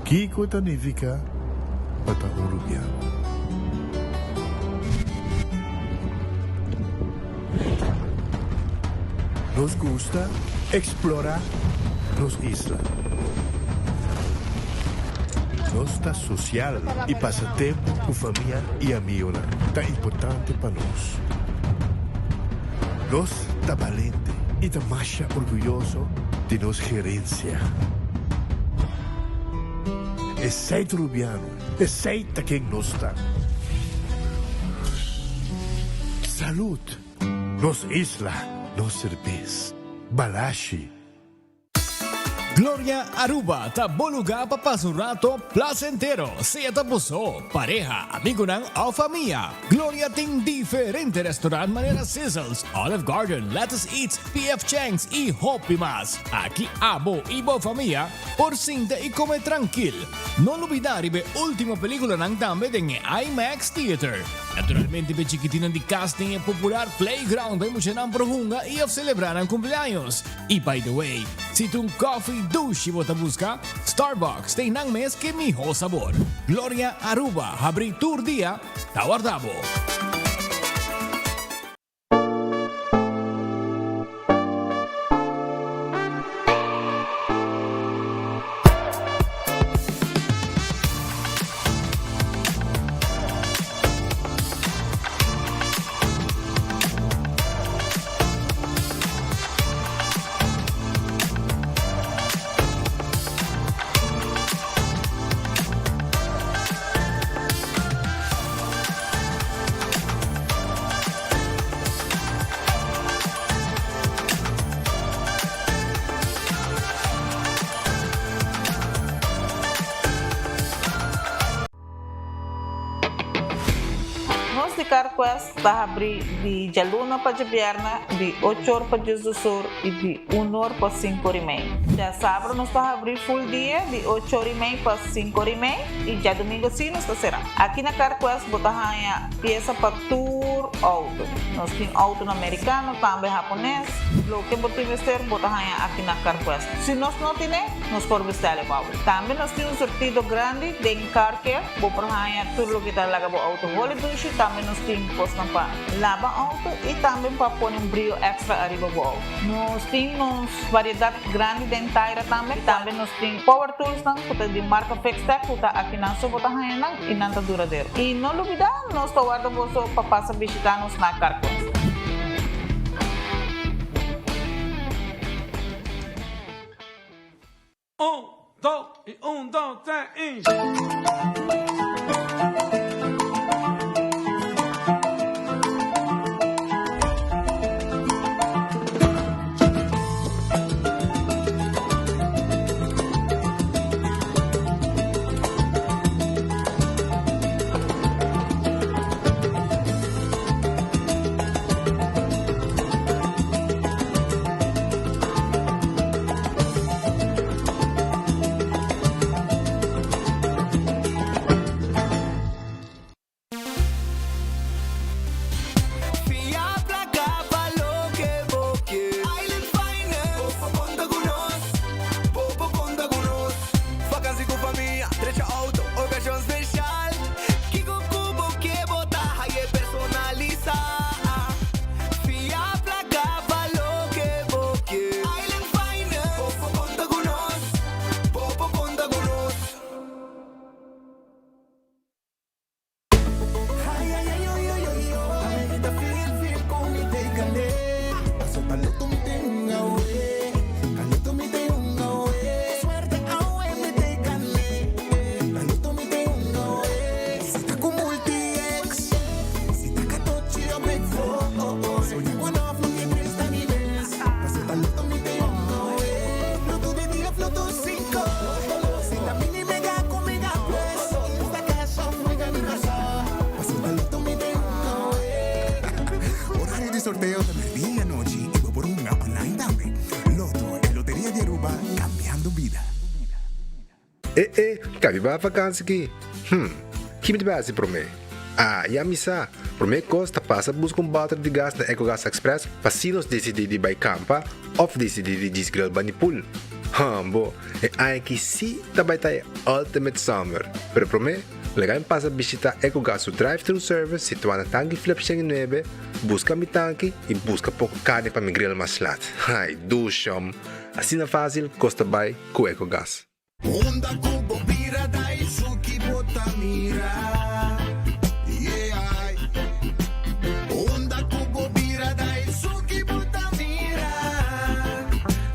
Kiko ta nifiká pa ta un rubiano? Nos gusta eksplorá nos isla. Nos ta sosial i pasa tempu ku famia i amigonan ta importante pa nos. Nos ta balente i ta masha orguyoso di nos gerensia. Esei ta Rubiano, esei ta ken nos ta. Salud! Nos isla, nos serbes. Balashi. Gloria Aruba ta bo lugar pa pasa un rato placentero, sea ta bo so, pareha, amigonan of famia. Gloria tin diferente restaurant manera Sizzles, Olive Garden, Lettuce Eats, PF Chang's y hopi mas. Aki abo y bo famia por sinta y come trankil. No lubida riba e ultimo peliculanan tambe den e IMAX Theater. Naturalmente p'e chikitinan di cas tin e popular playground pa e muchanan por hunga y of celebra nan cumpleaños. Y by the way, si ta un coffee dushi bo ta busca, Starbucks ta einan mes ke miho sabor. Gloria Aruba habri tur dia, ta warda bo. Nos di CarQuest ta habri di djaluna pa djabièrnè di ocho or pa diesdos or i di un or pa sinku or i mei. Djasabra nos ta habri full dia di ocho or i mei pa sinku or i mei i djadumingu si nos ta será. Aki na CarQuest bo ta haña piesa pa tur outo. Nos tin outonan merikano, tambe hapones. Loke bo tin mester bo ta haña aki na CarQuest. Si nos no tine, nos por bestèl e pa bo. Tambe nos tin un surtido grandi den Car Care. Bo por haña tur loke ta laga bo outo holi dushi. Tambe nos tin kosnan pa laba outo i tambe pa pone un brio èkstra ariba bo outo. Nos tin nos variedat grandi den taira tambe. Tambe nos tin power toolsnan ku ta di marka Fixtech ku ta akinan so bo ta haña nan i nan ta duradero. I no lubidá, nos ta warda boso pa pasa bishitá nos na Carquest. Un, dos i un, dos, tres i. Fia placa pa loke bo ke. Island Finance. Bo por conta cu nos. Bo por conta cu nos. Vakantie cu famia, drecha auto, ocasion special. Kico cu bo ke bo ta haye personalisa. Fia placa pa loke bo ke. Island Finance. Bo por conta cu nos. Bo por conta cu nos. Horario di sorteo ta merdia y anochi y bo por hunga online tambe. Lotto, e loteria di Aruba, cambiando bida. E e, kabi ba vakansi ki? Hm, ki mi ta bai hasi promé? Ah, ya mi sa! Promé kos ta pasa buska un bòter di gas na Ecogas Express pa si nos disidí di bai kampa òf disidí di djis grill bani pool. Hambo, e aña aki sí ta bai ta e ultimate summer. Pero promé, laga mi pasa bishita Ecogas su drive-thru service situá na Tanki Flip 109, buska mi tanki i buska poko karni pa mi grill mas lat. Ai, dushom! Asina fásil kos ta bai ku Ecogas. Unda ku bo bira ta esun ki bo ta mira, yeah. Unda ku bo bira ta esun ki bo ta mira.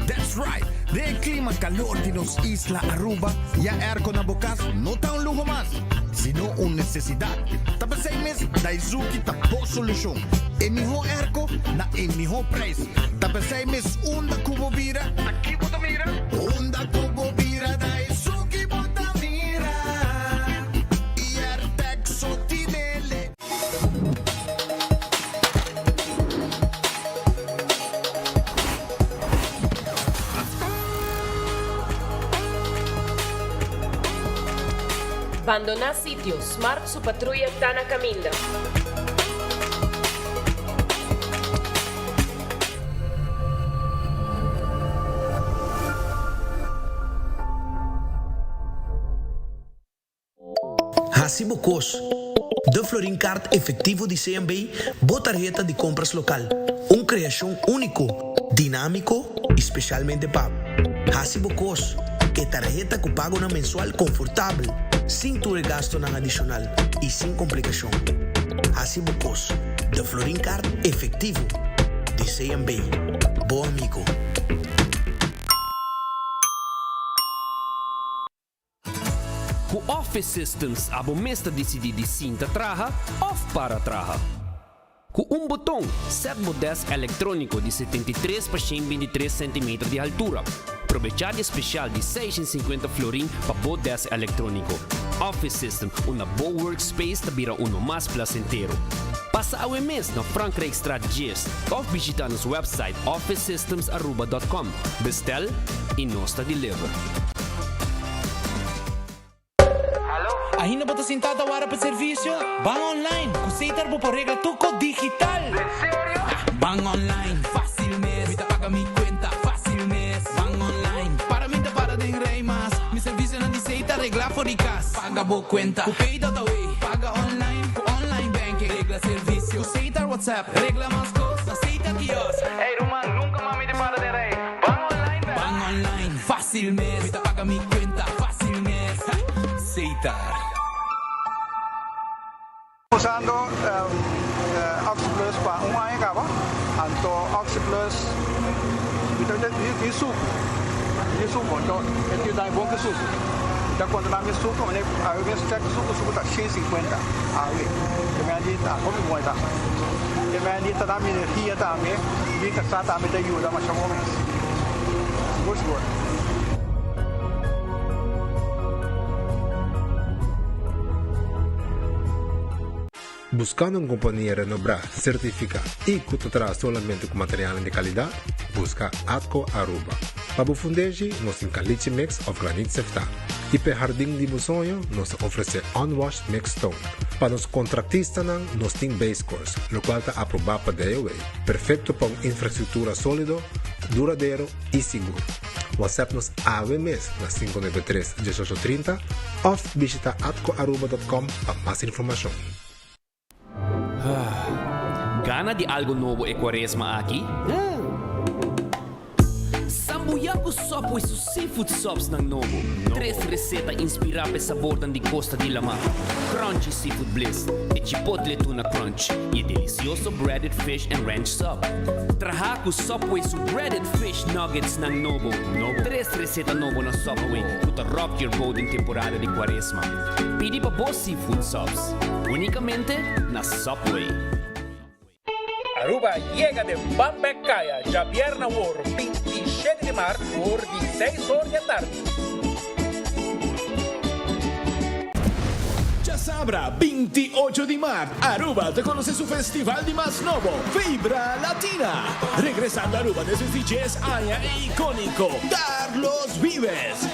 That's right! Den e klima kalor di nos isla Aruba, ya airco na bo kas no ta un luho mas, sino un nesesidat. Ta p'esei mes Daizuki ta bo solushon. E mihó airco na e mihó prijs. Ta p'esei mes unda ku bo bira, ta ki bo ta mira? Unda ku bo bira ta esun ki bo ta mira. Airtec so tinele. Bandoná sitio, Smart su patruya ta na kaminda. Hasi bo kos. De Florin Card Efectivo di CMB, bo tarheta di compras local. Un creacion unico, dinamico y specialmente pa bo. Hasi bo kos. E tarheta cu pagonan mensual confortabel, sin tur e gastonan adicional y sin complicacion. Hasi bo kos. De Florin Card Efectivo di CMB. Bo amigo. Ku Office Systems abo mes ta disidí di sinta traha òf para traha. Ku un boton, sèt bo dèsk elektróniko di 73 pa 123 sentimeter di haltura. Probechá di e spesial di 650 florin pa bo dèsk elektróniko. Office System, unda bo workspace ta bira uno mas plasentero. Pasa awe mes na Frankrijkstraat 10 òf bishitá nos wèpsait officesystemsaruba.com. Bestel i nos ta deliver. Ainda bo ta sintá ta wara pa servisio? Ban online! Ku Setar bo por regla tur kos digital! En serio? Ban online, fásil mes! Mi ta paga mi kuenta, fásil mes! Ban online, para mi ta para den rei mas! Mi servisionan di Setar reglá for di kas! Paga bo kuenta ku Pay.awe! Paga online ku online banking! Regla servisio ku Setar WhatsApp! Regla mas kos na Setar Kiosk! Ey ruman, nunka mas mi ta para den rei! Ban online bèk! Ban online, fásil mes! Mi ta paga mi kuenta, fásil mes! Setar. Usando Oxi Plus pa un aña caba, anto Oxi Plus mi ta tin sucu, tin sucu, anto e tin dai bon ki sucu. Mi ta controla mi sucu, mane awe mes check sucu, sucu ta 150 awe, e mei di ta hopi bon e ta. E mei di ta da mi energia tambe, mi casa tambe ta yuda masha bon mes. Sigur sigur. Buscando un compania renobrá, certificá y cu ta traha solamente cu materialnan di calidad? Busca Atco Aruba. Pa bo fundeshi, nos tin caliche mix of granit seftá. Y p'e hardin di bo soño, nos ta ofrece unwashed mixed stone. Pa nos contractistanan, nos tin base course, locual ta aprobá pa DOW, perfecto pa un infrastructura solido, duradero y sigur. WhatsApp nos awe mes na 593 1830 of bishita atcoaruba.com pa mas informacion. Gana di algo nobo e cuaresma aki? Sambuya cu Subway su seafood subs nan nobo. Tres receta inspira p'e sabornan di costa di lama, Crunchy Seafood Bliss, e Chipotle Tuna Crunch y e delicioso Breaded Fish and Ranch Sub. Traha cu Subway su Breaded Fish Nuggets nan nobo. Tres receta nobo na Subway cu ta rock your boat den temporada di cuaresma. Pidi pa bo seafood subs unicamente na Subway. Aruba yega den Ban Bek Kaya djabièrnè awor 27 di mart for di 6 or di atardi. Djasabra 28 di mart Aruba ta konosé su festival di mas nobo, Vibra Latina. Regresando Aruba despues di djes aña e ikóniko Carlos Vives.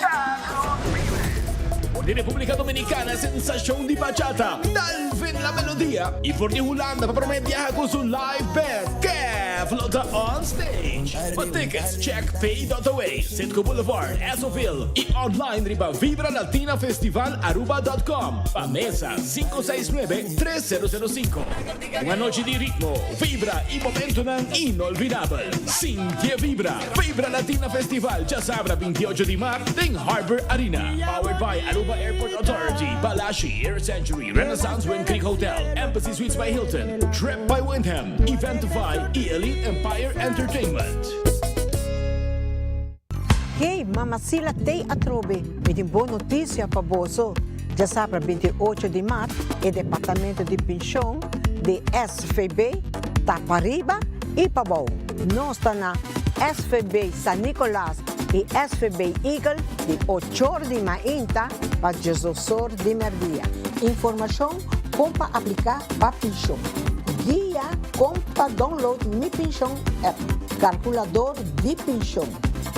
For di República Dominicana sensashon di bachata, Dalvin La Melodia. I for di Hulanda pa promé biaha ku su live band, Ken. Jeff lo ta on stage. Pa tickets check pay.away, Citgo Boulevard, Essoville y online riba vibralatinafestivalaruba.com. Pa mesa 569 3005. Un anochi di ritmo, vibra y momentonan inolvidabel. Sinti e vibra! Vibra Latina Festival djasabra 28 di maart den Harbor Arena. Powered by Aruba Airport Authority, Balashi, Air Century, Renaissance Wind Creek Hotel, Embassy Suites by Hilton, Trip by Wyndham, Eventify y Elite Empire Entertainment. Hey, Mama Sila tei atrobe, mi tin bon noticia pa boso. Djasabra 28 di mart e departamento di pension di SVB ta pariba y pabou. Nos ta na SVB San Nicolas y SVB Eagle di ochor di mainta pa diesdosor di merdia. Informacion con pa aplica pa pension. Guia con pa download Mi Pension app. Calculador di pension.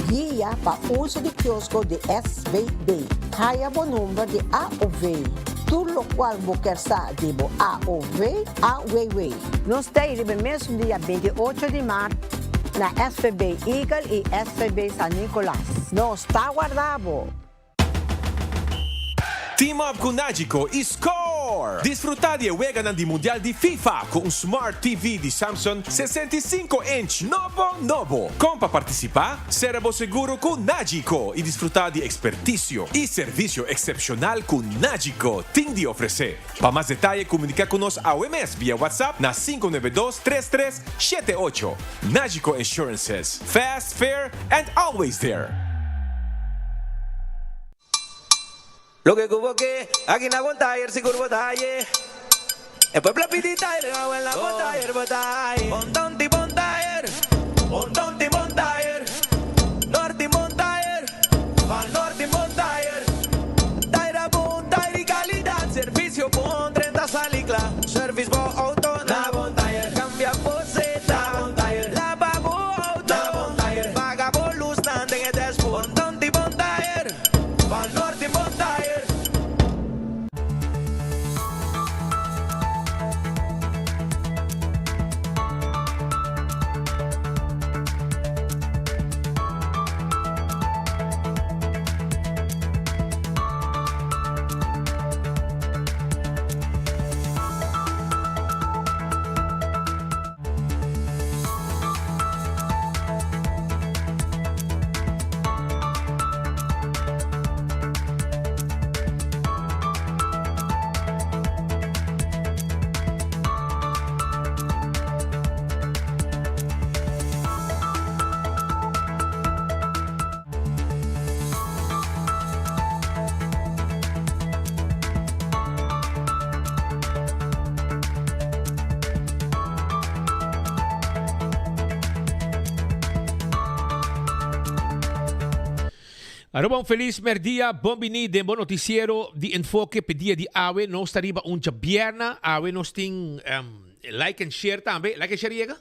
Guia pa uso di kiosko di SVB. Haya bo number di AOV. Tur locual bo kier sa di bo AOV, AWW. Nos ta ei riba e mesun dia 28 di mart na SVB Eagle y SVB San Nicolas. Nos ta warda bo! Team up ku Nagico i score! Disfrutá di e weganan di Mundial di FIFA ku un Smart TV di Samsung 65 inch nobo nobo! Kon pa partisipá? Sera bo seguro ku Nagico i disfrutá di ekspertisio i servisio eksepshonal ku Nagico tin di ofresé. Pa mas detaye komuniká ku nos awe mes via WhatsApp na 592 33 78. Nagico Insurances, fast, fair and always there! Loke ku bo ke, aki na bon tayer sigur bo ta haye. E pueblo a pidi tayer, awel na bon tayer bo ta haye. Bon tonti bon tayer, bon tonti bon tayer, norti bon tayer, pa norti bon tayer. Tayer a bon tayer di kalidat, servisio bon, drenta sali kla. Service bo auto na bon tayer, kambia bo seta na bon tayer, laba bo auto na bon tayer, paga bo lusnan den e dashboard. Bon tonti bon tayer. Pa norte bon tayer. Aruba un felis merdia, bon bini den bo noticiero di Enfoke p'e dia di awe. Nos ta riba un djabierna, awe nos tin like and share tambe. Like and share yega?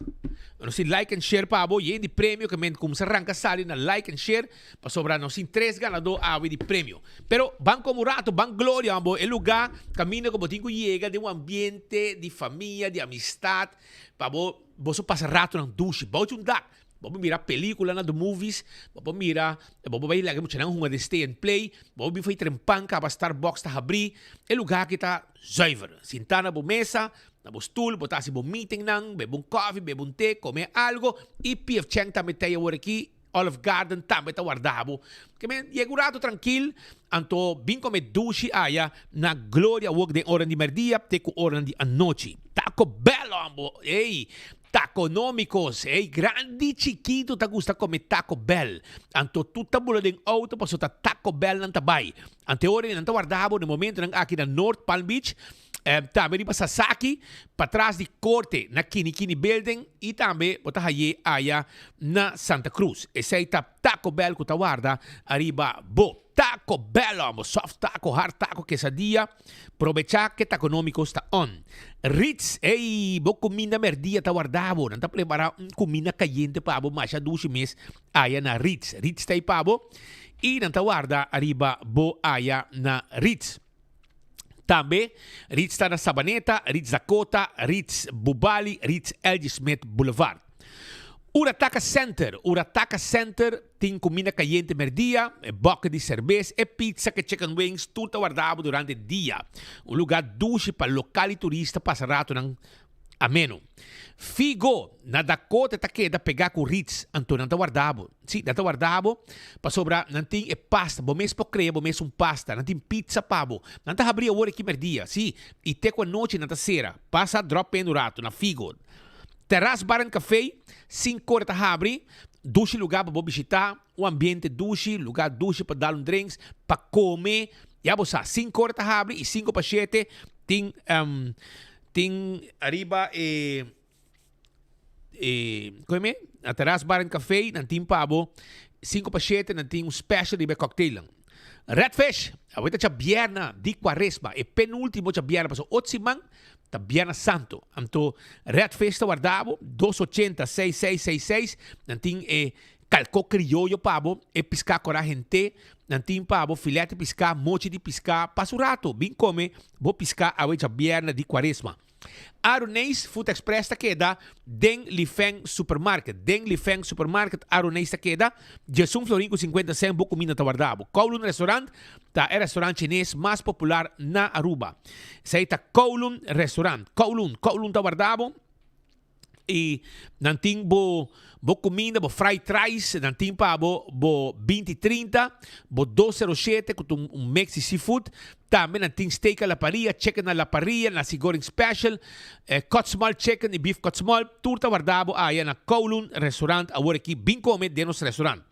Nos tin like and share pa bo, yen di premio ke men kumsa ranka sali na like and share. Pasobra nos tin tres ganadó awe di premio. Pero ban komo un rato, ban Gloria, wan bo e lugá kaminda ku bo tin ku yega den un ambiente di famia, di amistat, pa bo boso pasa ratonan dushi. Bou di un dak, bo por mira pelíkula na the movies, bo por mira, bo por bai laga e muchanan hunga den stay and play, bo por bin for e trempan kaba Starbucks ta habrí. E lugá aki ta zuiver. Sintá na bo mesa, na bo stul, bo ta hasi bo meetingnan, bebe un kòfi, bebe un te, kome algo i PF Chang tambe ta ei awor aki. Olive Garden tambe ta warda bo. Ke men yega un rato trankil, anto bin kome dushi aya na Gloria Wok den oran di merdia te ku oran di anochi. Taco Bell hombo, ey, Taconomicos, ey, grandi chikitu ta gusta kome Taco Bell. Anto tur ta bula den auto paso ta Taco Bell nan ta bai. Anto e ora nan ta warda bo na e momentonan aki na North Palm Beach. Tambe riba Sasaki, patras di Corte na Kini Kini Building y tambe bo ta haye aya na Santa Cruz. Esey ta Taco Bell cu ta warda ariba bo. Taco Bell hombo, soft taco, hard taco, quesadilla, probecha ke Taconomico sta on. Ritz, ey, bo cuminda merdia ta warda bo, nan ta prepara un cuminda cayente pa bo masha dushi mes aya na Ritz. Ritz ta ey pa bo y nan ta warda ariba bo aya na Ritz. Tambe, Ritz ta na Sabaneta, Ritz Dakota, Ritz Bubali, Ritz LG. Smith Boulevard. Urataka Center, Urataka Center tin kuminda kayente merdia, e bòke di serbes, e pizza ku e chicken wings, tur ta warda bo durante dia. Un lugá dushi pa lokal i turista pasa ratonan ameno. Figo, na Dakota ta keda pegá ku Ritz, anto nan ta warda bo. Sí, nan ta warda bo pasobra nan tin e pasta, bo mes por krea bo mes un pasta, nan tin pizza pa bo. Nan ta habri awor aki merdia, sí, i te ku anochi nan ta sera. Pasa dròp pen un rato na Figo. Terras Bar and Café, Sinku ora ta habri, dushi lugá pa bo bishitá, un ambiente dushi, lugá dushi pa dal un drinks, pa kome, ya bo sa, sinku ora ta habri i sinku pa shete tin tin ariba e e koe na Terras Bar and Café nan tin pa bo sinku pa shete nan tin un special riba e cocktailnan. Red Fish, awor ta djabièrna di Cuaresma, e penultimo djabièrna pasobra otro siman Ta Bierna Santo. Anto Red Fish ta warda bo, dos ochenta seis seis seis seis, nan tin e kalko krioyo pa bo, e piská kora hent'é, nan tin pa bo filet di piská, mochi di piská, pasa un rato, bin kome bo piská awe djabierna di Kuaresma. Aruneis Food Express ta keda den Lifeng Supermarket, den Lifeng Supermarket Aruneis ta keda, djesun florin ku sinkuenta sèn bo kuminda ta warda bo. Kowloon Restaurant Ta e restaurant chines mas popular na Aruba. Esei ta Kowloon Restaurant. Kowloon, Kowloon ta warda bo y nan tin bo bo cuminda, bo fried rice, nan tin pa bo bo binti trinta, bo dos sero shete cu ta un mix di seafood. Tambe nan tin steak a la parrilla, chicken a la parrilla, nasi goreng special, cut small chicken y beef cut small. Tur ta warda bo aya na Kowloon Restaurant awor aki. Bin come den nos restaurant.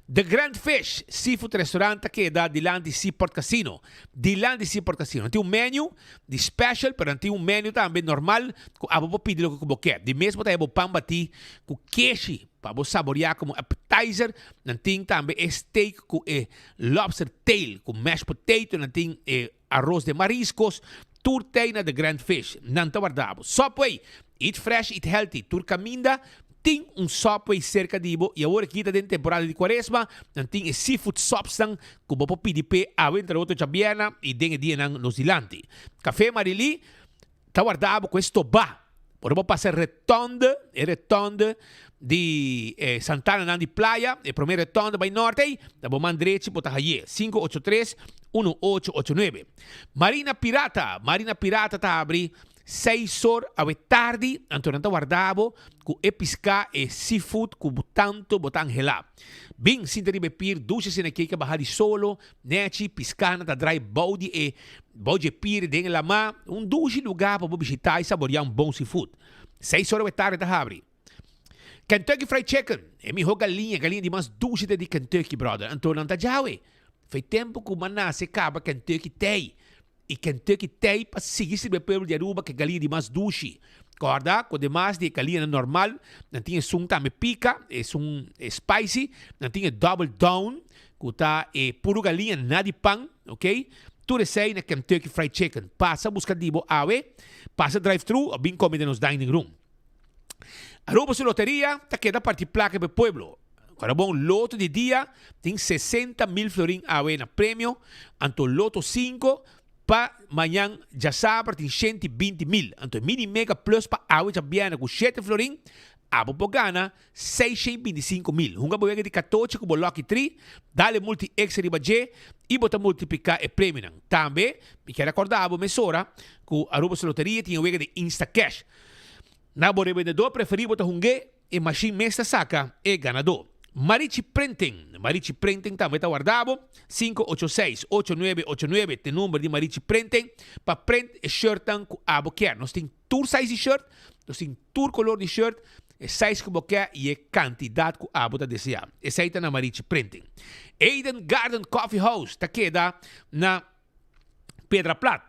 The Grand Fish Seafood Restaurant ta keda dilanti Seaport Casino. Dilanti Seaport Casino. Nan tin un menu di special, pero nan tin un menu tambe normal ku abo por pidi loke ku bo ke. Di mes bo ta haya bo pan batí ku keshi pa bo saboreá komo appetizer. Nan tin tambe e steak ku e lobster tail ku mashed potato. Nan tin e aros de mariscos. Tur tei na The Grand Fish. Nan ta warda bo. Subway, Eat fresh, eat healthy. Tur kaminda Tin un Subway serka di bo y awor aki ta den temporada di cuaresma, nan tin e seafood subsnan cu bo por pidi p'e awe entre otro djabièrna y den e dianan nos dilanti. Café Marily ta warda bo cu e stobá. Ora bo pasa e retonde, e retonde di e Santananan di Playa, e prome retonde bay norte ey, ta bo man drechi bo ta haye, 583 1889. Marina Pirata, Marina Pirata ta habri Seis or awe tardi, anto nan ta warda bo ku e piská, e seafood ku bo tantu bo ta anhelá. Bin sinta riba e pir dushi asina kei ka baha di solo, nechi, piskánan ta drai bou di e bou dje pir den e lamá. Un dushi lugá pa bo bishitá i saboriá un bon seafood. Seis or awe tardi ta habri. Kentucky Fried Chicken, e mihó galiña, galiña di mas dushi ta di Kentucky, brother. Anto nan ta djawe. Fei tempu ku m'a nase kaba Kentucky tei. I Kentucky tei pa sigui sirbi e pueblo di Aruba ku e galiña di mas dushi. Kòrda ku ademas di e galiñanan normal, nan tin esun tambe pika, esun spicy, nan tin e double down ku ta e puru galiña na di pan, ok. Tur esei na Kentucky Fried Chicken. Pasa buska di bo awe, pasa drive thru òf bin kome den nos dining room. Aruba su loteria ta keda parti plaka pa e pueblo. Ora bon loto di dia tin 60 mil florin awe na premio, anto loto 5 pa mañan djasabra tin 120 mil. Anto e mini mega plus pa awe djabièrnè ku 7 florin, abo por gana 625 mil. Hunga bo wega di katochi ku bo lucky 3, dale multi extra riba dje i bo ta multipliká e premionan. Tambe mi kier rekordá bo mesora ku Aruba su loteria tin e wega di Instacash. Na bo rebendedor preferí bo ta hung'é, e mashin mes ta saka e ganadó. Marichi Printing, Marichi Printing tambe ta warda bo, 586 8989 t'e number di Marichi Printing pa print e shirtnan ku abo kier. Nos tin tur size di shirt, nos tin tur kolor di shirt, e size ku bo kier i e kantidat ku abo ta deseá. Esei ta na Marichi Printing. Eden Garden Coffee House ta keda na Piedra Plat.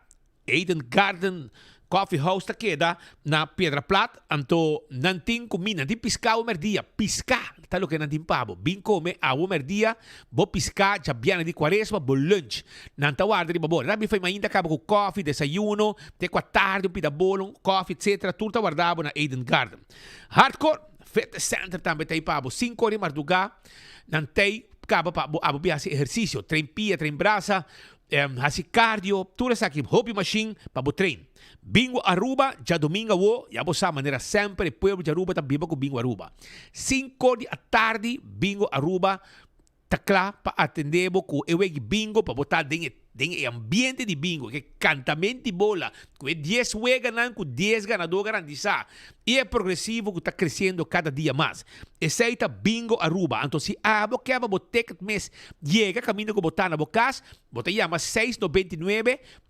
Eden Garden Coffee House ta keda na Piedra Plat, anto nan tin kumida, nan tin piská awe mèrdia, piská ta loke nan tin pa bo. Bin kome awe mèrdia bo piská djabièrnè di kuaresma, bo lunch. Nan ta warda riba bo. Nan ta bin fai mainta kaba ku kòfi, desayuno, te ku atardi un pida bolo, kòfi etsetera, tur ta warda bo na Eden Garden. Hardcore Fitness Center tambe ta ei pa bo. Sinku ora di mardugá nan t'ei kaba pa bo abo bin hasi ehersisio, train pia, train brasa, Hasi cardio, tur esaki hopi machine pa bo train. Bingo Aruba djadomingo awo, ya bo sa manera semper e pueblo di Aruba ta biba ku Bingo Aruba. Sinko di atardi Bingo Aruba ta kla pa atende bo ku e wegi bingo pa bo ta den e den e ambiente di bingo, ke kantamento di bola, ku e dies weganan ku dies ganadó garantisa i e progresivo ku ta kresiendo kada dia mas. Esei ta Bingo Aruba. Anto si abo ke pa bo ticket mes yega kaminda ku bo ta na bo kas, bo ta yama seis 99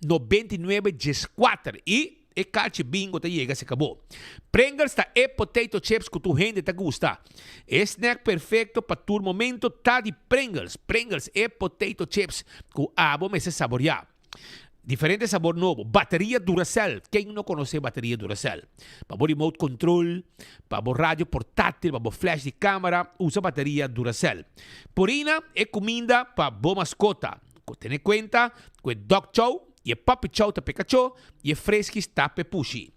99 14 i E kachi bingo ta yega si kabo. Pringles ta e potato chips ku tur hende ta gusta. E snack perfekto pa tur momento ta di Pringles. Pringles, e potato chips ku abo mester saboriá. Diferente sabor nobo. Bateria Duracell. Ken no konosé bateria Duracell? Pa bo remote control, pa bo radio portátil, pa bo flash di kamera, usa bateria Duracell. Purina, e kuminda pa bo maskota. Tene kuenta ku e dog chow I e puppy chow ta p'e kachó i e freskis ta p'e pushi.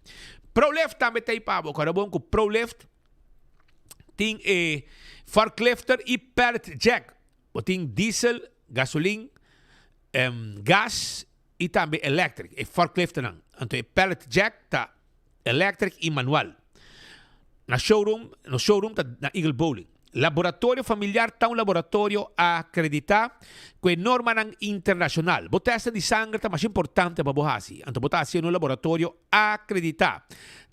Prolift tambe ta ei pa bo. Kòrda bon ku Prolift tin e forklifter i pallet jack. Bo tin diesel, gasolin, gas i tambe electric, e forklifternan. Anto e pallet jack ta Electric y manual. Na showroom, nos showroom ta na Eagle Bowling. Laboratorio Familiar ta un laboratorio acredita cu e normanan internacional. Bo testnan di sanger ta masha importante pa bo haci, anto bo ta haci en un laboratorio acredita.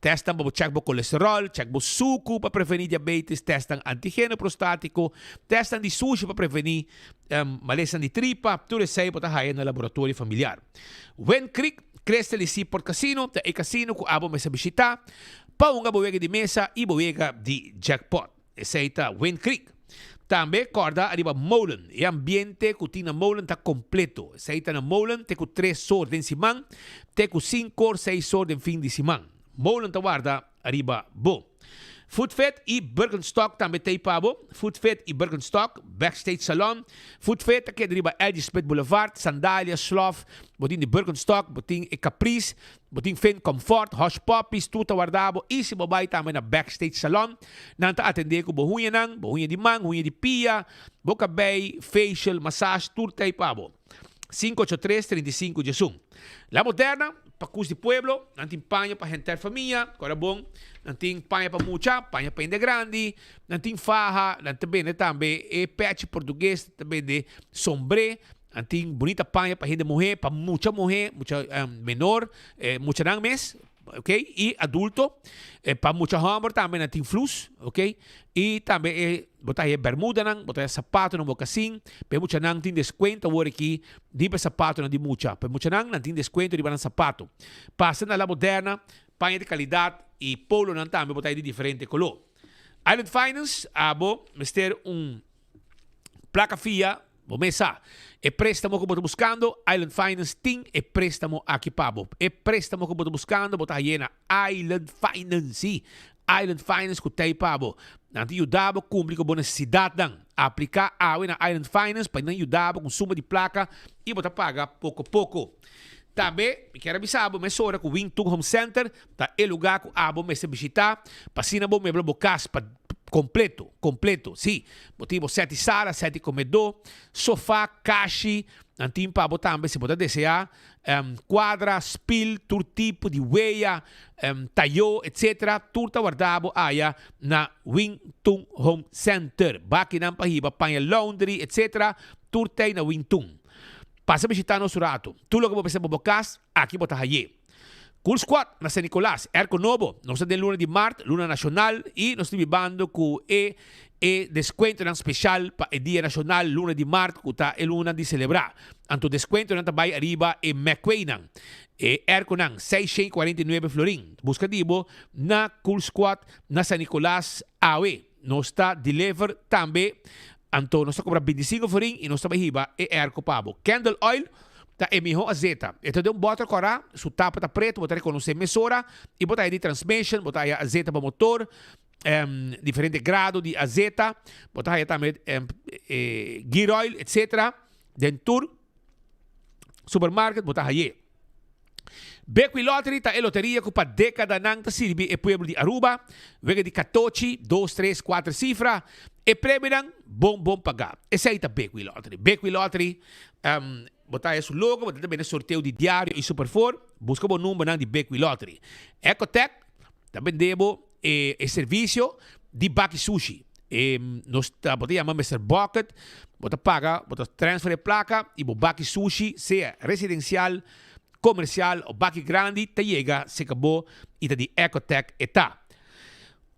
Testnan pa bo check bo colesterol, check bo sucu pa preveni diabetes, testnan antigeno prostatico, testnan di sushi pa preveni malesanan di tripa, tur esey bo ta haya na Laboratorio Familiar. Wind Creek. Crystal y Seaport Casino ta e casino cu abo mester bishita pa hunga bo wega di mesa y bo wega di jackpot. Esey ta Wind Creek. Tambe corda ariba Molen. E ambiente cu tin na Molen ta completo. Esey ta na Molen te cu tres or den siman te cu cinco or seis or den fin di siman. Molen ta warda ariba bo. Footfit y Birkenstock tambe t'ey pa bo. Footfit y Birkenstock, Backstage Salon. Footfit ta keda riba LG Smith Boulevard, sandalia, slof, bo tin di Birkenstock, bo tin e Caprice, bo tin Finn Comfort, Hush Puppies, tur ta warda bo. Y si bo bay tambe na Backstage Salon, nan ta atende cu bo huñanan, bo huña di man, huña di pia, bo cabey, facial, massage, tur t'ey pa bo. 583 35 diesun. La Moderna, pa cus di pueblo, nan tin paña pa henter famia, cu ora bon, nan tin paña pa mucha, paña pa hende grandi, nan tin faha, nan ta bende tambe e pechi portugues, ta bende sombre, nan tin bunita paña pa hende muhe, pa mucha muhe, mucha menor, muchanan mes, ok, y adulto, pa mucha homber tambe nan tin flus, ok, y tambe e bo ta haya bermudanan, bo ta haya sapatonan mocasin, pa e muchanan tin descuento awor aki riba e sapatonan di mucha, pa e muchanan nan tin descuento riba nan sapato. Pasa na La Moderna, paña di calidad y polonan tambe bo ta haya di diferente color. Island Finance, abo mester un Placa fia, bo mes sa. E prestamo cu bo ta buscando, Island Finance tin e prestamo aki pa bo. E prestamo cu bo ta buscando, bo ta haye na Island Finance. Si, Island Finance cu t'ey pa bo. Nan ta yuda bo cumpli cu bo necesidadnan. Aplica awe na Island Finance pa nan yuda bo cu un suma di placa y bo ta paga poco poco. Tambe, mi kier a bisa bo mesora cu Wing Tung Home Center ta e lugar cu abo mester bishita pa asina bo mebla bo cas pa completo, completo, si. Bo tin bo seti sala, seti comedor, sofa, kashi, nan tin pa bo tambe si bo ta desea, cuadra, spil, tur tipo di weya, tayo, etc. Tur ta warda bo aya na Wing Tung Home Center. Bakinan pa hiba paña laundry, etc. Tur t'ey na Wing Tung. Pasa bishita nos un rato. Tur loke bo mester pa bo kas, aki bo ta haye. Cool Squad na San Nicolas, Airco nobo. Nos ta den luna di mart, luna nacional, y nos ta bibando cu e e descuentonan special pa e dia nacional, luna di mart, cu ta e luna di celebra. Anto descuentonan ta bay ariba e McQueenan, e airconan, 649 florin. Busca di bo na Cool Squad na San Nicolas awe. Nos ta deliver tambe. Anto nos ta cobra 25 florin y nos ta bay hiba e airco pa bo. Candle oil ta e miho azeta. E ta den un boter cora, su tapa ta preto, bo ta reconoce mesora y bo ta haya di transmission, bo ta haya azeta pa motor, diferente grado di azeta, bo ta haya tambe gear oil, etc. Den tur supermarket bo ta haye. Bequi Lottery ta e loteria cu pa decadanan ta sirbi e pueblo di Aruba. Wega di catochi, dos, tres, cuater cifra. E premionan bon bon paga. Esey ta Bequi Lottery. Bequi Lottery. Bo ta haya su logo, bo ta bende sorteo di Diario y Super Four. Busca bo numbernan di Big Wheel Lottery. Ecotec ta bende bo e e servicio di baki sushi. E nos ta bo ta yama Mister Bucket, bo ta paga, bo ta transfer e placa y bo baki sushi, sea residencial, comercial o baki grandi ta yega cerca bo y ta di Ecotec e ta.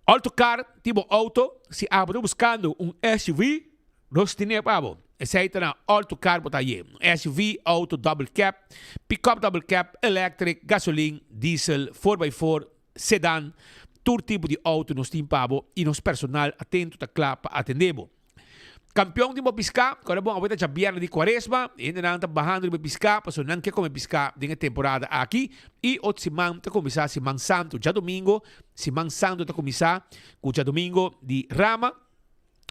Autocar tin bo auto, si abo ta buscando un SUV, Nos tine pa bo. Esei ta na Alto Car bo ta haye. SUV, auto double cab, pick-up double cab, electric, gasolin, diesel, four by four, sedan, tur tipo di auto nos tin pa bo y nos personal atento ta cla pa atende bo. Campeon di bo pisca, Ora bon awor ta djabièrnè di cuaresma, e hendenan ta bahando riba e pisca pasobra nan ke come pisca den e temporada aki y otro siman ta cuminsa Siman Santo. Djadomingo Siman Santo ta cuminsa cu djadomingo di Rama.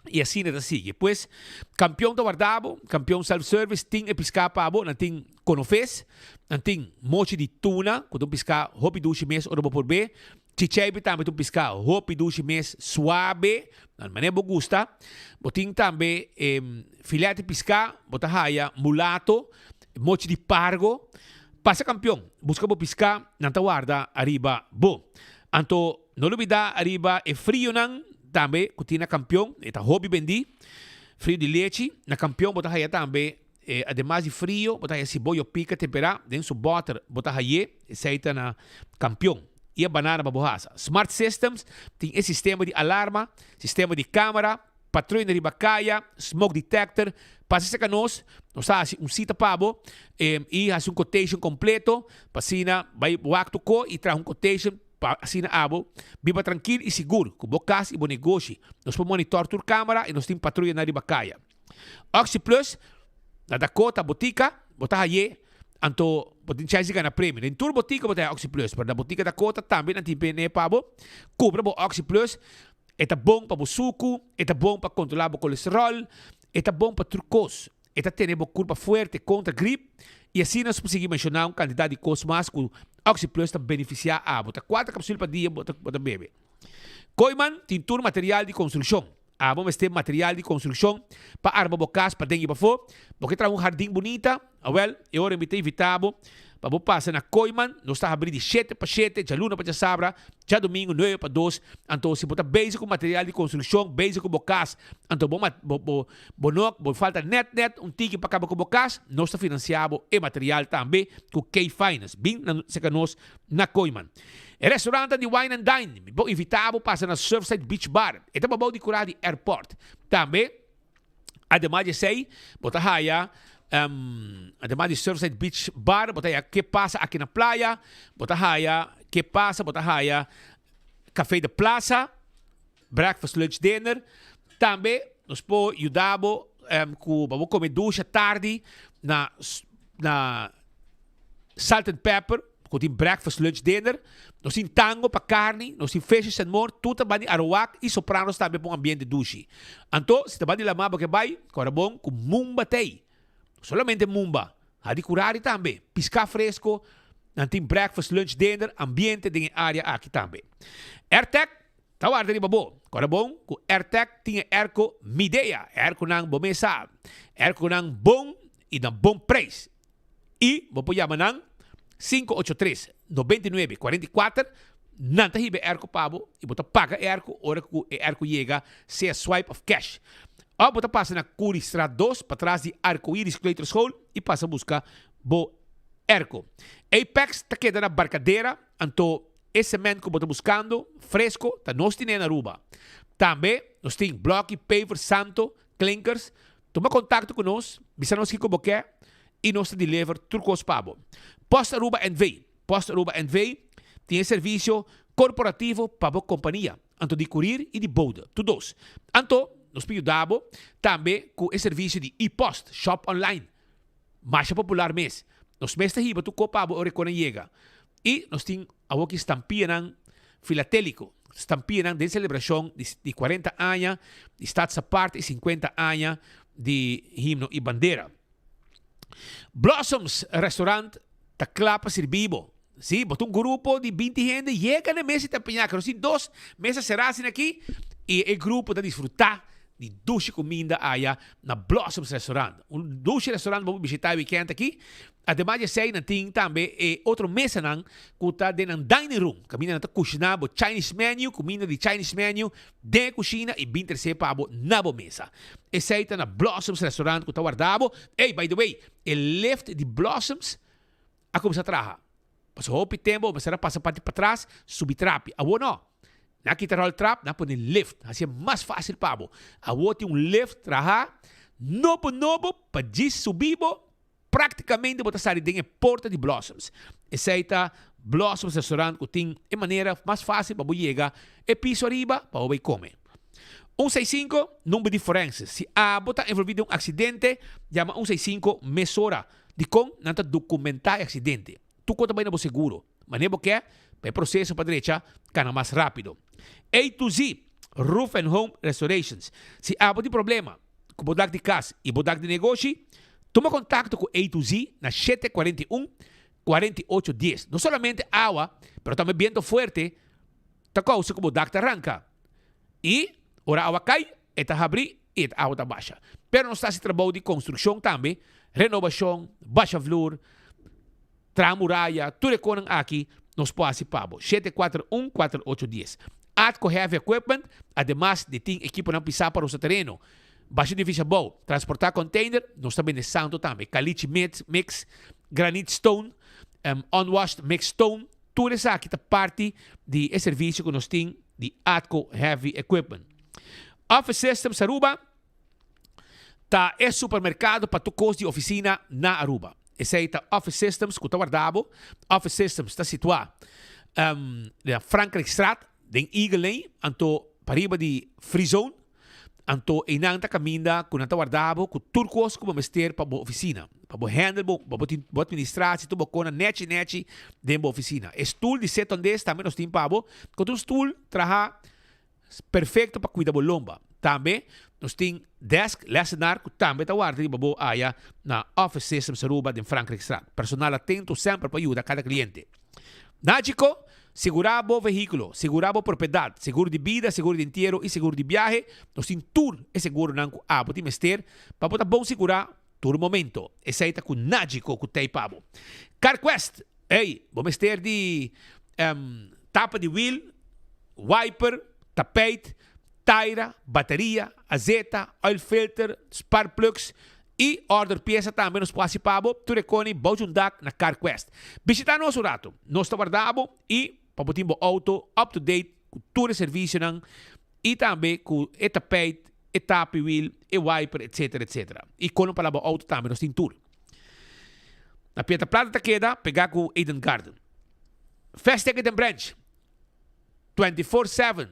Y asina ta sigui. Pues, Campeon ta warda bo, Campeon Self Service tin e piská pa bo, nan tin konofes, nan tin mochi di tuna, ku ta un piská hopi dushi mes ora bo por be, chicheipi tambe ta un piská hopi dushi mes, suabe, nan manera bo gusta. Bo tin tambe e filet di piská, bo ta haya mulato, mochi di pargo. Pasa Campeon, buska bo piská, nan ta warda ariba bo. Anto no lubida ariba e frionan tambe ku tin na Kampion, e ta hopi bendí. Frio di lechi, na Kampion bo ta haya tambe, ademas di frio, bo ta haya siboyo pika temperá den su bòter bo ta hay'é, esei ta na Kampion. I e banana pa bo hasa. Smart Systems tin e sistema di alarma, sistema di kamera, patruina riba kaya, smoke detector. Pasa serka nos, nos ta hasi un sita pa bo i hasi un quotation kompleto pa asina bai wak tokó i traha un quotation pa asina abo biba trankil i sigur ku bo kas i bo negoshi. Nos por monitor tur kamera i nos tin patruyanan riba kaya. Oxi Plus na Dakota Botika bo ta haye anto bo tin chance di gana premio. Den tur botika bo ta haya Oxi Plus pero na Botika Dakota tambe nan tin pene pa bo. Kubra bo Oxi Plus. E ta bon pa bo suku, e ta bon pa kontrolá bo kolesteròl, e ta bon pa tur kos. E ta tene bo kurpa fuerte kontra grip i asina nos por sigui menshoná un kantidat di kos mas ku OxyPlus ta benefisiá abo. Ta kuater kapsul pa dia bo ta bo ta bebe. Kooiman tin tur material di konstrukshon. Abo mester material di konstrukshon pa arma bo kas paden i pafó. Bo ke traha un hardin bunita? Awel, e ora mi ta invitá bo pa bo pasa na Kooiman. Nos ta habrí di shete pa shete, djaluna pa djasabra, djadumingu nuebe pa dos. Anto si bo ta bezig ku material di konstrukshon, bezig ku bo kas, anto bo bo bo bo no bo falta nèt nèt un tiki pa kaba ku bo kas, nos ta finansiá bo e material tambe ku K-Finance. Bin na serka nos na Kooiman. E restaurantnan di Wine and Dine, mi por invitá bo pasa na Surfside Beach Bar. E ta pabou di kurá di airport. Tambe. Ademas di esei, bo ta haya, ademas di Surfside Beach Bar, bo ta haya Ke Pasa Aki Na Playa, bo ta haya Ke Pasa, bo ta haya Café de Plaza, breakfast, lunch, dinner. Tambe nos por yuda bo ku pa bo kome dusha tardi na na Salt and Pepper. Ku tin breakfast, lunch, dinner. Nos tin tango pa karni, nos tin fishes and more. Tur ta ban di Arawak i Sopranos tambe pa un ambiente dushi. Anto, si ta ban di lamá bo ke bai, kòrda bon ku mumba t'ei. No solamente mumba, ha di kurari tambe. Piská fresko, nan tin breakfast, lunch, dinner, ambiente den e área aki tambe. Airtec ta warda riba bo. Kòrda bon ku Airtec tin e airco Midea. Airconan bo mes sa. Airconan bon i na bon preis. I bo por yama nan 583 99 44, nan ta hiba e airco pa bo i bo ta paga e airco ora ku e airco yega sea swipe of cash. Of bo ta pasa na Curiestraat 2 patras di Arcoiris Kleuterschool i pasa buska bo airco. Apex ta keda na Barcadera, anto e cement ku bo ta buskando fresco ta nos tine na Aruba. Tambe nos tin bloki, paver, santo, klinkers. Tuma kontakto ku nos, bisa nos kiko bo ke i nos ta deliver tur kos pa bo. Post Aruba NV. Post Aruba NV tin e servisio korporativo pa bo kompania, anto di kurir i di bode, tur dos. Anto, nos por yuda bo tambe ku e servisio di e-post, shop online, masha popular mes. Nos mes ta hiba tur kos pa bo ora e konan yega. I nos tin awoki stampianan filatéliko, stampianan den selebrashon di kuarenta aña di Stadsapart i sinkuenta aña di Himno i Bandera. Blossoms Restaurant ta kla pa sirbi bo. Sí, bo ta un grupo di binti hende, yega na e mesa i ta piña. Nos tin dos mesa será asina aki i e grupo ta disfrutá. di dushi kuminda aya na Blossoms Restaurant. Un dushi restaurant bo por bishita e weekend aki. Ademas di esei nan tin tambe e otro mesanan ku ta den nan dining room kaminda nan ta kushiná bo Chinese menu, kuminda di Chinese menu den e kushina i bin tresé pa bo na bo mesa. Esei ta na Blossoms Restaurant ku ta warda bo. Ey, by the way, e lift di Blossoms a kuminsá traha. Pasobra hopi tempu bo mester a pasa parti patras subi trapi. Awor no. Nan a kita roltrap, nan a pone lift. Hasié mas fásil pa bo. Awor tin un lift traha nobo nobo pa djis subi bo, práktikamente bo ta sali den e porta di Blossoms. Esei ta Blossoms Restaurant ku tin e manera mas fásil pa bo yega e piso ariba pa bo bai kome. Un seis sinku, number di forense. Si abo ta envolví den un aksidente, yama un seis sinku mesora. Dikon nan ta dokumentá e aksidente? Tur kos ta bai na bo seguro. Manera bo ke pa e proseso pa drecha kana mas rápido. A to Z, Roof and Home Restorations. Si abo tin problema ku bo dak di kas i bo dak di negoshi, tuma kontakto ku A to Z na 741 48 dies. No solamente awa, pero tambe biento fuerte ta kousa ku bo dak ta ranka. I ora awa kai, e ta habrí i e awa ta basha. Pero nos ta hasi trabou di konstrukshon tambe, renobashon, basha vloer, traha muraya, tur e konan aki nos por hasi pa bo. 741 48 dies. Atco Heavy Equipment, ademas di tin ekiponan pisá pa rosa tereno, basha edifisio abou, transportá container, nos ta bende santo tambe, caliche mix, mix, granite stone, unwashed mixed stone, tur esaki ta parti di e servisio ku nos tin di Atco Heavy Equipment. Office Systems Aruba ta e supermercado pa tur cos di oficina na Aruba. Esey ta Office Systems cu ta warda bo. Office Systems ta situa na Frankrijkstraat den Eagle Lane, anto pariba di Free Zone. Anto einan ta caminda cu nan ta warda bo cu tur cos cu bo mester pa bo oficina, pa bo handle bo, pa bo tin bo administratie tur bo cona nechi nechi den bo oficina. E stoel di setondes tambe nos tin pa bo, cu ta un stoel traha perfecto pa cuida bo lomba. Tambe nos tin desk lessenaar cu tambe ta warda riba bo aya na Office Systems Aruba den Frankrijkstraat. Personal atento semper pa yuda cada cliente. Nagico, Sigurá bo vehíkulo, sigurá bo propiedat, seguro di bida, seguro di entiero i seguro di biahe. Nos tin tur e seguronan ku abo tin mester pa bo ta bon sigurá tur momento. Esei ta ku Nagico ku t'ei pa bo. CarQuest, Ey, bo mester di tapa di wiel, wiper, tapijt, taira, bateria, azeta, oil filter, spark plugs, I order piesa tambe nos por hasi pa bo, tur e koni bou djun dak na CarQuest. Bishita nos un rato, nos ta warda bo i pa bo tin bo auto up to date ku tur e servisionan i tambe ku e tapijt, e tapi wiel, e wiper etc etc. I kono pa laba auto tambe nos tin tur. Na Piedra Plata ta keda pega ku Eden Garden. Fast Ticket and Branch 24/7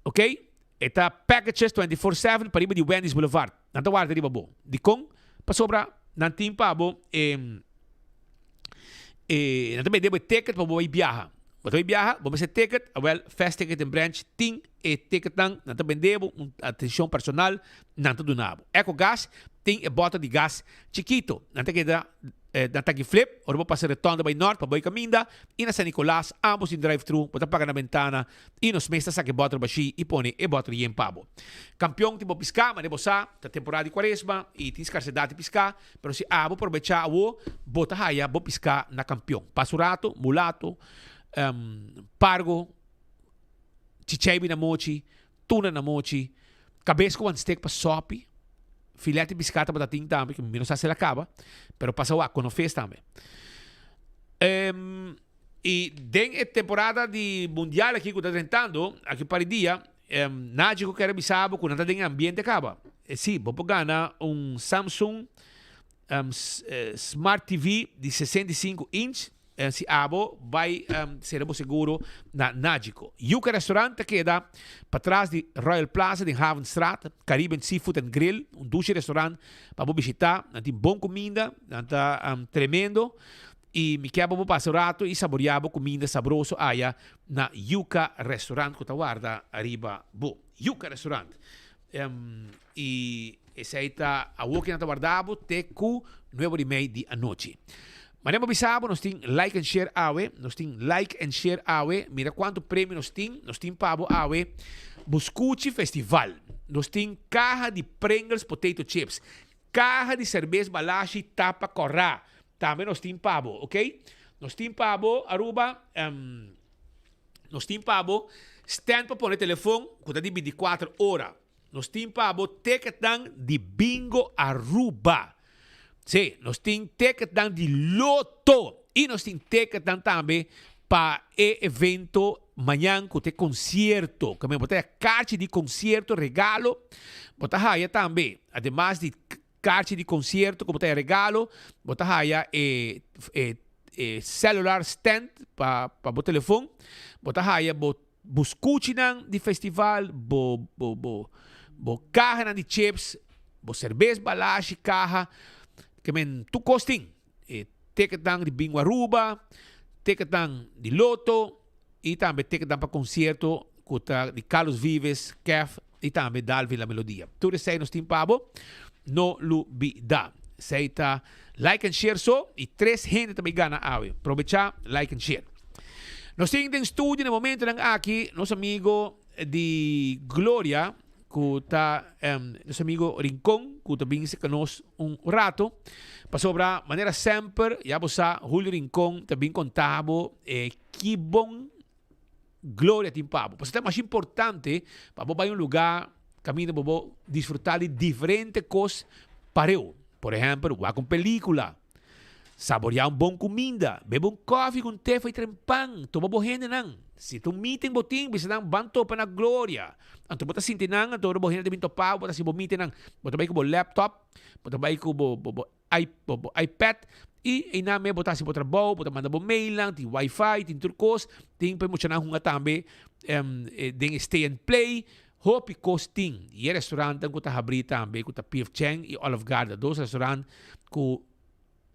ok e ta packages 24/7 pariba di Wendy's Boulevard. Nan ta warda riba bo. Dikon? Pasobra nan tin pa bo e e nan ta bende bo e ticket pa bo bai biaha. Bo ta bai biaha, bo mester ticket, awel Fast Ticket and Branch tin e ticketnan, nan ta bende bo un atencion personal, nan ta duna bo. Ecogas tin e bòter di gas chikito. Nan ta keda na Taki Flip, ora bo pasa rotonda bai nort pa bo e kaminda, i na San Nicolas, ambos tin drive thru, bo ta paga na bentana, I nos mes ta saka e bòter bashí i pone e bòter yen pa bo. Kampion tin bo piská, manera bo sa, ta temporada di kuaresma i tin skarsedat di piská, pero si abo probechá awo, bo ta haya bo piská na kampion. Pasa un rato, mulato, pargo, chicheibi na mochi, tuna na mochi, kabes ku wanstek pa sòpi, filet di piská tabata tin tambe, ku mi no sa si el a kaba, pero pasa wak, konofes tambe. I den e temporada di mundial aki ku ta drentando, aki un par di dia, Naji ku kere bisa bo ku nan ta den e ambiente kaba. E si, bo por gana un Samsung Smart TV di 65 inch si abo bai sera bo seguro na Nagico. Yuca Restaurant ta keda patras di Royal Plaza den Havenstraat, Caribbean Seafood and Grill, un dushi restaurant pa bo bishita. Nan tin bon kuminda, nan ta tremendo. I mi ke bo pasa un rato i saboreá bo kuminda sabroso aya na Yuca Restaurant ku ta warda ariba bo. Yuca Restaurant. I esei ta awor ku nan ta warda bo te ku nuebe di mei di anochi. Manera bo bisa bo nos tin like and share awe, nos tin like and share awe, mira kuantu premio nos tin, nos tin pa bo awe Buscuchi Festival. Nos tin kaha di Pringles potato chips, kaha di serbes Balashi tapa kòrá. Tambe nos tin pa bo, ok? Nos tin pa bo, Aruba, nos tin pa bo stand pa pone telefon ku ta di bintikuater ora. Nos tin pa bo ticketnan di Bingo Aruba. Sí, nos tin ticketnan di Lotto y nos tin ticketnan tambe pa e evento mañan cu ta e concierto. Caminda bo ta haya kaarchi di concierto regalo. Bo ta haya tambe, ademas di kaarchi di concierto cu bo ta haya regalo, bo ta haya e e e cellular stand pa pa bo telefon. Bo ta haya bo Bo skuchinan di festival, bo bo bo bo kahanan di chips, bo serbes balashi kaha, ke men tur kos tin. E ticketnan di Bingo Aruba, ticketnan di Lotto i tambe ticketnan pa konsierto ku ta di Carlos Vives, Kef i tambe Dalvin La Melodia. Tur esei nos tin pa bo, no lubida. Esei ta like and share so i tres hende ta bai gana awe. Probecha like and share. Nos tin den studio na momentonan aki nos amigo di Gloria cu ta nos amigo Rincon cu ta bin cerca nos un rato pasobra manera semper ya bo sa Julio Rincon ta bin conta bo e ki bon Gloria tin pa bo. Pasobra ta mas importante pa bo bay un lugar caminda bo bo disfruta di diferente cos pareu. Por ehempel, wak un pelicula. Saboreá un bon kuminda, bebe un kòfi ku un te for i tren pan, topa bo hendenan. Si ta un meeting bo tin, bisa nan ban topa na Gloria. Anto bo ta sinti nan, anto ora bo hende ta bin topa bo, bo ta hasi bo meetingnan. Bo ta bai ku bo laptop, bo ta bai ku bo bo bo bo iPad i einan mes bo ta hasi bo trabou, bo ta manda bo mailnan, tin wifi, tin tur kos, tin pa e muchanan hunga tambe den e stay and play. Hopi kos tin. I e restaurantnan ku ta habrí tambe ku ta P.F. Chang i Olive Garden, dos restaurant ku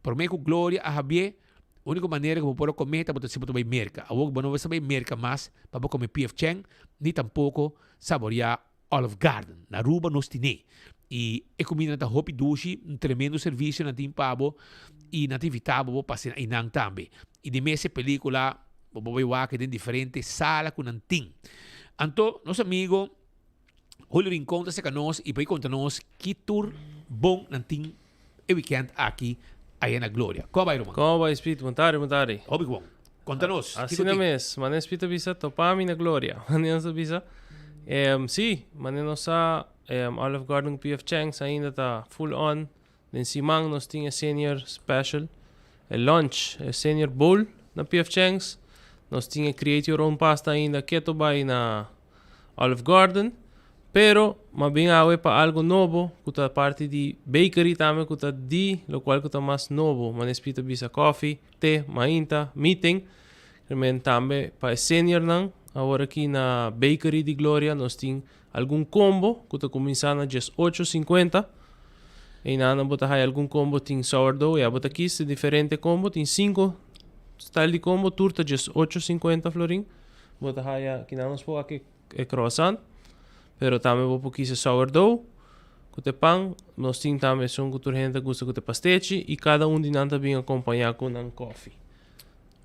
promé ku Gloria a habié, úniko manera ku bo por a komé tabata si bo ta bai Merka. Awor bo no mester bai Merka mas pa bo kome P.F. Chang ni tampoko saboriá Olive Garden. Na Aruba nos tin'é. I e kumindanan ta hopi dushi, un tremendo servisio nan tin pa bo i nan ta invitá bo bo pasa einan tambe. I di mes e pelíkula bo por bai wak den diferente sala ku nan tin. Anto nos amigo Julio Rincon ta seka nos i bai konta nos ki tur bon nan tin e weekend aki aya na Gloria. Kon a bai ruman? Kon a bai Speed? Bon tardi, bon tardi. Hopi bon. Konta nos. Asina mes, mane Speed a bisa topa mi na Gloria. Mane nos a bisa. Si, mane nos sa Olive Garden ku PF Chang's ainda ta full on. Den siman nos tin e senior special, e lunch, e senior bowl na PF Chang's. Nos tin e create your own pasta ainda keto bai na Olive Garden. Pero ma bin awe pa algo nobo ku ta parti di bakery tambe ku ta di lokual ku ta mas nobo. Manera Speed ta bisa coffee, te, mainta, meeting. Remen tambe pa e seniornan awor aki na bakery di Gloria nos tin Algun combo cu ta cuminsa na diesocho cincuenta. Eynan bo ta haya algun combo tin sourdough, ya bo ta kies di diferente combo, tin cinco style di combo, tur ta diesocho cincuenta florin. Bo ta haya, kinan nos por wak e croissant, pero tambe bo por kies e sourdough cu ta e pan. Nos tin tambe esun cu tur hende ta gusta cu ta e pastechi y cada un di nan ta bin acompaña cu nan coffee.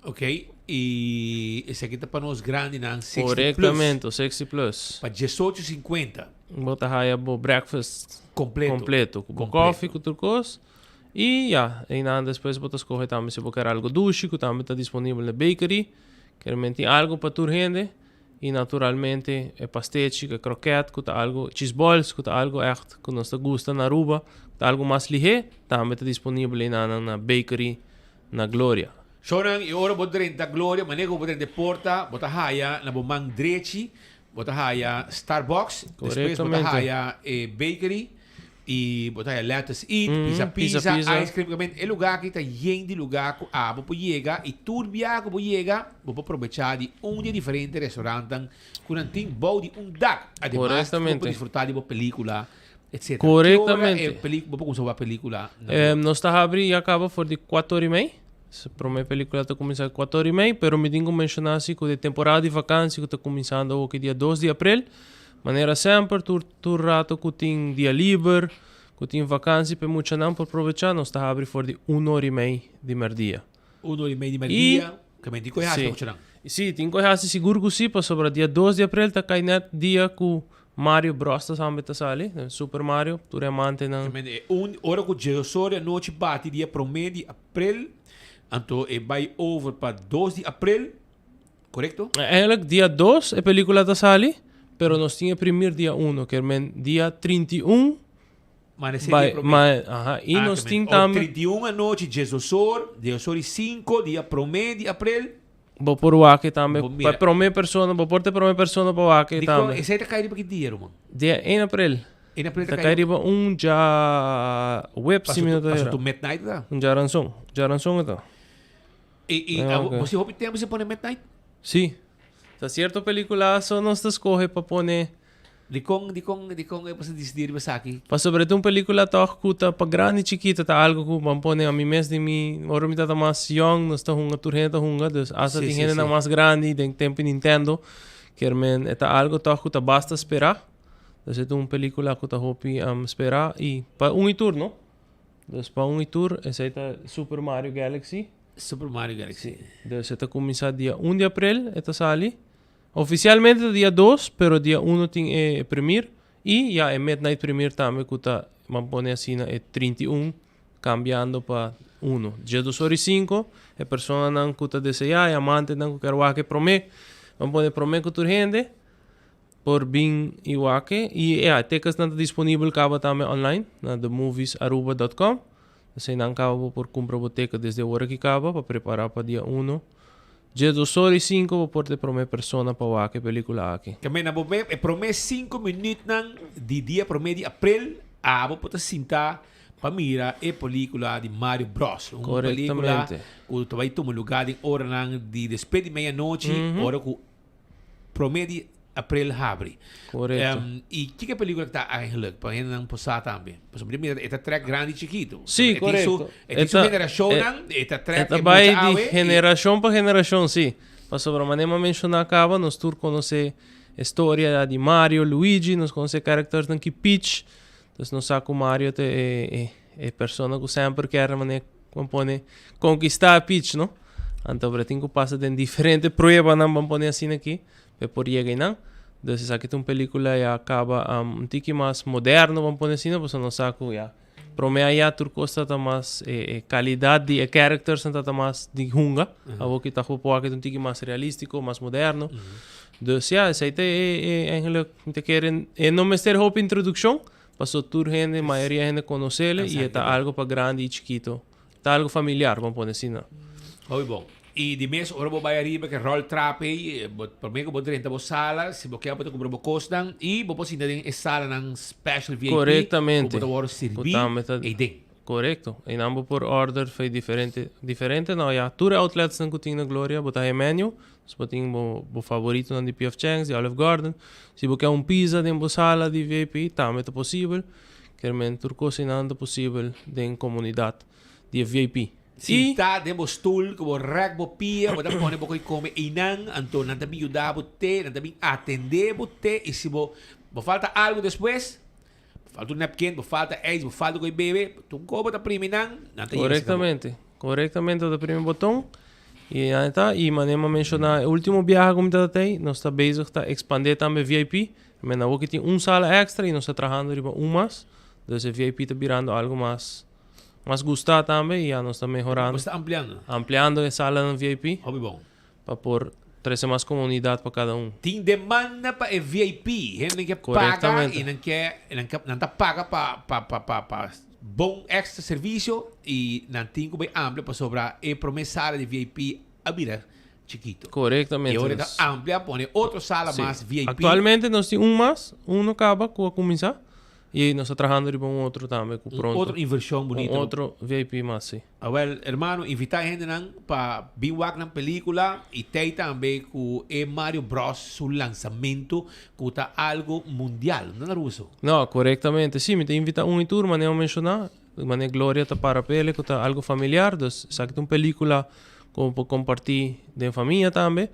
Ok, y esaki ta pa nos grandinan 60 plus. Correctamente, 60 plus. Pa diesocho cincuenta. Bo ta haya bo breakfast Completo. completo. Cu bo Completo. coffee, cu tur cos. Y ya, eynan despues bo ta scoge tambe si bo kier algo dushi, cu tambe ta disponibel na bakery. Kier men tin algo pa tur hende. Y naturalmente e pastechi, cu e kroket, cu ta algo, cheese balls, cu ta algo echt cu nos ta gusta na Aruba, cu ta algo mas lihe, tambe ta disponibel eynan na bakery na Gloria. Shownan, i ora bo drenta Gloria, manera ku bo drenta e porta, bo ta haya na bo man drechi, bo ta haya Starbucks, despues bo ta haya e bakery, i bo ta haya Lettuce Eat, Pizza Pizza, Ice Cream, kamen e lugar aki ta yen di lugar ku abo por yega, i tur biaha ku bo yega, bo por probecha di un di e diferente restaurantnan ku nan tin bou di un dak. Ademas, bo por disfruta di bo pelicula. Etcetera. Correctamente. Ki ora e pelic bo por cuminsa wak pelicula? Eh, nos ta habri ya caba for di cuatro ora y mei. E prome pelicula ta cuminsa cuatro ora y mei, pero mi tin cu menciona si cu de temporada di vakantie cu ta cuminsando awo ki dia dos di april, manera semper tur tur rato cu tin dia liber, cu tin vakantie pa e muchanan por probecha, nos ta habri for di uno ora y mei di merdia. Uno ora y mei di merdia, ke men tin cu e haci muchanan? Si, tin cu e haci sigur cu si, pasobra dia dos di april ta cay net dia cu. Mario Bros ta tambe ta sali, Super Mario, tur e amantenan. E un ora ku djesosor di anochi bati dia promé di aprel, anto e bai over pa dos di aprel, korekto? Eigenlijk dia dos e pelikula ta sali, pero nos tin e primir dia uno, ker men dia 31 Maar esei bai, dia promé. ma, aha, i Ah, nos ker men, tin o tambe 31 anochi djesosor, djesosor i sinku, dia promé di aprel. Bo por wak tambe. Bo mira. Pa prome persona, bo por ta prome persona pa wak Dikon tambe. esei ta kai riba ki dia, ruman? Dia 1 april. 1 april ta Ta kai kai riba un djaweps, si Paso mi no tu, ta paso era. tu midnight ta? Un djaranson. Djaranson e ta. I, i, Ja, abo, oké. bo si hopi tempo si pone midnight? Si. Ta cierto pelicula so nos ta scoge pa pone. Dikon, dikon, dikon e boso disidí riba esaki? Pasobra ta un pelicula tog cu ta pa grandi y chikito, ta algo cu ban pone ami mes den mi, ora mi tata mas young nos ta hunga, tur hende ta hunga, dus hasta tin hendenan mas grandi den tempo di Nintendo, kier men e ta algo tog cu ta basta spera, dus e ta un pelicula cu ta hopi spera y pa un y tur no, dus pa un y tur esey ta Super Mario Galaxy. Super Mario Galaxy. Si, dus e ta cuminsa dia un di april e ta sali. Oficialmente ta dia dos, pero dia uno tin e premier y ya e midnight premier tambe cu ta ban pone asina e 31 cambiando pa uno. Diesdos ora y cinco e personanan cu ta desea, e amantenan cu kier wak e prome, ban pone prome cu tur hende por bin y wak e. Y ya, e ticketsnan ta disponibel caba tambe online na themoviesaruba dot com. Esei nan caba bo por cumpra bo ticket desde ora ki caba pa prepara pa dia uno. Dje dos ora y cinco bo por ta e prome persona pa wak e pelicula aki. Kemey na bo me e prome cinco minuutnan di dia prome di april abo por ta sinta pa mira e pelicula di Mario Bros. Un pelicula Correctamente. cu ta bay tuma lugar den oranan di despues di medianochi ora cu Prome di april habri. Correcto. Um, y kiko pelicula ta eigenlijk? Pa hendenan por sa tambe. Pasobra mi mira, e ta trek grandi y chikito. Sí, E tin su, correcto. e tin su generacionnan, e ta trek E ta e bai mucha di awe y generacion pa generacion, sí. Pasobra manera mi a menciona caba, nos tur conoce e storia di Mario, Luigi, nos conoce charactersnan ki Peach. Dus nos sa cu Mario ta e, e, e persona cu semper kier manera Ban pone conquista Peach, no? Anto pero tin cu pasa den diferente pruebanan, ban pone asina aki, pa e por yega einan. Dus esaki ta un pelicula ya caba un tiki mas moderno, ban pone asina, pasobra nos sa cu ya prome aya tur cos ta ta mas e e calidad di e charactersnan ta ta mas di hunga. Awor ki ta por wak ta un tiki mas realistico, mas moderno. Dus ya, esey ta e e eigenlijk mi ta kere e no mester hopi introduccion. Paso tur hende, mayoria hende conocele y e ta algo pa grandi y chikito. Ta algo familiar, bo pone asina. Hopi bon. Y di mes ora bo bay ariba ke rol trap ey, bo prome ku bo drenta bo sala, si bo kier bo ta cumpra bo cosnan y bo por sinta den e salanan special VIP Correctamente. ku bo ta worde sirbi Ku tambe ta ey den. Correcto. Eynan bo por order fey diferente, diferente no ya, tur e outletsnan ku tin na Gloria bo ta haña menu. Dus bo tin bo bo favoritonan di PF Chang's, di Olive Garden. Si bo ke un pizza den bo sala di VIP tambe ta posibel. Kermen tur kos einan ta posibel den komunidat di e VIP. I. Sinta den bo stoel ku bo rèk bo pia, bo ta pone bo koi kome einan, anto nan ta bin yuda bo te, nan ta bin atendé bo te i si bo bo falta algu despues, bo falta un napkin, bo falta ijs, bo falta koi bebe, tur kos bo ta primi nan, nan ta yega serka bo. Korektamente, korektamente bo ta primi boton. Y ahí ta, y manera mi a menciona e ultimo biaha cu mi ta tey, nos ta bezig ta expande tambe VIP. Men awo ki tin un sala extra y nos ta trahando riba un mas. Dus e VIP ta birando algo mas, mas gusta tambe y ya nos ta mehorando. Nos ta ampliando. Ampliando e salanan VIP. Hopi bon. Pa por trece mas comunidad pa cada un. Tin demanda pa e VIP. Hende ke paga Correctamente. y nan ke, nan ke, nan ta paga pa, pa, pa, pa, pa Bon extra servicio y nan tin cu bay amplia pasobra e prome sala di VIP a bira chikito. Corectamente. Y ahora ta amplia pone otro sala Sí. mas VIP. Actualmente nos tin un mas, uno caba cu a cuminsa y nos ta trahando riba un otro tambe cu Un pronto. otro inversion bunito. Un otro VIP mas, si. Awel, hermano, invita e hendenan pa bin wak nan pelicula y tey tambe cu e Mario Bros su lansamento cu ta algo mundial, no na Ruso? No, corectamente. Si, mi ta invita un y tur, manera mi a menciona, manera Gloria ta para pele cu ta algo familiar, dus esaki ta un pelicula cu bo por comparti den famia tambe.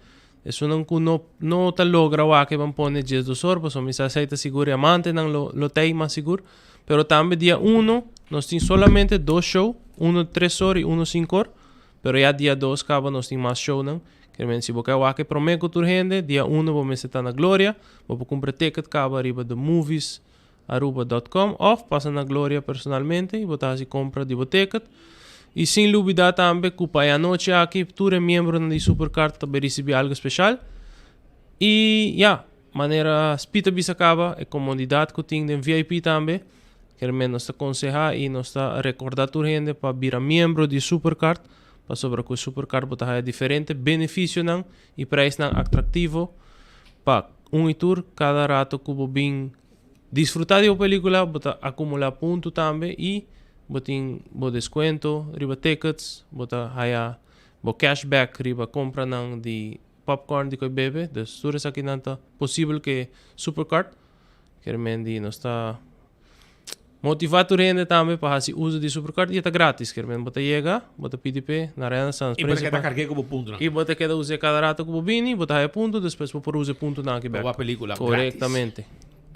Esunnan cu no no ta logra wak e ban pone djes dos or, pasobra mi sa esey ta sigur e amantenan lo lo tey mas sigur. Pero tambe dia uno nos tin solamente dos show, uno tres or y uno cinco or, pero ya dia dos caba nos tin mas shownan. Kermen si bo ke wak e prome ku tur hende, dia uno bo mester ta na Gloria. Bo por kumpra ticket kaba riba themoviesaruba dot com òf pasa na Gloria personalmente i bo ta hasi kompra di bo ticket. I sin lubida tambe ku pa e anochi aki tur e miembronan di Supercard ta bai risibí algu speshal. I ya, manera Speed a bisa kaba, e komodidat ku tin den VIP tambe, kermen nos ta konsehá i nos ta rekordá tur hende pa bira miembro di Supercard. Pasobra ku e Supercard bo ta haya diferente benefisionan i preisnan atraktivo pa un i tur. Kada rato ku bo bin disfrutá di bo pelikula bo ta akumulá punto tambe i bo tin bo deskuento riba tickets, bo ta haya bo cashback riba kompranan di popcorn di ku e bebe. Dus tur esakinan ta posibel ku e Supercard. Kermen di nos ta motiva tur hende tambe pa hasi uso di Supercard y e ta gratis. Kermen bo ta yega, bo ta pidi p'e na Renaissance Y bo ta keda Principal. karg'é ku bo puntonan. Y bo ta keda us'é kada rato ku bo bini, bo ta haya punto, despues bo por usa e puntonan aki Pa bek. wak pelikula gratis. Korektamente.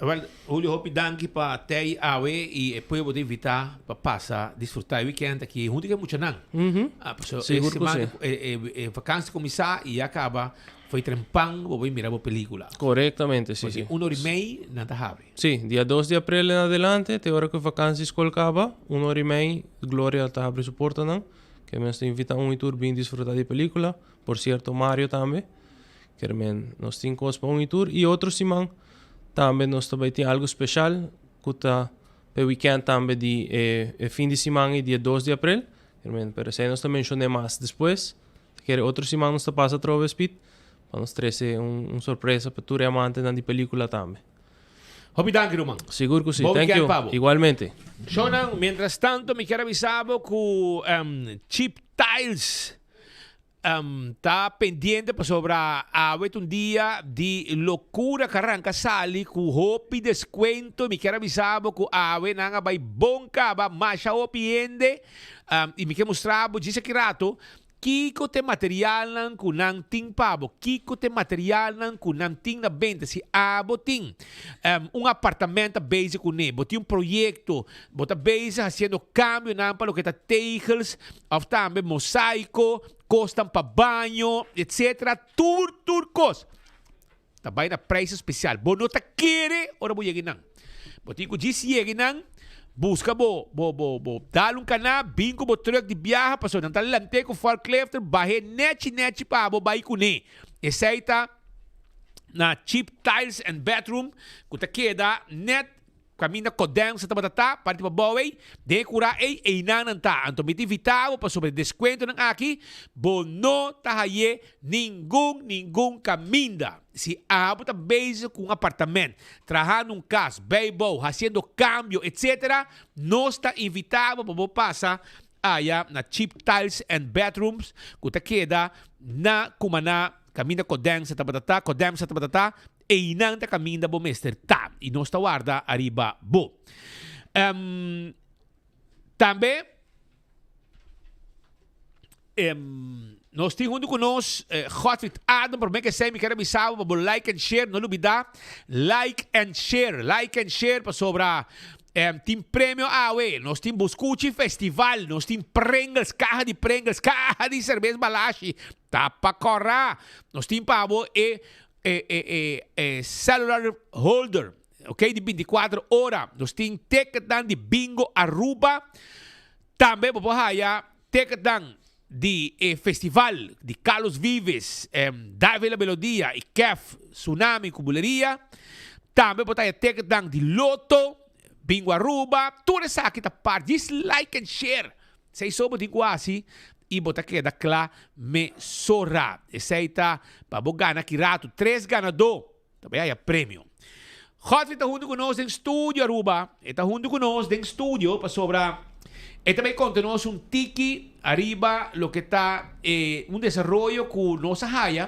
Wel, Julio hopi danki pa tei awe y e pueblo ta invita pa pasa disfruta e weekend aki hunto ku e muchanan. Ah, pasobra e Sigur ku semana si. e e e vakantie kuminsá y ya kaba. Foi trempan bo bay mira bo pelicula. Corectamente, si, Porque si. un ora y mei nan ta habri. Si, dia dos di april en adelante, te ora cu e vakantie scol caba, un ora y mei Gloria ta habri su portanan. Ke men ta invita un y tur bin disfruta di pelicula. Por cierto, Mario tambe. Ker men nos tin cos pa un y tur. Y otro siman tambe nos ta bay tin algo special cu ta p'e weekend tambe di e e fin di siman y dia dos di april. Ker men, pero esey nos ta mencione mas despues. Ta kere otro siman nos ta pasa atrobe Speed pa nos trece un un sorpresa pa tur e amantenan di pelicula tambe. Hopi danki ruman. Sigur cu si. Bon Thank weekend you. pa bo. Igualmente. Shownan, mientras tanto mi kier a bisa bo cu Cheap Tiles ta pendiente pasobra awe ta un dia di locura cu a ranca sali cu hopi descuento. Mi kier a bisa bo cu awe nan a bay bon caba masha hopi hende y mi kier mustra bo djis aki rato Kiko t'e materialnan ku nan tin pa bo? Kiko t'e materialnan ku nan tin na benta? Si abo tin un apartamento ta bezig kuné, bo tin un proyekto, bo ta bezig hasiendo kambionan pa loke ta tegels òf tambe mosaiko, kosnan pa baño, etsetera, tur tur kos ta bai na prijs especial. Bo no ta kere ora bo yega einan. Bo tin ku djis yega einan, buska bo, bo, bo, bo dal un kaná, bin ku bo truck di biaha, pasobra nan ta lant'é ku forklift, bah'é nechi nechi pa bo bai kuné. Esei ta na Cheap Tiles and Bathroom ku ta keda net Kaminda Kodensa tabata ta, parti pa bou ei, den e kurá ei, einan nan ta. Anto mi ta invitá bo pasobra e deskuentonan aki bo no ta haye ningun, ningun kaminda. Si abo ta bezig ku un apartament, trahando un kas, bijbouw, hasiendo kambio, etsetera, nos ta invitá bo pa bo pasa aya na Cheap Tiles and Bathrooms ku ta keda na Kumaná, kaminda Kodensa tabata ta, Kodemsa tabata ta, Einan ta kaminda bo mester ta i nos ta warda ariba bo. Um, tambe um, nos tin huntu ku nos eh, Godfried Adam, promé ke esei mi ker a bisa bo pa bo like and share, no lubida like and share, like and share pasobra um, tin premio awe, nos tin Buscuchi Festival, nos tin Pringles, kaha di Pringles, kaha di serbes Balashi, tapa kòrá, nos tin pa bo e e e e e cellular holder, ok, di 24 ora. Nos tin ticketnan di Bingo Aruba. Tambe bo por haya ticketnan di e festival di Carlos Vives, em, David La Melodia y Kef Tsunami cu Buleria. Tambe bo ta haya ticketnan di Lotto, Bingo Aruba. Tur esaki ta part. Just like and share. Esei so bo tin ku hasi i bo ta keda kla mesora. Esei ta pa bo gana ki ratu. Tres ganadó ta bai haya premio. Godfrey ta huntu ku nos den studio Aruba. E ta huntu ku nos den studio pasobra e ta bai konta nos un tiki ariba loke ta e un desaroyo ku nos a haya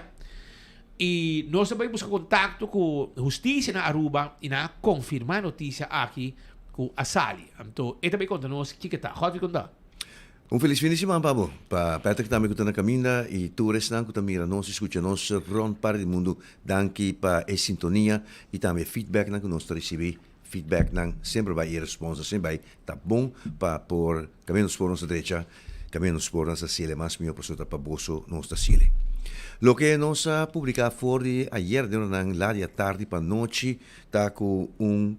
i nos a bai buska kontakto ku hustisia na Aruba i nan a konfirma e notisia aki ku a sali. Anto e ta bai konta nos kiko ta. Godfrey konta. Un felis fin di siman pa bo, pa Patrick tambe ku ta na kaminda i tur esnan ku ta mira nos i skucha nos rònt parti di mundu. Danki pa e sintonia i tambe e feedbacknan ku nos ta risibí. Feedbacknan semper bai i e responsa semper bai ta bon pa por kaminda nos por nos ta drecha, kaminda nos por nos ta hasiel e mas mihó pasobra ta pa boso nos ta hasiel. Loke nos a publiká for di ayer den oranan la di atardi pa nochi ta ku un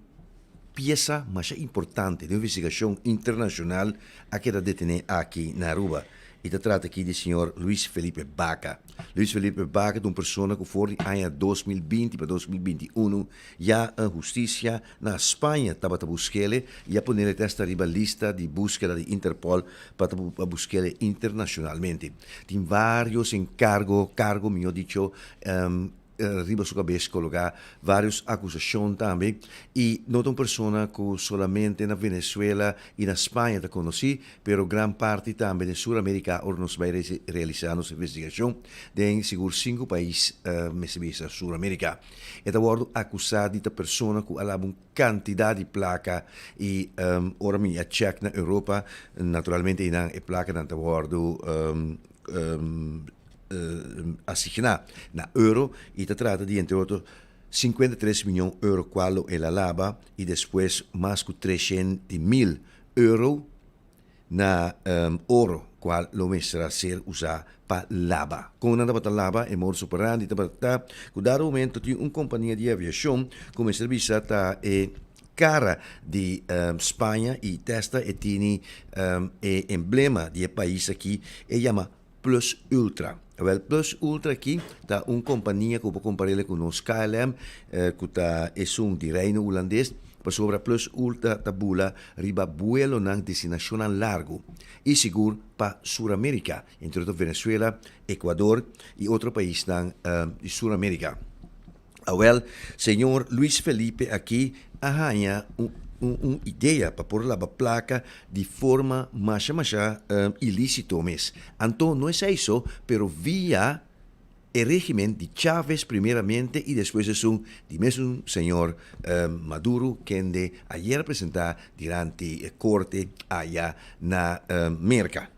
piesa masha importante den investigashon internashonal a keda detené aki na Aruba. I ta trata aki di señor Luis Felipe Baca. Luis Felipe Baca ta un persona ku for di aña 2020 pa 2021 ya hustisia na Spaña tabata busk'ele i a ponele te hasta riba lista di búskeda di Interpol pa ta busk'ele internashonalmente. Tin vários enkargo, kargo mihó dicho, riba su kabes kologá, vários akusashon tambe i no ta un persona ku solamente na Venezuela i na Spaña ta konosí, pero gran parti tambe den Sur Amerika ora nos bai realisá nos investigashon den sigur sinku pais mester bisa Sur Amerika. E ta wòrdu akusá di ta persona ku a laba un kantidat di plaka i ora mi a chèk na Europa naturalmente einan e plakanan ta wòrdu asigná na euro i ta trata di entre otro 53 miyon euro kual lo el a laba i despues mas ku 300,000 euro na oro kual lo mester a ser usá pa laba. Kon nan tabata laba e modus operandi tabata ta ku dado momento tin un kompania di aviashon ku mester bisa ta e kara di Spaña i testa e tini e emblema di e pais aki e yama Plus Ultra. Awel Plus Ultra aki ta un kompania ku bo kompar'el ku nos KLM ku ta esun di Reino Hulandes pasobra Plus Ultra ta bula riba buelonan destinashonnan largu i sigur pa Sur Amerika, entre otro Venezuela, Ecuador i otro paisnan di Sur Amerika. Awel, señor Luis Felipe aki a haña un un idea pa por laba placa di forma masha masha ilicito mes. Anto no esey so, pero via e regimen di Chavez primeramente y despues esun di mesun señor Maduro kende ayer a presenta dilanti e corte aya na Merca.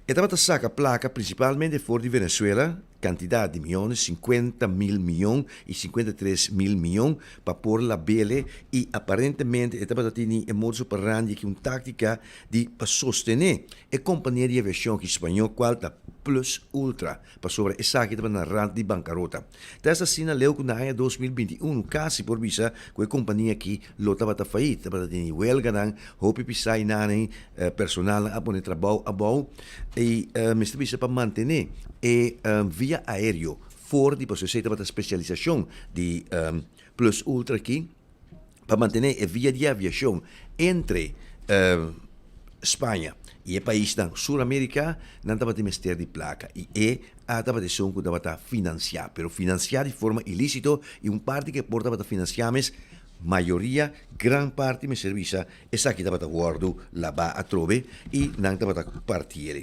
E tabata saka plaka prinsipalmente for di Venezuela, kantidat di miónes, 50,000 mion i 53,000 mion, pa por labele i aparentemente e tabata tini e modus operandi aki un táktika di pa sostené e kompania di aviashon aki spañó kual ta Plus Ultra. Pasobra esaki tabata na rand di bankarota. Ta es asina leu ku na aña 2021 kasi por bisa ku e kompania aki lo tabata fayit. Tabata tene welganan, hopi pisá i nani personalnan a pone trabou abou i mester bisa pa mantené e via aereo for di pasobra esei tabata spesialisashon di Plus Ultra aki pa mantené e via di aviashon entre Spaña i e paisnan Sur Amerika, nan tabatin mester di plaka i e a tabata esun ku tabata finansiá, pero finansiá di forma ilísito i un parti ku e por tabata finansiá mes, mayoria, gran parti mester bisa, esaki tabata wòrdu labá atrobe i nan tabata partiel.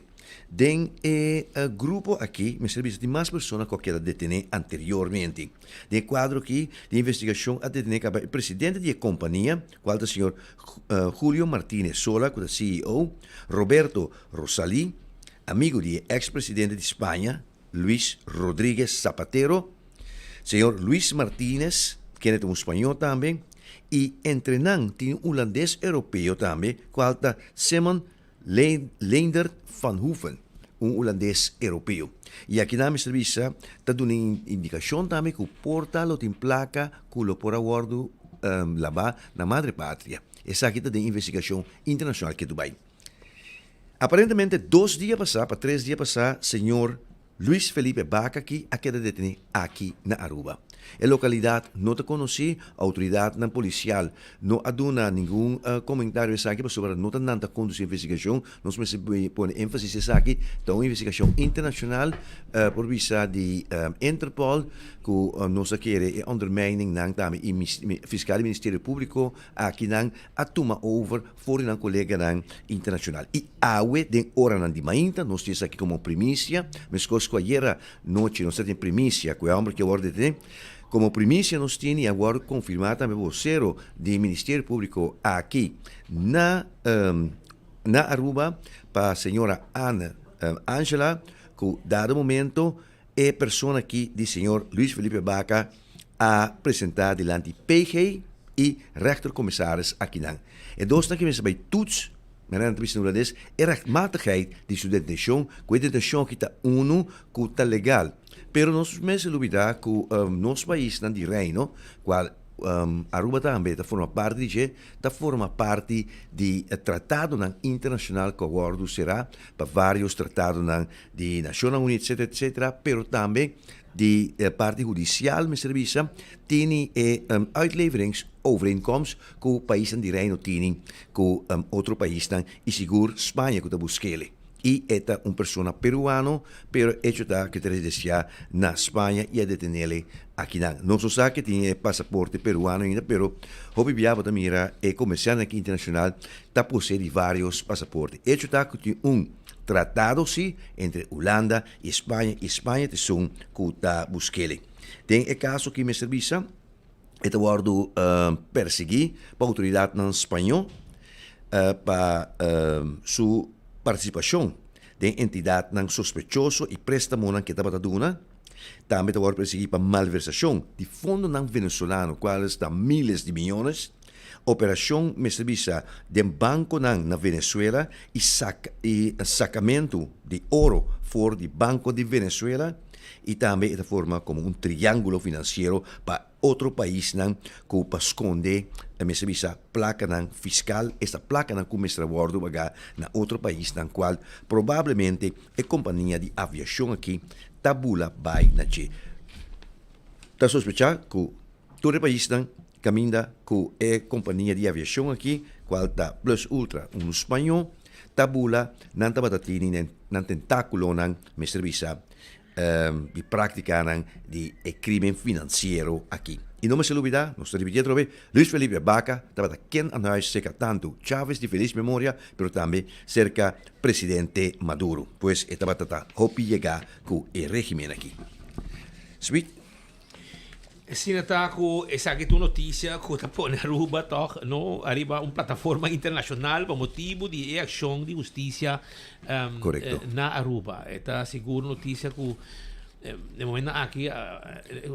Den e grupo aki mester bisa tin mas persona ku a keda detené anteriormente. Den e kuadro aki di investigashon a detené kaba e presidente di e kompania, kual ta señor Julio Martinez Sola ku ta ceo, Roberto Rosalí, amigu di e eks presidente di Spaña, Luis Rodríguez Zapatero, señor Luis Martinez, kende ta un spañó tambe, i entre nan tin un hulandes europeo tambe, kual ta Simon Leendert van Hoeven, un hulandes europeo. I akinan mester bisa ta duna indikashon tambe ku por ta lo tin plaka ku lo por a wòrdu labá na madre patria. Esaki ta den investigashon internashonal ke Dubai. Aparentemente dos dia pasá pa tres dia pasá señor Luis Felipe Baca ki a keda deteni aki na Aruba. E localidad no ta conoci, autoridadnan policial no a duna ningun comentario esaki pasobra no ta nan ta conduci investigacion. Nos mester pone enfasis esaki ta un investigacion internacional por bisa di Interpol cu nos a kere e ondermijning nan tambe y fiscal di Ministerio Publico aki nan a tuma over for di nan koleganan internashonal. I awe den oranan di mainta nos tin esaki komo primisia, meskos ku ayera nochi nos ta tin primisia ku e hòmber ke a wòrdu detené. Komo primisia nos tin i a wòrdu konfirmá tambe bosero di Ministerio Públiko aki na na Aruba pa señora Anne Angela ku dado momento e persona aki di señor Luis Felipe Baca a presenta dilanti PG y Rechter Commissaris akinan. E dosnan aki mester bay toets. Manera nan ta bisa na hulandes, e rechtmatigheid di su detenshon, ku e detenshon aki ta unu ku ta legal. Pero nos mester lubida ku nos paisnan di Reino, kual Aruba tambe ta forma parti di dje, ta forma parti di tratadonan internashonal ku a wòrdu será pa vários tratadonan di Nashonnan Uní etcetera etcetera, pero tambe di parti hudisial mester bisa tini e uitleveringsovereenkomst ku paisnan di Reino tini ku otro paisnan i sigur Spaña ku ta busk'el. I e ta un persona peruano pero echo ta ku e ta residensiá na Spaña i a detenele akinan. Nos no sa ke tin e pasaporte peruano ainda pero hopi bia bo ta mira e komersiantenan aki internashonal ta posee di vários pasaporte. Echo ta ku tin un tratado si entre Hulanda i Spaña i Spaña ta esun ku ta busk'el. Den e kaso aki mester bisa e ta wòrdu persiguí pa outoridatnan spañó pa su partisipashon den entidatnan sospechoso i préstamonan ku e tabata duna. Tambe ta wòrdu persiguí pa malversashon di fondonan venezolano kuales ta miles di miyones. Operashon mester bisa den bankonan na Venezuela i i sakamentu di oro for di Banko di Venezuela i tambe e ta forma komo un triángulo finansiero pa otro paisnan ku pa skonde mester bisa plakanan fiskal, esta plakanan ku mester a wòrdu pagá na otro paisnan kual probablemente e kompania di aviashon aki ta bula bai na dje. Ta sospechá ku Tur e paisnan caminda cu e compania di aviacion aki, cual ta Plus Ultra, unu Spañó, ta bula, nan tabata tini nan tentaculonan, mester bisa, di practicanan di e crimen financiero aki. Y no mester lubida, nos ta ripiti atrobe, Luis Felipe Baca tabata ken aan huis cerca tanto Chavez di feliz memoria, pero tambe cerca presidente Maduro. Pues e tabata ta hopi yega cu e regimen aki. Sweet. Asina ta ku esaki ta un notisia ku ta pone Aruba tòg no ariba un plataforma internashonal pa motibu di e akshon di hustisia na Aruba. E ta sigur notisia ku e momentonan aki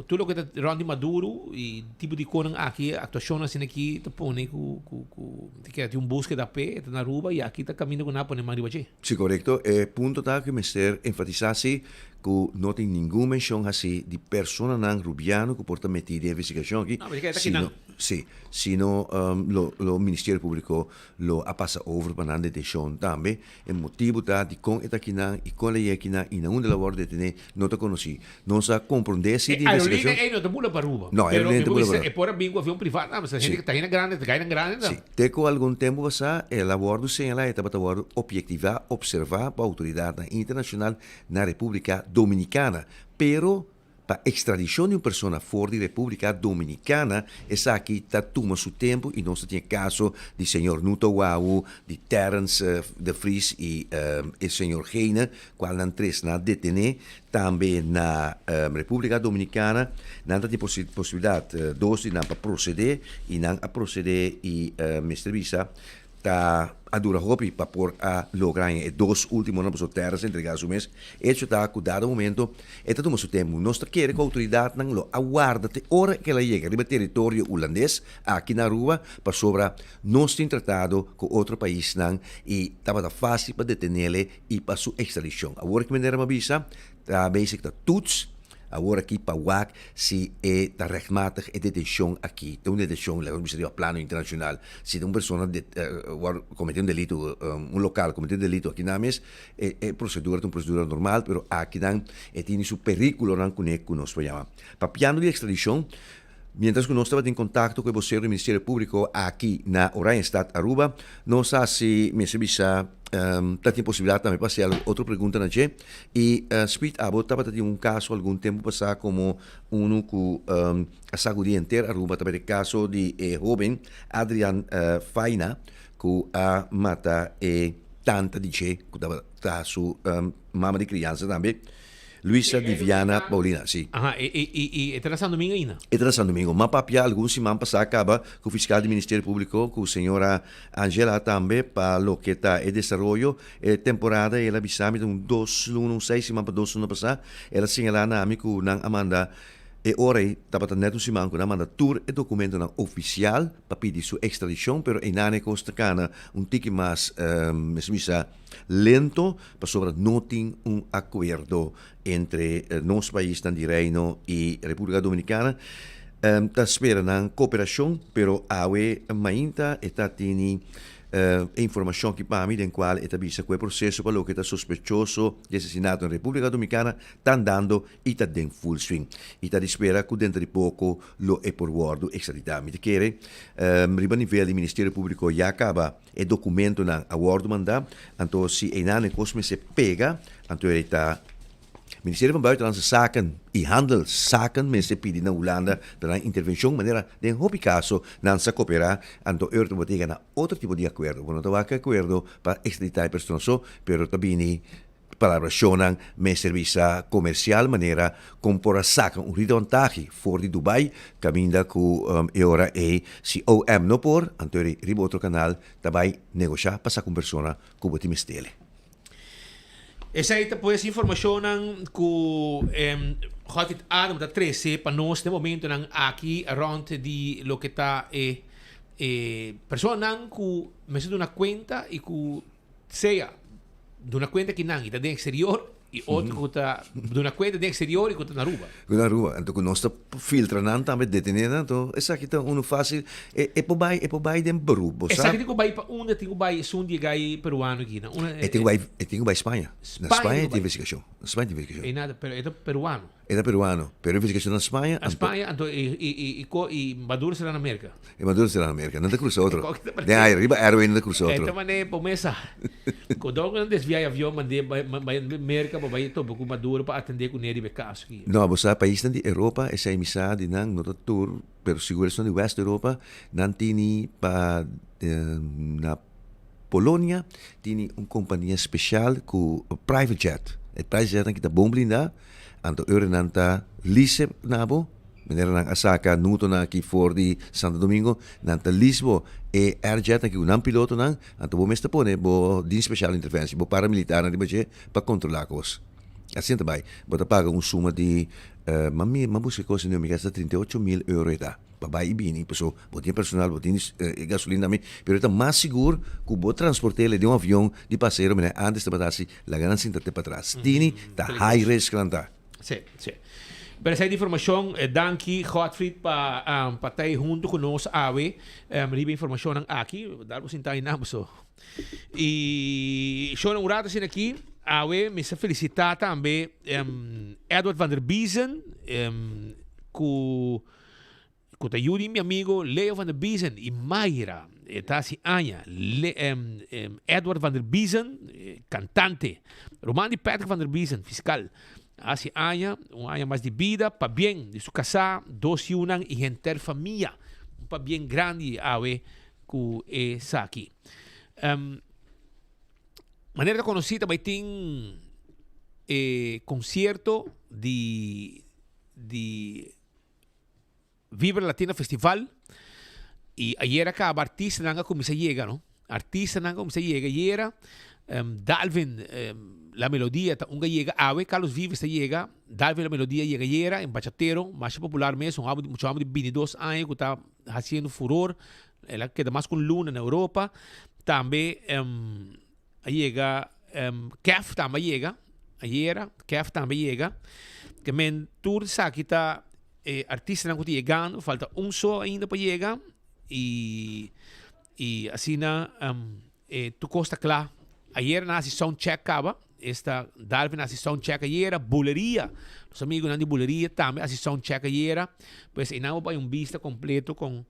tur loke ta rònt di Maduro i tipo di konan aki, aktuashonnan asina aki ta pone ku ku ta keda tin un búskeda p'e, e ta na Aruba i aki ta kaminda ku nan a pone man riba dje. Si korekto. E punto ta ku mester enfatisá si ku no tin ningun menshon hasí di personanan rubiano ku por ta metí den investigashon aki, sino, sí, sino lo lo Ministerio Públiko lo a pasa over pa nan detenshon tambe. E motibu ta dikon e ta akinan i kon el a yega akinan i na unda el a wòrdu detené no ta konosí. Nos a komprondé si di investigashon. E aerolínea ei no ta bula pa Aruba. No, aerolínea no ta bula pa Aruba. E por a bin ku avion privá tambe, ta hende ta hende grandi, ta gainan grandi ta. Sí, te ku algun tempu pasá el a wòrdu señalá, e tabata wòrdu opjektivá, opservá pa outoridatnan internashonal na Repúblika Dominikana, pero pa ekstradishon di un persona for di Repúblika Dominikana esaki ta tuma su tempu i nos ta tin e kaso di señor Nuto Wawu, di Terrence de Vries i e señor Heine kual nan tres nan a detené tambe na Repúblika Dominikana. Nan ta tin posibilidat dos di nan pa prosedé i nan a prosedé i mester bisa Ta a dura hopi pa por a logra haña e dos ultimonan pasobra Terrence a entrega su mes. Hecho ta cu dado momento e ta tuma su tempo. Nos ta kere cu autoridadnan lo a warda te ora cu el a yega riba teritorio Hulandes aki na Aruba pasobra nos tin tratado cu otro paisnan y tabata facil pa detenele y pa su extradicion. Awor ki manera mi a bisa ta bezig ta toets. Awor aki pa wak si e ta rechtmatig e detencion aki. Ta un detencion, laga nos bisa riba plano internacional. Si ta un persona de wòrdu comete un delito, un local comete un delito aki nan mes, e e procedura ta un procedura normal, pero aki nan e tini su periculonan cune cu nos por yama. Papiando di extradicion, mientras cu nos tabatin contacto cu e vocero di Ministerio Publico aki na Oranjestad, Aruba, nos a haci, mester bisa, ta tin posibilidad tambe pa haci algun otro pregunta na dje. I Speed abo tabata tin un kaso algun tempu pasá komo unu ku a sagudí henter Aruba tabata e kaso di e hóben Adrian Faina ku a mata e tanta di dje ku tabata su mama di kriansa tambe. Luisa Diviana Paulina, si. Aha, i, i, i, i e ta na San Domingo ainda? E ta na San Domingo. M'a papia algun siman pasá kaba ku fiskal di Ministerio Públiko, ku señora Angela tambe, pa loke ta e desaroyo. E temporada el a bisa mi ta un dos luna, un seis siman pa dos luna pasá, el a señalá na mi ku nan a manda. E ora ei tabata nèt un siman ku nan manda tur e dokumentonan ofisial pa pidi su ekstradishon, pero einan e kos ta kana un tiki mas, mester bisa, lento pasobra no tin un akuerdo entre nos paisnan di Reino i Repúblika Dominikana. Ta spera nan koperashon, pero awe mainta e ta tini E informashon aki pa mi den kual e ta bisa ku e proseso pa loke ta sospechoso di asesinato na Repúblika Dominikana ta andando i ta den full swing i ta di spera ku denter di poko lo e por wòrdu ekstraditá. Mi ta kere riba nivel di Ministerio Públiko ya kaba e dokumentonan a wòrdu mandá, anto si einan e kos mester pega anto e ta Ministerio van Buitenlandse Zaken y Handelszaken mester pidi na Hulanda pa nan intervencion manera den hopi caso nan sa coopera anto eur ta bo yega na otro tipo di acuerdo. Bo no ta wak acuerdo pa extradita e persona so pero ta bini palabracionnan mester bisa comercial manera con por a saca un ridontahe for di Dubai caminda cu e ora ey si OM no por anto riba otro canal ta bay negosha pa saca un persona cu bo tin mestele. Esei ta pues informashonnan ku Godfried Adam ta trese pa nos den momentonan aki rònt di loke ta e e personanan ku mester duna kuenta i ku sea duna kuenta kinan i ta den eksterior i otro ku ta duna kuenta den eksterior i ku ta na Aruba. Ku na Aruba. Anto ku nos ta filtra nan tambe, detené nan, anto esaki ta unu fásil. E e por bai, e por bai den beroep, bo sa. Esaki tin ku bai pa unda tin ku bai esun di e gai peruano aki nan? Unda E tin ku bai, e tin ku bai Spaña. Na Spaña Spaña tin ku tin bai. investigashon. Na Spaña tin investigashon. E nada, pero e ta peruano. E ta peruano, pero investigashon na Spaña, Na anto. Spaña, anto i i i i ko i Maduro será na Merka. E Maduro será na Merka. Nan ta krusa otro. Den aire, riba airway nan ta krusa E otro. ta manera bo mesa. Ku don ku nan desviá e avion mand'é bai bai Merka pa bai topa ku Maduro pa atendé kuné riba e kaso aki. No, bo sa paisnan di Europa, esei mi sa di nan no ta tur. Pero sigur esnan di West Europa, nan tini pa na Polonia tini un kompania spesial ku private jet. E private jetnan ki ta bon blinda, anto ora nan ta lease na bo, manera nan a saka nutonan aki for di Santo Domingo, nan ta lease bo e airjetnan ki ku nan pilotonan, anto bo mes ta pone bo dienst spesial interventie, bo paramilitarnan riba dje pa kontrola kos. Asina ta bai. Bo ta paga un suma di, ma mi, ma buska e kos ei, mi gasta 38.000 euro e ta, pa bai i bini, paso bo tin e personal, bo tin e gasolina tambe, pero e ta mas sigur ku bo transport'el den un avion di pasahero manera antes tabata hasi, laga nan sinta te patras. Tini ta high risk nan ta. Sí, sí. Pero esei di informashon, danki Godfried pa pa ta ei huntu ku nos awe riba e informashonnan aki. Dal bo sinta einan paso. I shona un rato asina aki, awe mi sa felicita tambe Edward van der Biezen ku ku ta yu di mi amigo Leo van der Biezen i Mayra. E ta hasi aña. Le, Edward van der Biezen, kantante. Ruman di Patrick van der Biezen, fiskal. Hasi aña, un aña mas di bida, pabien di su kasá, dos yunan i henter famia. Un pabien grandi awe ku esaki. Um, manera ta konosí ta bai tin e konsierto di di Vibra Latina Festival i ayera kaba artistanan a kuminsá yega no. Artistanan a kuminsá yega ayera. Um, Dalvin um, La Melodia ta un yega awe, Carlos Vives ta yega, Dalvin La Melodia yega ayera, un bachatero masha popular mes, un hòmber mucha hòmber di bintidos aña ku ta hasiendo furor. El a keda mas ku un luna na Europa. Tambe um, a yega um, Kef tambe a yega ayera, Kef tambe a yega. Ke men tur esaki ta e artistanan ku ta yegando, falta un so ainda pa yega i i asina um, e tur kos ta kla. Ayera nan hasi sound check kaba. Esta Darwin hasi sound check ayera. Buleria, nos amigunan di Buleria tambe hasi sound check ayera. Pues einan bo bai un bista completo con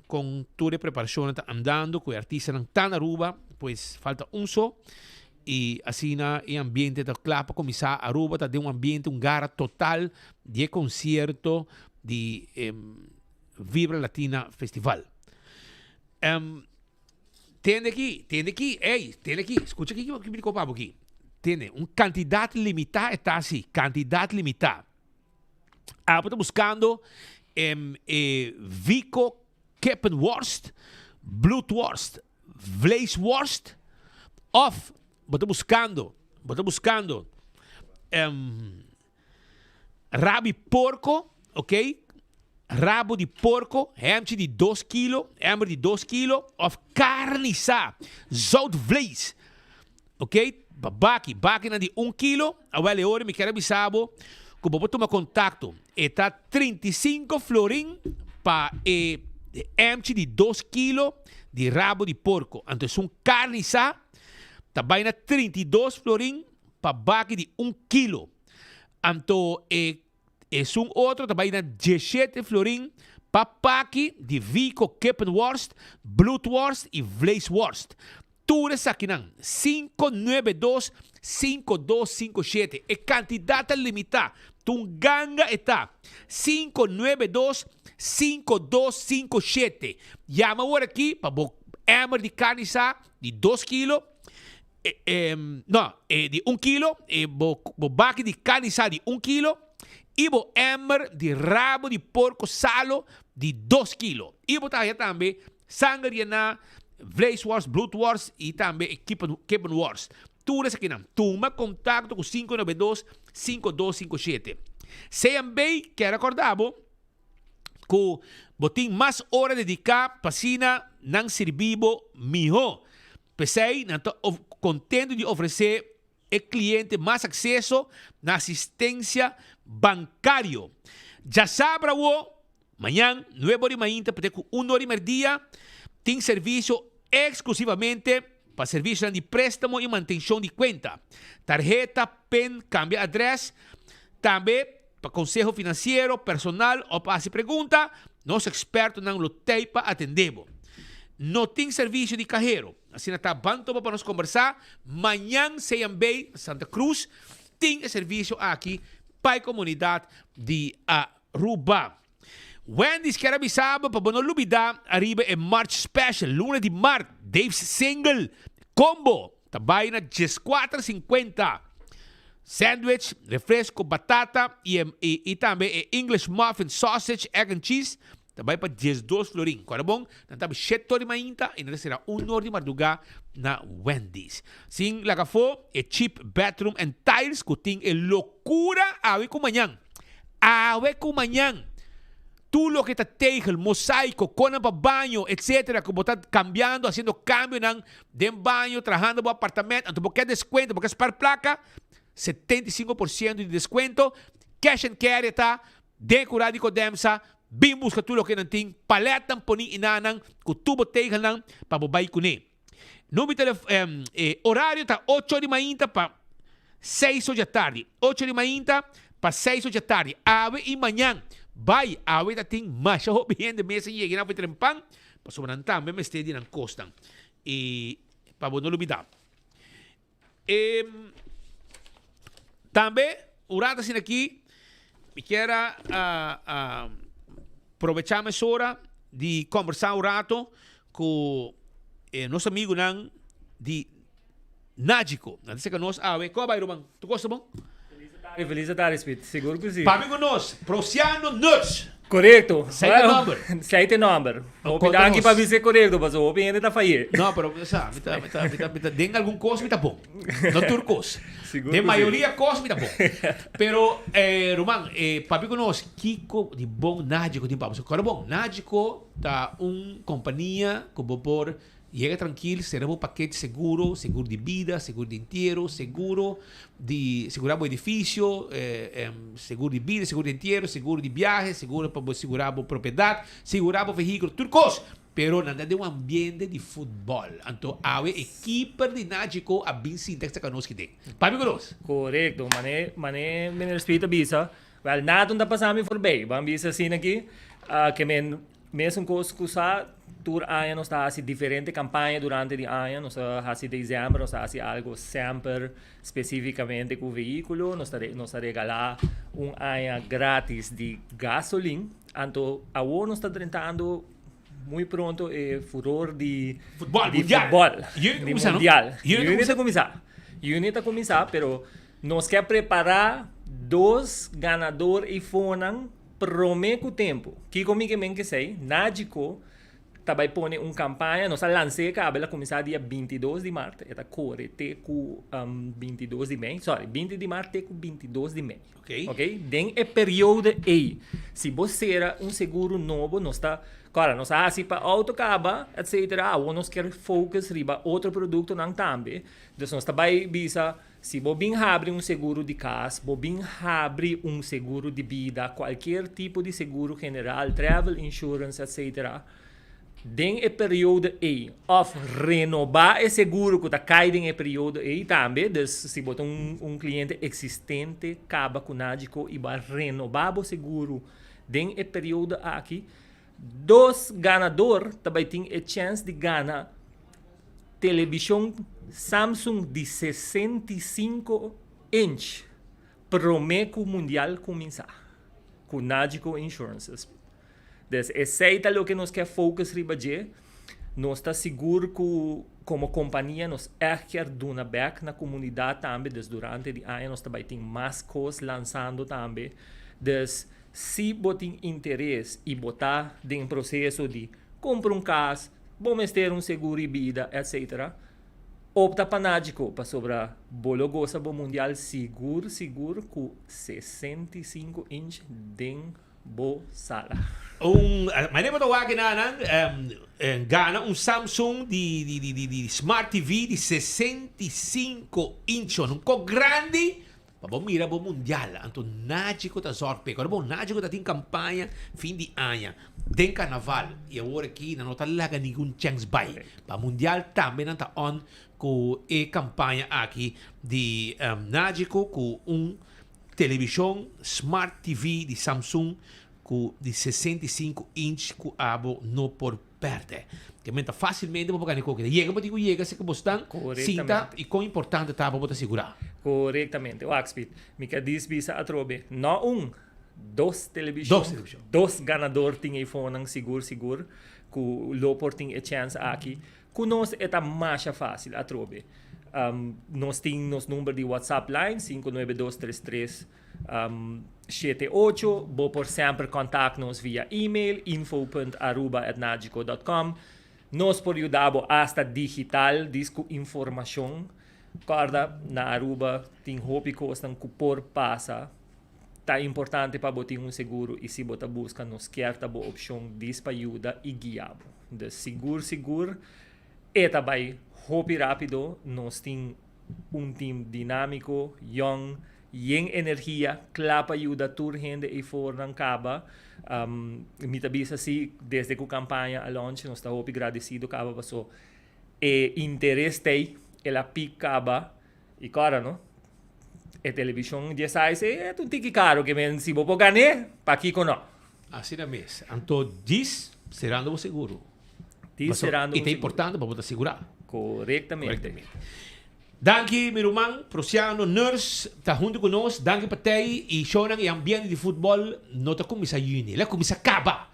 con tur e preparacionnan ta andando cu e artistanan ta na Aruba. Pues falta un so y asina e ambiente ta cla pa cuminsa. Aruba ta den un ambiente, un gara total di e concierto di Vibra Latina Festival. Tende aki, tende aki, ey, tende aki, scucha aki ki mi kopa bo aki. Tende, un cantidad limita e ta asi, cantidad limita. Abo ta buscando em, e Vico Kippenworst, Bloedworst, Vleesworst, of bo ta buscando, bo ta buscando em. Rabi porco, ok? Rabo di porco, hemchi di dos kilo, ember di dos kilo, of carnisa, zoutvlees. Ok? Pa baki, bakinan di un kilo, awel e ora mi kier a bisa bo ku bo por tuma kontakto. E ta 35 florin pa e emchi di dos kilo di rabo di porco. Anto esun carnisa ta bai na 32 florin pa baki di un kilo. Anto e esun otro ta bai na 17 florin pa paki di Vico kippenworst, bloedworst y vleesworst. Tur esakinan, sinku nuebe dos, sinku dos sinku shete. E kantidat ta limitá. Tun ganga e ta. Sinku nuebe dos, sinku dos sinku shete. Yama awor aki pa bo emmer di karni sa di dos kilo, no, di un kilo, bo baki di karni sa di un kilo i bo emmer di rabo di porko salo di dos kilo. I bo ta haña tambe Sanger yená, vleesworst, bloedworst i tambe e kippenworst. Tur esakinan. Tuma kontakto ku 592 5257. CMB kier rekordá bo ku bo tin mas ora dediká pa asina nan sirbi bo mihó. P'esei nan ta kontentu di ofresé e kliente mas akseso na asistensia bankario. Djasabra awo, mañan, nuebe ora di mainta pa te ku un ora di merdia, tin servisio eksklusivamente pa servisionan di préstamo i mantenshon di kuenta, tarheta, pin, kambia adrès, tambe pa konseho finansiero, personal òf pa hasi pregunta, nos ekspertonan lo tei pa atendé bo. No tin servisio di kahero. Asina ta ban topa pa nos kombersá. Mañan CMB Santa Cruz tin e servisio aki pa e komunidat di Aruba. Wendy's kier a bisa bo pa bo no lubida ariba e March Special, luna di mart, Dave's Single Combo ta bai na dieskuater sinkuenta. Sandwich, refresco, batata y y tambe e English muffin, sausage, egg and cheese Ta bai pa diesdos florin. Kòrda bon, nan ta shete or di mainta i nan ta sera un or di mardugá na Wendy's. Sin laga afó e cheap bathroom and tiles ku tin e lokura awe ku mañan. Awe ku mañan! Tur loke ta tegel, mosaiko, konan pa baño, etcetera ku bo ta kambiando, hasiendo kambionan den baño, trahando bo apartamento, anto bo ke deskuento, bo ke spar plaka, 75 por siento di deskuento. Cash and carry ta Den kura di Codemsa, bin buska tur loke nan tin, palètnan poní i nanan ku tubo tegelnan pa bo bai kuné. Number di telef e orario ta ocho di mainta pa seis or djatardi. Ocho di mainta pa seis or djatardi. Awe i mañan. Bai, awe ta tin masha hopi hende mes a yega nan for trempan, pasobra nan tambe mester di nan kosnan. I pa bo no lubidá. E tambe un rato asina aki mi kier a a probecha mesora di kombersa un rato ku e nos amigunan di Nagico. Nan ta seka nos awe. Kon a bai ruman? Tur kos ta bon? Feliz tarde, Speed. Sigur ku si. Papia ku nos, Prociano Nuts. Korekto. Sei ta nomber. Sei ta nomber. Hopi danki pa bisa e korekto, pasobra hopi hende ta fay'é. No, pero sa, mi ta, mi ta, mi ta, mi ta, den algun kos mi ta bon. No tur kos. Sigur Den ku si. mayoria kos mi ta bon. Pero, eh, ruman, eh, papia ku nos, kiko di bon Nagico tin pa bo? Kòrda bon, Nagico ta un kompania ku bo por Yega trankil, sera bo pakete seguro, seguro di bida, seguro di entiero, seguro di segura bo edifisio, seguro di bida, seguro di entiero, seguro di biahe, seguro pa bo segura bo propiedat, segura bo vehíkulo, tur kos. Pero nan ta den un ambiente di futbòl. Anto awe e keeper di Nagico a bin sinta saka nos kiden. Papia ku nos. Korekto, mane mane meneer Speed a bisa, wèl nada no ta pasa mi forbei. Ban bisa asina aki, ke men Mesun kos ku sa, tur aña nos ta hasi diferente kampaña durante di aña. Nos ta hasi desèmber, nos ta hasi algu semper spesífikamente ku vehíkulo. Nos ta nos ta regalá un aña grátis di gasolin. Anto awor nos ta drentando muy pronto e furor di Futbòl, di mundial. futbòl, Yüni ta di kuminsá, no? mundial. Yüni ta Yüni ta kuminsá. kuminsá. Yüni ta kuminsá, pero nos ke prepará dos ganador eifonan Promé ku tempu. Kiko mi ke men kesei? Nagico. ta bai pone un campaña, nos a lans'é caba, el a cuminsa dia 22 di maart, e ta core te cu 22 di mei, sorry, 20 di maart te cu 22 di mei. Ok. Ok, den e periodo ei, si bo cera un seguro nobo, nos ta, cora, nos a haci pa auto caba, etcetera, awor nos kier focus riba otro productonan tambe, dus nos ta bai bisa, Si bo bin habri un seguro di cas, bo bin habri un seguro di bida, cualkier tipo di seguro general, travel insurance, etc. Den e periodo ey, of renoba e seguro cu ta cay den e periodo ey tambe, dus si bo ta un un cliente existente caba cu Nagico y bo a renoba bo seguro den e periodo aki, dos ganador ta bay tin e chance di gana Televishon Samsung di 65 inch promé ku mundial kuminsá ku Nagico Insurances. Des esei ta loke nos ke focus riba dje. Nos ta sigur ku komo kompania nos ègt kier duna bèk na komunidat tambe. Des durante di aña nos ta bai tin mas kos lansando tambe. Des si bo tin interes i bo ta den proseso di kumpra un kas, Bo mester un seguro y bida, etc. Opta pa Nagico pasobra bo lo gosa bo mundial sigur sigur cu 65 inch den bo sala. Un manera bo ta wak na nan gana un Samsung di di di di Smart TV di 65 inch un ko grandi Pa bo mira bo mundial, anto Nagico ta zorg p'e. Ora bo Nagico ta tin campaña fin di aña den carnaval y awor aki nan no ta laga ningun chens bay. Pa mundial tambe nan ta on cu e campaña aki di Nagico cu un television smart TV di Samsung cu di 65 inch cu abo no por perde. Ke men ta facilmente bo por gana e koki. Ta yega bo tin ku yega si ku bo stan sinta i kon importante ta pa bo ta sigurá. Korektamente. Wak Speed. Mi ka dis bisa atrobe. No un, dos televishon. Dos televishon. Dos ganador tin e fonan sigur sigur ku lo por tin e chèns aki. Ku nos e ta masha fásil atrobe. Nos tin nos number di WhatsApp line 592 33 78, bo por semper contact nos via email info.aruba@nagico.com. Nos por yuda bo hasta digital dis cu informacion. Corda na Aruba tin hopi cosnan cu por pasa. Ta importante pa bo tin un seguro y si bo ta busca nos kier ta bo opcion dis pa yuda y guia bo. Dus sigur sigur e ta bay hopi rapido. Nos tin un team dinamico, young, yen energia, kla pa yuda tur hende eifornan kaba. Mi ta bisa si desde ku kampaña a launch nos ta hopi gradesido kaba paso e interes t'ei, el a pik kaba i kòrda no, e televishon di e size ei e ta un tiki karo ke men si bo por gan'é pakiko no. Asina mes. Anto djis serando bo seguro. Djis serando bo seguro. I ta importante pa bo ta sigurá. Korektamente. Danki mi ruman Prosiano Nurse ta huntu ku nos. Danki pa tei i shownan i ambiente di futbol no ta kuminsá yüni. El a kuminsá kaba.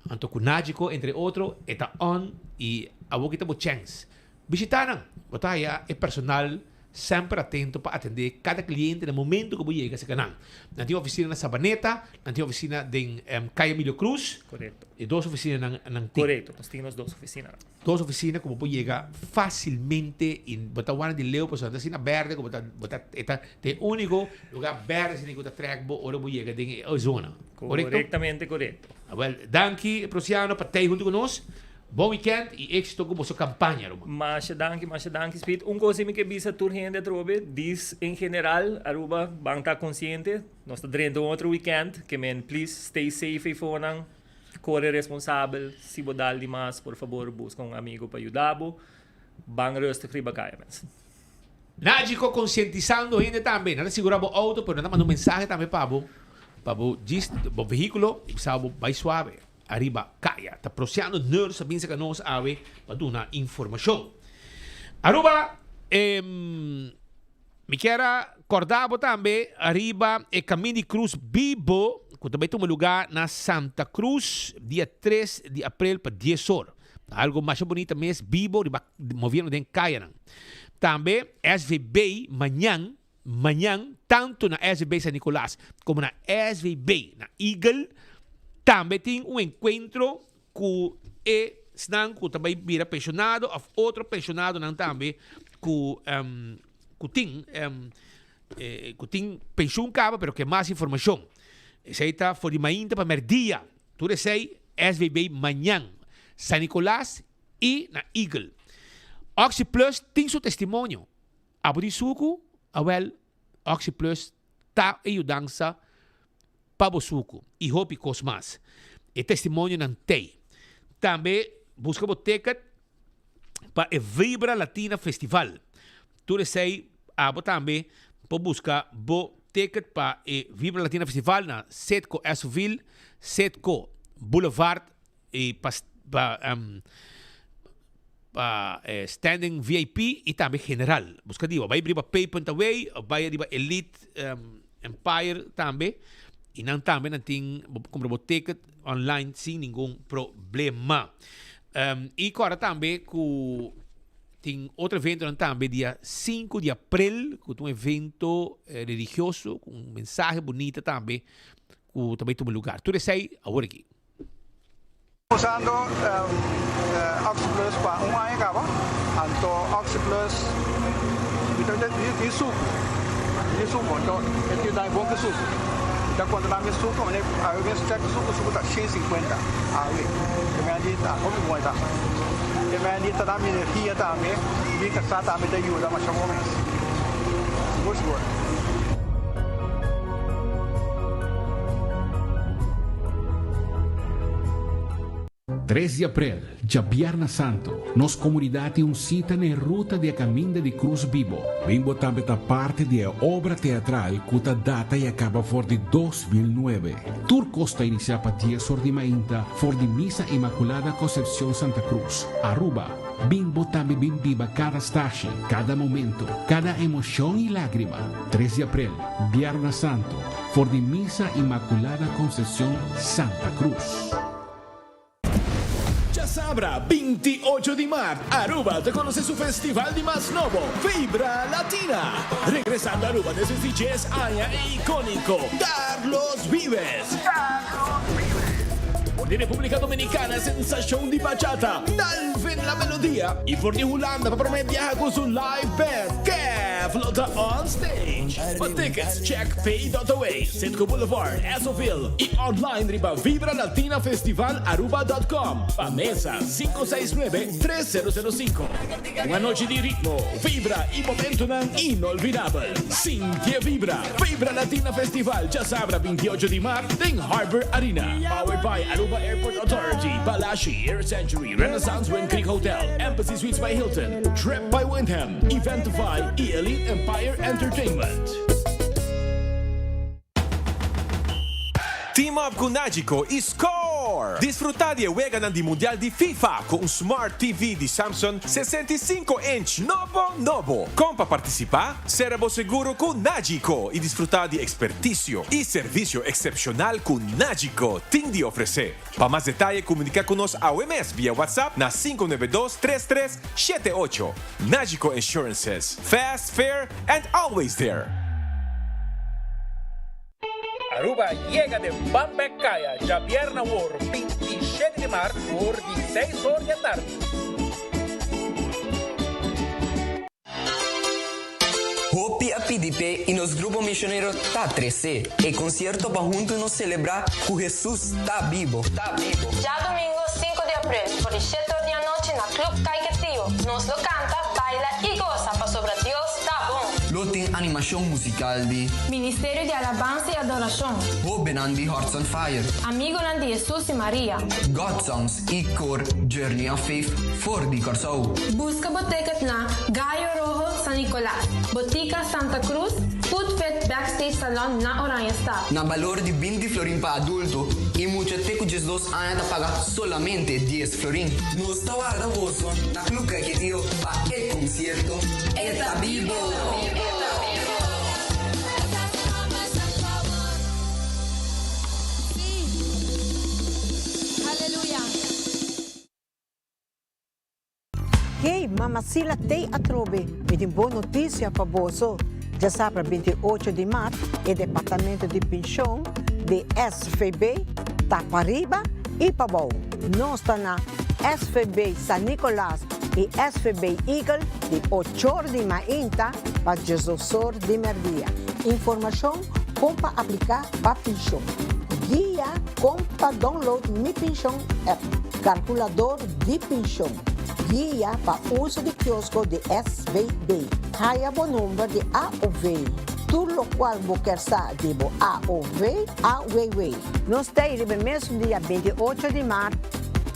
Anto ku Nagico entre otro e ta on i awor ki ta bo chèns. Bishitá nan. Bo ta haya e personal semper atento pa atendé kada kliente na momento ku bo yega serka nan. Nan tin ofisina na Sabaneta, nan tin ofisina den Kaya Emilio Cruz. Korekto. E dos ofisinanan nan tin. Korekto, nos tin nos dos ofisinanan. Dos ofisina ku bo por yega fásilmente i bo ta wak di leu pasobra nan ta asina bèrdè ku bo ta bo ta e ta e úniko lugá bèrdè asina ku ta trèk bo ora bo yega den e zona. Korekto? Korektamente korekto. Awèl, danki Prosiano pa tei huntu ku nos. Bon weekend y éxito cu boso campaña, ruman. Masha danki, masha danki Speed. Un cos mi ke bisa tur hende atrobe, dis en general Aruba ban ta consciente, nos ta drenta un otro weekend, ke men please stay safe eifonan, core responsabel, si bo dal di mas por fabor busca un amigo pa yuda bo, ban rustig riba caya mens. Nagico concientisando hende tambe, nan ta sigura bo auto pero nan ta manda un mensahe tambe pa bo, pa bo djis bo vehiculo y bisa bo bay suave. Ariba kaya ta prosiando nurse a bin saka nos awe pa duna informashon. Aruba Mi kier a korda bo tambe ariba e Kamin di Krus Bibo ku ta bai tuma luga na Santa Cruz dia tres di aprel pa dies or. Ta algo masha bunita mes bibo riba moviendo den kayanan. Tambe SVB mañan Mañan, tantu na SVB San Nicolas komo na SVB na Eagle tambe tin un enkuentro ku e. Esnan ku ta bai bira penshonado òf otro penshonadonan tambe ku ku tin ku tin penshun kaba pero ke mas informashon. Esei ta for di mainta pa mèrdia. Tur esei SVB mañan, San Nicolas i na Eagle. Oxi Plus tin su testimonio. Abo di suku? Awèl, Oxi Plus ta e yudansa pa bo suku i hopi kos mas. E testimonionan t'ei. Tambe buska bo ticket pa e Vibra Latina Festival. Tur esei abo tambe por buska bo ticket pa e Vibra Latina Festival na Citgo Esoville, Citgo Boulevard i pa pa standing VIP i tambe general. Buska di bo. Bai riba pay.away of bai riba Elite Empire tambe i nan tambe nan tin bo por kumpra bo ticket online sin ningun problema. I kòrda tambe ku tin otro eventonan tambe dia sinku di aprel ku ta un evento religioso ku un mensahe bunita tambe ku ta bai tuma lugar. Tur esei awor aki. Usando Oxi Plus pa un aña caba, anto Oxi Plus mi ta di sucu, di sucu, anto e tin dai bon ki sucu. Mi ta controla mi sucu, mane awe mes check sucu, sucu ta 150 awe, e mei di ta hopi bon e ta. E mei di ta da mi energia tambe, mi casa tambe ta yuda masha bon mes, sigur sigur. Tres di aprel, djabièrnè santu, nos komunidat tin un sita na e ruta di e Kaminda di Krus Bibo. Bimbo tambe ta parti di e obra teatral ku ta data i a kaba for di 2009. Tur kos ta inisiá pa dies or di mainta for di Misa Inmaculada Concepcion Santa Cruz, Aruba. Bimbo tambe bin biba kada stashi, kada momento, kada emoshon i lágrima. Tres di aprel, Bièrnè Santu, for di Misa Inmaculada Concepcion Santa Cruz. Djasabra, 28 di mart, Aruba ta conoce su festival di mas nobo, Vibra Latina. Regresando Aruba despues di djes aña e iconico Carlos Vives. For di Republica Dominicana sensacion di bachata, Dalvin La Melodia y for di Hulanda pa prome biaha cu su live band, Kev lo ta on stage. Pa tickets check pay.away, Citgo Boulevard, Esoville y online riba vibralatinafestivalaruba.com. Pa mesa 569 3005. Un anochi di ritmo, vibra y momentonan inolvidabel. Sinti e vibra! Vibra Latina Festival djasabra 28 di mart den Harbor Arena. Powered by Aruba Airport Authority, Balashi, Air Century, Renaissance Wind Creek Hotel, Embassy Suites by Hilton, Trip by Wyndham, Eventify y Elite Empire Entertainment. Team up ku Nagico i score! Disfrutá di e weganan di Mundial di FIFA ku un Smart TV di Samsung 65 inch nobo nobo. Kon pa partisipá? Sera bo seguro ku Nagico i disfrutá di ekspertisio i servisio eksepshonal ku Nagico tin di ofresé. Pa mas detaye komuniká ku nos awe mes via WhatsApp na 592 33 78. Nagico Insurances, fast, fair and always there! Aruba yega den Ban Bek Kaya djabièrnè awor 27 di mart for di 6 or di atardi. Hopi a pidi p'e i nos grupo misionero ta tres'é e konsierto pa huntu nos selebrá ku Hesus ta bibo. Djadumingu sinku di aprel for di shete or di anochi na Club Caiquetio nos lo kanta, baila i gosa pasobra Dios ta bon! Lo tin animashon musikal di. Ministerio di Alabansa i Adorashon. Hóbennan di Hearts on Fire. Amigonan di Hesus i Maria. God Songs i kor Journey of Faith for di Kòrsou. Buska bo ticket na Gallo Rojo San Nicolas, Botica Santa Cruz, Food Fit Backstage Salon na Oranjestad. Na balor di binti florin pa adulto i mucha te ku diesdos aña ta paga solamente dies florin. Nos ta warda boso na Club Caiquetio pa e concierto E ta Bibo! Hey, Mama Sila tei atrobe, mi tin bon notisia pa boso. Djasabra 28 di mart e departamento di penshon di SVB ta pariba i pabou. Nos ta na. SVB San Nicolas y SVB Eagle di ochor di mainta pa diesdosor di merdia. Informacion con pa aplica pa pension. Guia con pa download Mi Pension app. Calculador di pension. Guia pa uso di kiosko di SVB. Haya bo number di AOV. Tur locual bo kier sa di bo AOV, AWW. Nos ta ei riba e mesun dia 28 di mart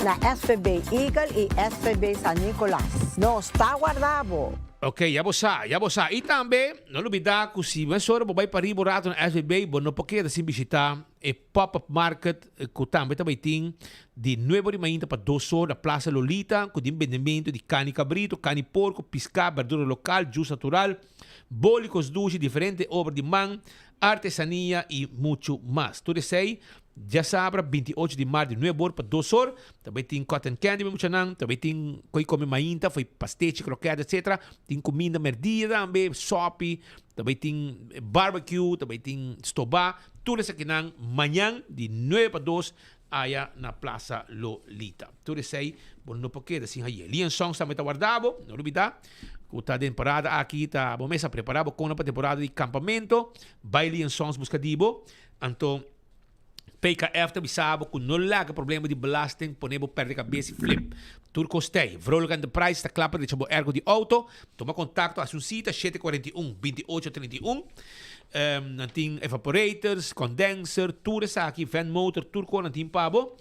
na SVB Eagle y SVB San Nicolas. Nos ta warda bo! Ok, ya bo sa, ya bo sa. Y tambe, no lubida cu si mesora bo bay pariba un rato na SVB, bo no por keda sin bishita e pop-up market cu tambe ta bay tin di nuebe ora di mainta pa dos or na Plaza Lolita, cu tin bendemento di cani cabrito, cani porco, pisca, berdura local, juice natural, boli cos dushi, diferente obra di man, artesania y mucho mas. Tur esey djasabra 28 di maart di nuebe or pa dos or. Ta bay tin cotton candy pa muchanan, ta bay tin coy come mainta, fo'i pastechi, croquet, etc. Tin cuminda merdia tambe, sopi, ta bay tin barbecue, ta bay tin stoba. Tur esakinan mañan di nuebe pa dos aya na Plaza Lolita. Tur esey bo no por keda sin haye. Lian Songs tambe ta warda bo, no lubida cu ta den parada aki ta bo mes a prepara bo kona pa temporada di campamento. Bay Lian Songs busca di bo. Anto PKF ta bisa bo cu no laga problema di belasting pone bo perde cabes y flip. Tur cos tey. Vrolijk Enterprise ta cla pa drecha bo airco di auto. Tuma contacto, haci un cita, 741 28 31. Nan tin evaporators, condenser, tur esaki, fan motor, tur cos nan tin pa bo.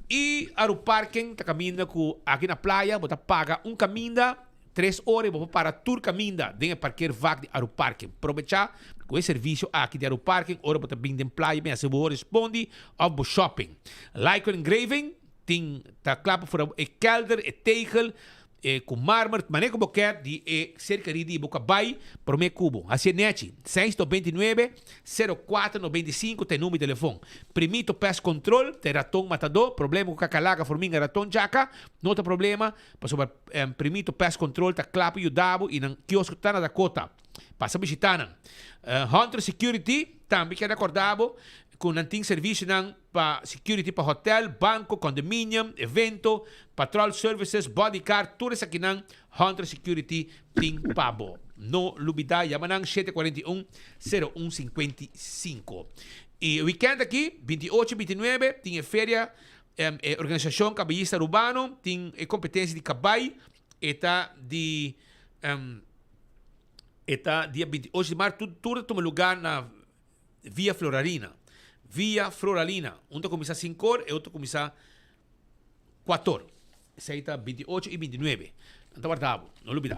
Y Aruparking ta caminda cu aki na playa bo ta paga un caminda tres ora y bo por para tur caminda den e parkeervak di Aruparking. Probecha cu e servicio aki di Aruparking ora bo ta bin den playa bin haci bo respondi of bo shopping. Lyco Engraving tin ta cla pa fura e kelder, e tegel, E ku marmer, manera ku bo ker di e serkaria di bo kabai promé ku bo. Hasié nechi, seis 99, 04 95 ta e number di telefon. Primito Pest Control ta e raton matadó, problema ku kakalaka, forminga, raton, djaka, no ta problema, pasobra Primito Pest Control ta kla pa yuda bo i nan kiosko ta na Dakota. Pasa bishita nan. Hunter Security tambe kier rekorda bo ku nan tin servisionan pa security pa hotel, banco, condominium, evento, patrol services, bodyguard, tur esakinan Hunter Security tin pa bo. No lubida yama nan 741 01 55. Y weekend aki, 28 y 29, tin e feria, e organisacion Caballista Arubano tin e competencia di cabay, e ta di e ta dia 28 di maart, tur ta tuma lugar na Via Floralina. Via Floralina. Un ta kuminsá sinkor, e otro kuminsá kuator. Esei ta 28 i 29. Nan ta warda bo, no lubidá.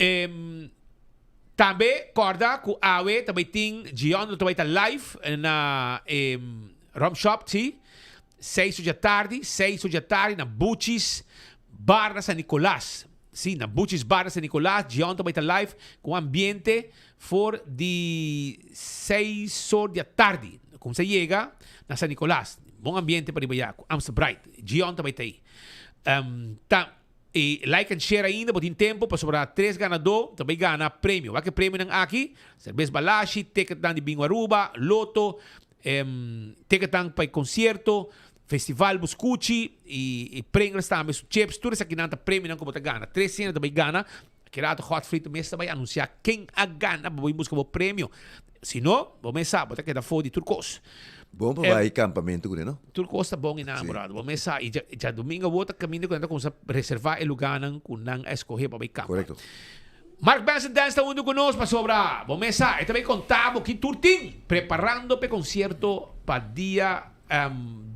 Em, tambe kòrda ku awe ta bai tin Gion lo ta bai ta live na e Rum Shop, sí. Seis or dja tardi, seis or dja tardi na Buchis Bar na San Nicolas. Sí, na Buchis Bar na San Nicolas, Gion ta bai ta live ku un ambiente For di seis or di atardi kumsa yega na San Nicolas. Bon ambiente pa riba ya ku Amstel Bright. Gion ta bai ta ei. Ta e like and share ainda bo tin tempo pasobra tres ganadó ta bai gana premio. Wak e premionan aki, Serbes Balashi, ticketnan di Bingo Aruba, Lotto, ticketnan pa e concierto, Festival bo scuchi y Pringles tambe su chips. Tur esakinan ta premionan ku bo ta gana. Tres hende ta bai gana. Ki rato Godfried mes ta bai anunsiá ken a gana pa bo bin buska bo premio. Si no, bo mes sa, bo ta keda for di tur kos. Bon pa bai kampamentu kuné, no? Tur kos ta bon i nan, bròder. Bo mes sa. I djadumingu awor ta kaminda ku nan ta kuminsá reservá e lugánan ku nan a eskohé pa bai kampa. Korekto. Mark Benson Dance ta huntu ku nos pasobra bo mes sa e ta bai konta bo ki tur tin preparando pa e konsierto pa dia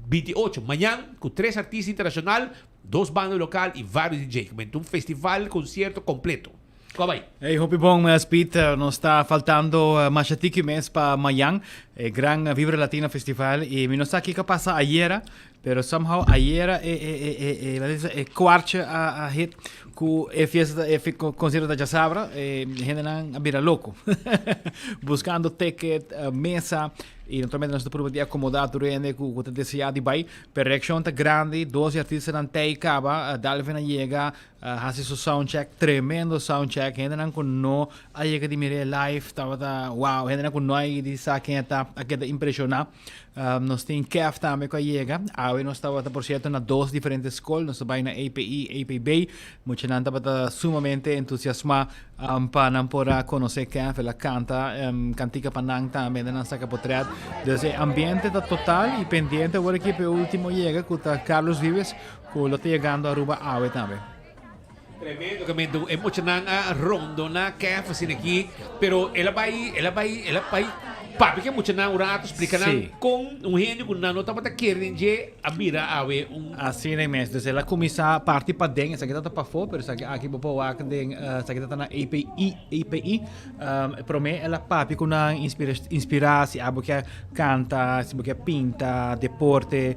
28, mañan, ku tres artista internashonal. Dos banda local y varios DJ. Comenta un festival concierto completo. Cua bay? Hey, hopi bon, Speed. Nos ta faltando masha tiki mes pa mayan, e gran Vibra Latina Festival. Y mi no sa kiko a pasa ayera, pero somehow ayera e, e, e, e, e, laat e kwartje a, a hit ku e fiesta, e concierto ta djasabra, e hendenan a bira loko. Buscando ticket, mesa, y naturalmente nos ta purba di acomoda tur hende ku, ku ta desea di bai. Pero reaccion ta grandi, dos di artistanan tey caba, Dalvin a yega, haci su soundcheck, tremendo soundcheck, hendenan cu no a yega di mir'é live tabata wow, hendenan cu no a yega di sa ken e ta a keda impresiona. Nos tin Kev tambe cu a yega, awe. Awe nos tabata por cierto na dos diferente scol, nos a bai na API, APB. Muchanan tabata sumamente entusiasma um, pa nan por a conoce Kev, el a canta um, cantica pa nan tambe, nan saca potret. Dus e ambiente ta total y pendiente awor aki pe ultimo yega cu ta Carlos Vives cu lo ta yegando Aruba awe tambe. Tremendo, tremendo. E muchanan a rondona Kev asina aki, pero el a bai, el a bai, el a bai papia cu e muchanan un rato, splica nan Sí. con un hende cu nan no tabata kere den dje a bira awe un. Asina e mes. Dus el a cuminsa parti paden, esaki ta ta pafó, pero esaki aki bo por wak den, esaki ta ta na API, API. Prome el a papia cu nan, inspira, inspira si abo kier canta, si bo kier pinta, deporte,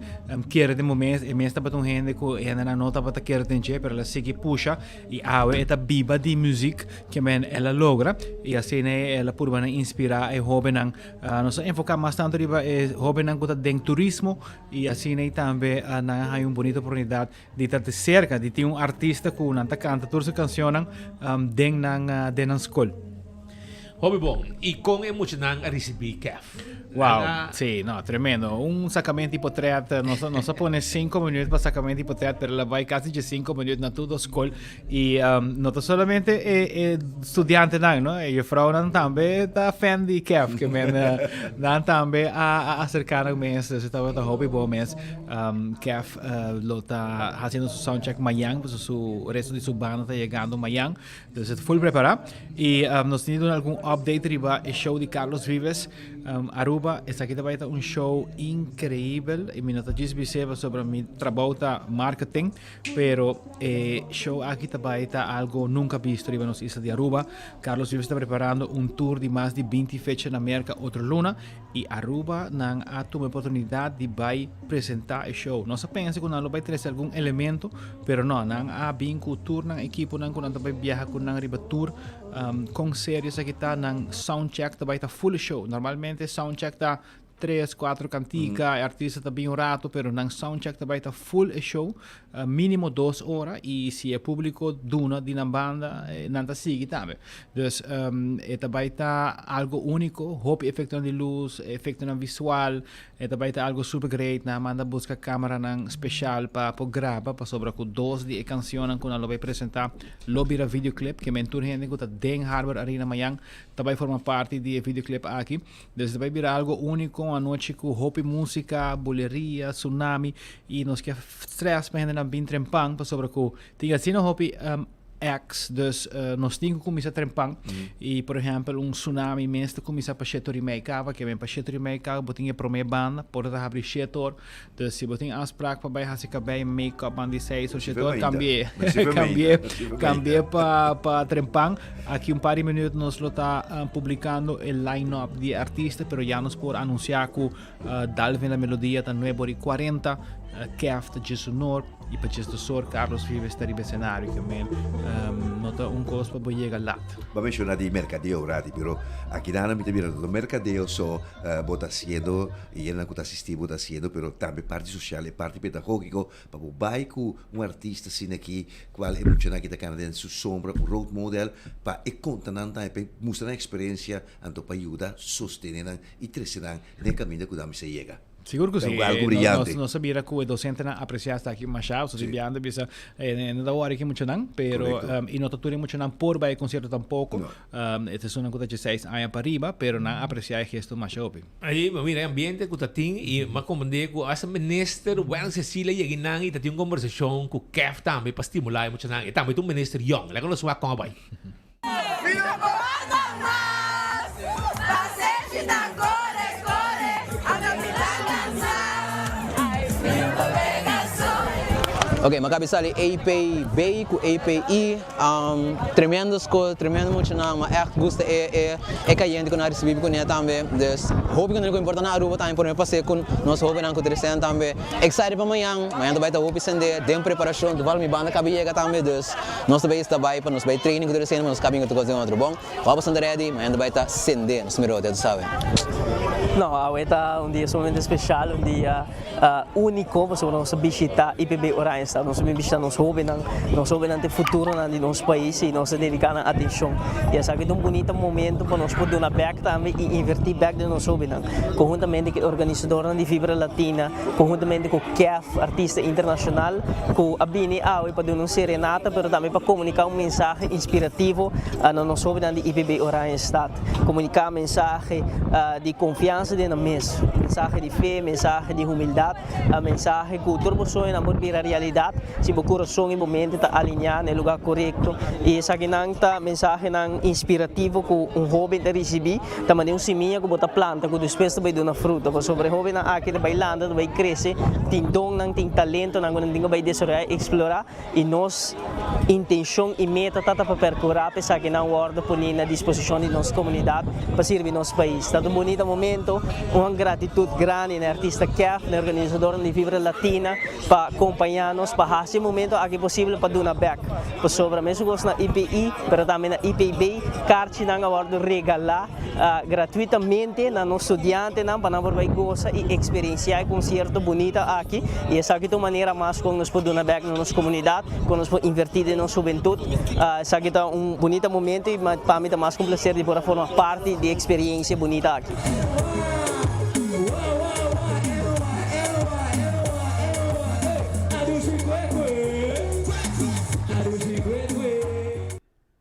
kere den bo mes. E mes tabata un hende cu e hendenan no tabata kere den dje, pero el a sigui pusha y awe e ta biba di muziek, ke men el a logra y asina el a purba na inspira e hobennan. Nos a enfoca mas tanto riba e hobennan cu ta den turismo y asina y tambe nan a haya un bunita oportunidad di ta de cerca, di tin un artista cu nan ta canta tur su cancionnan den nan den nan scol. Hopi bon. Y con e muchanan a ricibi Kef? Wow, Nan a. si, no, tremendo. Un sacamento di potret, nos a, nos a pone cinco minuut pa sacamento di potret, pero el a bay casi dje cinco minuut na tur dos scol. Y no ta solamente e, e studiantenan, no, e juffrouwnan tambe ta fan di Kef, ke men nan tambe a, a acerca nan mes, dus e tabata hopi bon mes. Kef lo ta haciendo su soundcheck mañan, pasobra su resto di su banda ta yegando mañan. Dus e ta full prepara. Y nos tin di duna algun update riba e show di Carlos Vives. Aruba, esaki ta bai ta un show increibel. Y mi no ta djis bis'é pasobra mi trabou ta marketing, pero e show aki ta bai ta algo nunca bisto riba nos isla di Aruba. Carlos Vives ta preparando un tour di mas di binti fecha na Merca otro luna. Y Aruba nan a tuma e oportunidad di bay presenta e show. Nos a pensa cu nan lo bay trece algun elemento, pero no, nan a bin cu tur nan equiponan cu nan ta bay biaha cu nan riba tour. Con serio esaki ta, nan sound check ta bay ta full show. Normalmente sound check ta tres, cuatro cantica, e artista ta bin un rato, pero nan sound check ta bay ta full e show. Minimo dos ora y si e publico duna di nan banda nan ta sigui tambe. Dus e ta bay ta algo unico, hopi efectonan di luz, efectonan visual, e ta bay ta algo super great. Nan a manda busca cameranan special pa por graba pasobra cu dos di e cancionnan cu nan lo bay presenta lo bira videoclip. Ke men tur hende cu ta den Harbor Arena mañan ta bay forma parti di e videoclip aki. Dus ta bay bira algo unico, un anochi cu hopi musica, buleria, tsunami y nos ke stress pa hendenan bin trempan pasobra cu tin asina hopi acts, dus nos tin cu cuminsa trempan y por ehempel un tsunami mes ta cuminsa pa shete or y mei caba, ke men pa shete or y mei caba bo tin e prome banda, por ta habri shete or, dus si bo tin afspraak pa bay haci cabey, make up banda di seis or shete or cambie, cambie, cambie pa pa trempan. Aki un par di minuut nos lo ta publicando e line up di e artista, pero ya nos por anuncia cu Dalvin La Melodia ta nuebe ora y cuarenta, Kef ta djes unor y pa djes dosor Carlos Vives ta riba escenario. Ke men no ta un cos pa bo yega lat. Bo a menciona di mercadeo Radi, pero aki nan mi ta mira no ta mercadeo so bo ta haciendo y hendenan cu ta asisti bo ta haciendo, pero tambe parti social y parti pedagogico pa bo bay cu un artista asina aki cual e muchanan aki ta cana den su sombra, un role model pa e conta nan tambe, pa e mustra nan experiencia anto pa yuda sostene nan y trece nan den e caminda cu nan mester yega. Sigur cu si. Algo brillante. Nos a bira cu e docentenan aprecia esta aki masha. So si biando bisa no ta worry ki muchanan, pero y no ta tur e muchanan por bay e concierto tampoco. E ta esunnan cu ta dieseis aña pa riba, pero nan aprecia e gesto masha hopi. Ahí bo mira e ambiente cu ta tin y m'a comprende cu hasta minister Wellington Cecilia yega einan y ta tin un conversacion cu Kef tambe pa stimula e muchanan. E tambe ta un minister yong. Laga nos wak con a bay. Ok, mi a kabi sali APB ku API. Tremendo skol, tremendo muchanan, mi a ègt gusta e e e kayente ku nan a risibí kuné tambe. Dus hopi ku nan ku importa na Aruba tambe por mi pas'é ku nos hóbennan ku ta resen tambe. Excited pa mañan, mañan ta bai ta hopi sendé den preparashon, toval mi banda kabi yega tambe, dus nos ta bai esta bai pa nos bai training ku tur esei, pa nos kabi otro kos den otro. Bon, wou bo senta ready, mañan ta bai ta sendé, nos mira otro, ya tu sabe. No, awe ta un dia sumamente special, un dia unico pasobra nos a bishita IPB Oranjestad, nos a bin bishita nos hobennan, nos hobennan ta e futuronan di nos pais y nos a dedica nan atencion. Y esaki ta un bunita momento pa nos por duna bek tambe y inverti bek den nos hobennan. Conhuntamente cu e organisadornan di Vibra Latina, conhuntamente cu Kef, artista internacional, cu a bini awe pa duna un serenata pero tambe pa comunica un mensahe inspirativo na nos hobennan di IPB Oranjestad. Comunica mensahe di confiansa den nan mes, mensahe di fe, mensahe di humildad, mensahe cu tur bo soñonan por bira realidad si bo curason y bo mente ta alinea na e lugar corecto. Y esakinan ta mensahenan inspirativo cu un hoben ta ricibi, ta manera un simia cu bo ta planta cu despues ta bay duna fruto. Pasobra e hobennan aki ta bay lanta, ta bay crece, tin donnan, tin talentonan cu nan tin cu bay desaroya y explora. I nos intencion i meta ta ta pa percura pa esakinan wordo poni na disposicion di nos comunidad pa sirbi nos pais. Ta un bunita momento, un gratitud grandi na e artista Kef, na e organisadornan di Vibra Latina pa compaña nos pa haci e momento aki posible pa duna bek. Pasobra mesun cos na IPI pero tambe na IPB carchinan a wordo regala gratuitamente na nos studiantenan pa nan por bai gosa y experiencia e concierto bunita aki y esaki ta un manera mas con nos por duna bek na nos comunidad, con nos por inverti den nos hubentud. Esaki ta un bunita momento y pa mi ta mas cu un placer di por a forma parti di e experiencia bunita aki.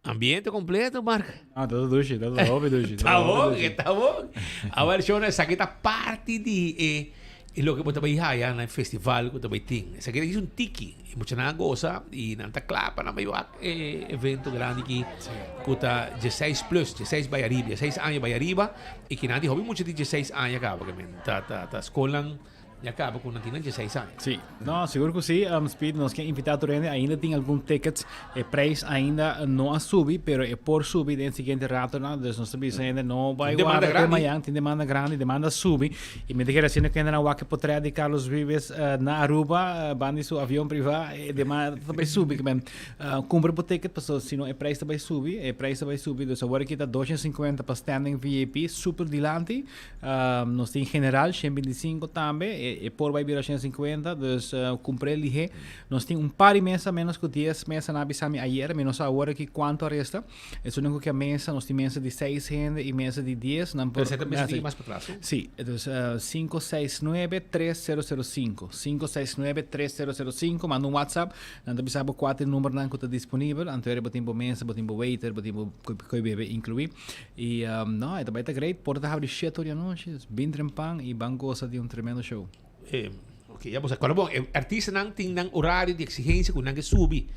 Ambiente completo, Mark. Ah, ta dushi, ta hopi dushi. Ta bon, ta bon. Awor, Shona, esaki ta parti di e, e loke bo ta bai haya na e festival ku ta bai tin. Esaki ta un tiki. E muchanan a gosa i nan ta kla pa nan bai wak e evento grandi ki ku ta dieseis plus, dieseis bai ariba, dieseis aña bai ariba. I kinan di hopi mucha di dieseis aña kaba, ke men ta ta ta skolnan Ya caba cu nan tin nan dieseis aña. Sí. No, sigur cu sí. Um, Speed, nos ke invita tur hende. Ainda tin algun tickets. E prijs ainda no a subi, pero e por subi den siguiente ratonan. Dus nos ta bisa hende no bai Tin demanda warda te grandi. mañan. Tin demanda grandi, demanda subi. Y mi ta kere haciendo cu hende nan wak e potret di Carlos Vives eh, na Aruba, eh, bandi su avion priva. E demanda ta bai subi. Ke men, eh, cumpra bo ticket, paso si no e prijs ta bai subi. E prijs ta bai subi. Dus awor aki ta 250 pa standing VIP, super dilanti. Nos tin general 125 tambe, e, e por bai bira 150, dus uh, cumpré lihé. Nos tin un par di mesa, menos ku 10 mesa na bisami ayer, mi no sa awor aki cuanto a resta. Es único que a mesa, nos tin mesa di 6 hende y mesa di 10. Nan por, Pero mesa di mas pa atras, Sí, dus uh, 569 3005. 569 3005, manda un WhatsApp, nan ta bisa bo cuatro numbernan ku ta disponibel, anto bo tin bo mesa, bo tin bo waiter, bo tin bo koe bebe inclui. Y um, no, e ta bai ta great. Porta ta habri 7 or di anochi, dus bin trempan y ban goza di un tremendo show. Eh, ok, ya bo sa. Cuando bon, e artistanan tin nan horario di exigencia cu nan ke subi.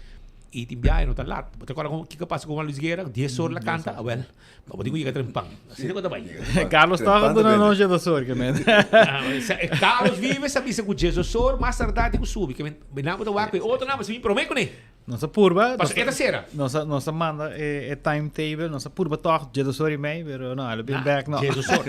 Y tin biahe no ta lat. Bo ta acorda con kiko pasa cu Juan Luis Guerra? 10 or la canta, ah, wel, ma bo tin cu yega trempan. Asina cu ta bai. Carlos Trempan toch ta duna bende. anochi dos or, ke men. Ah, sa- eh, Carlos Vives a bisa cu 10 or, mas tardar tin cu subi. Ke men, nan bo ta wak cu e otro nan, bo si bin prome cu ne. Nos a purba. Paso e ta sera. Nos a, nos a manda e, e timetable, nos a purba toch dje or y mei, pero no, el a bin Nah, back no. dje or.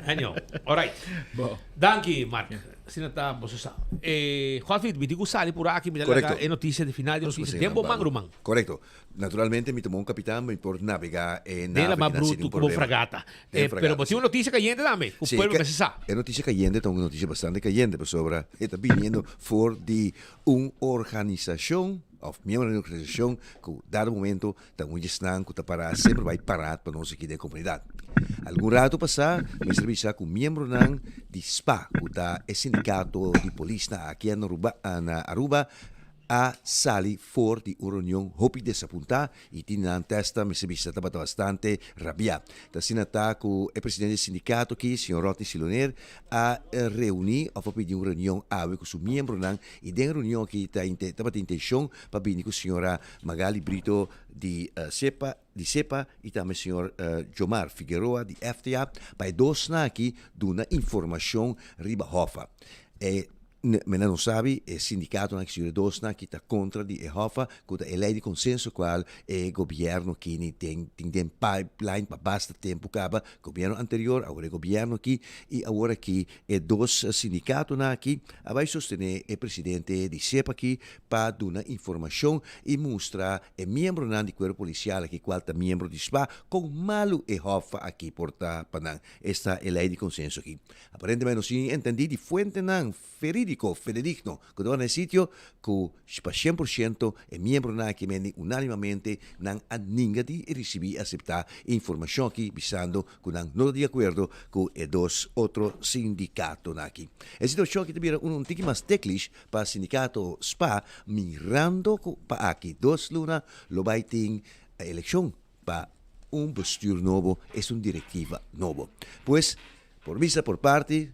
Anyway, alright. Bo. Danki, Mark. Asina ta boso sa. Eh, Godfried, mi tin ku sali por aki, mi ta Correcto. laga e noticia di final di Nos noticia. por Den bo man, Pablo. ruman. Correcto. Naturalmente mi ta bon capitan, mi por navega e Den nave la mar ki nan sin bruto ningún ku bo problema. fragata. Den Eh, fragata, pero bo tin sí. un noticia cayente tambe, ku Sí, pueblo ke- mester sa. E noticia cayente ta un noticia bastante cayente, pasobra e ta biniendo for di Un organisashon òf miembro di un organisashon ku dado momento ta un djesnan ku ta pará semper bai pará pa nos aki den komunidat. Algun ratu pasá mester bisa ku miembronan di spa ku ta e sindikato di polisnan aki na Aruba a sali for di un reunion hopi desapuntá i tin nan testa mester bisa tabata bastante rabiá. Ta asina ta ku e presidente di sindikato aki señor Rodney Siloner a reuní òf a pidi un reunion awe ku su miembronan i den e reunion aki ta tabatin intenshon pa bini ku señora Magali Brito di sepa di sepa i tambe señor Jomar Figueroa di FTA pa e dosnan aki duna informashon riba Hoffa. E. Mena no sabi, e sindikatonan ki sigur e dosnan ki ta kontra di e Hoffa, ku ta e lei di konsenso kual e gobièrnu kini den tin den pipeline pa basta tempu kaba, gobièrnu anterior, awor e gobièrnu aki, i awor aki e dos sindikatonan aki a bai sostené e presidente di sep aki pa duna informashon i mustra e miembronan di kuerpo polisial aki kual ta miembro di spa kon malu e Hoffa aki por ta pa nan. Esta e lei di konsenso aki. Aparentemente nos tin entendí di fuentenan verídiko, fidedigno, ku tabata na e sitio, ku pa shen por shento e miembronan aki mende unánimamente nan a ninga di risibí i aseptá e informashon aki, bisando ku nan no ta di akuerdo ku e dos otro sindikatonan aki. E situashon aki ta bira unu un tiki mas teklish pa sindikato spa, mirando ku pa aki dos luna lo bai tin elekshon pa un bestuur nobo, es un directiva nobo. Pues, por bisa por parti,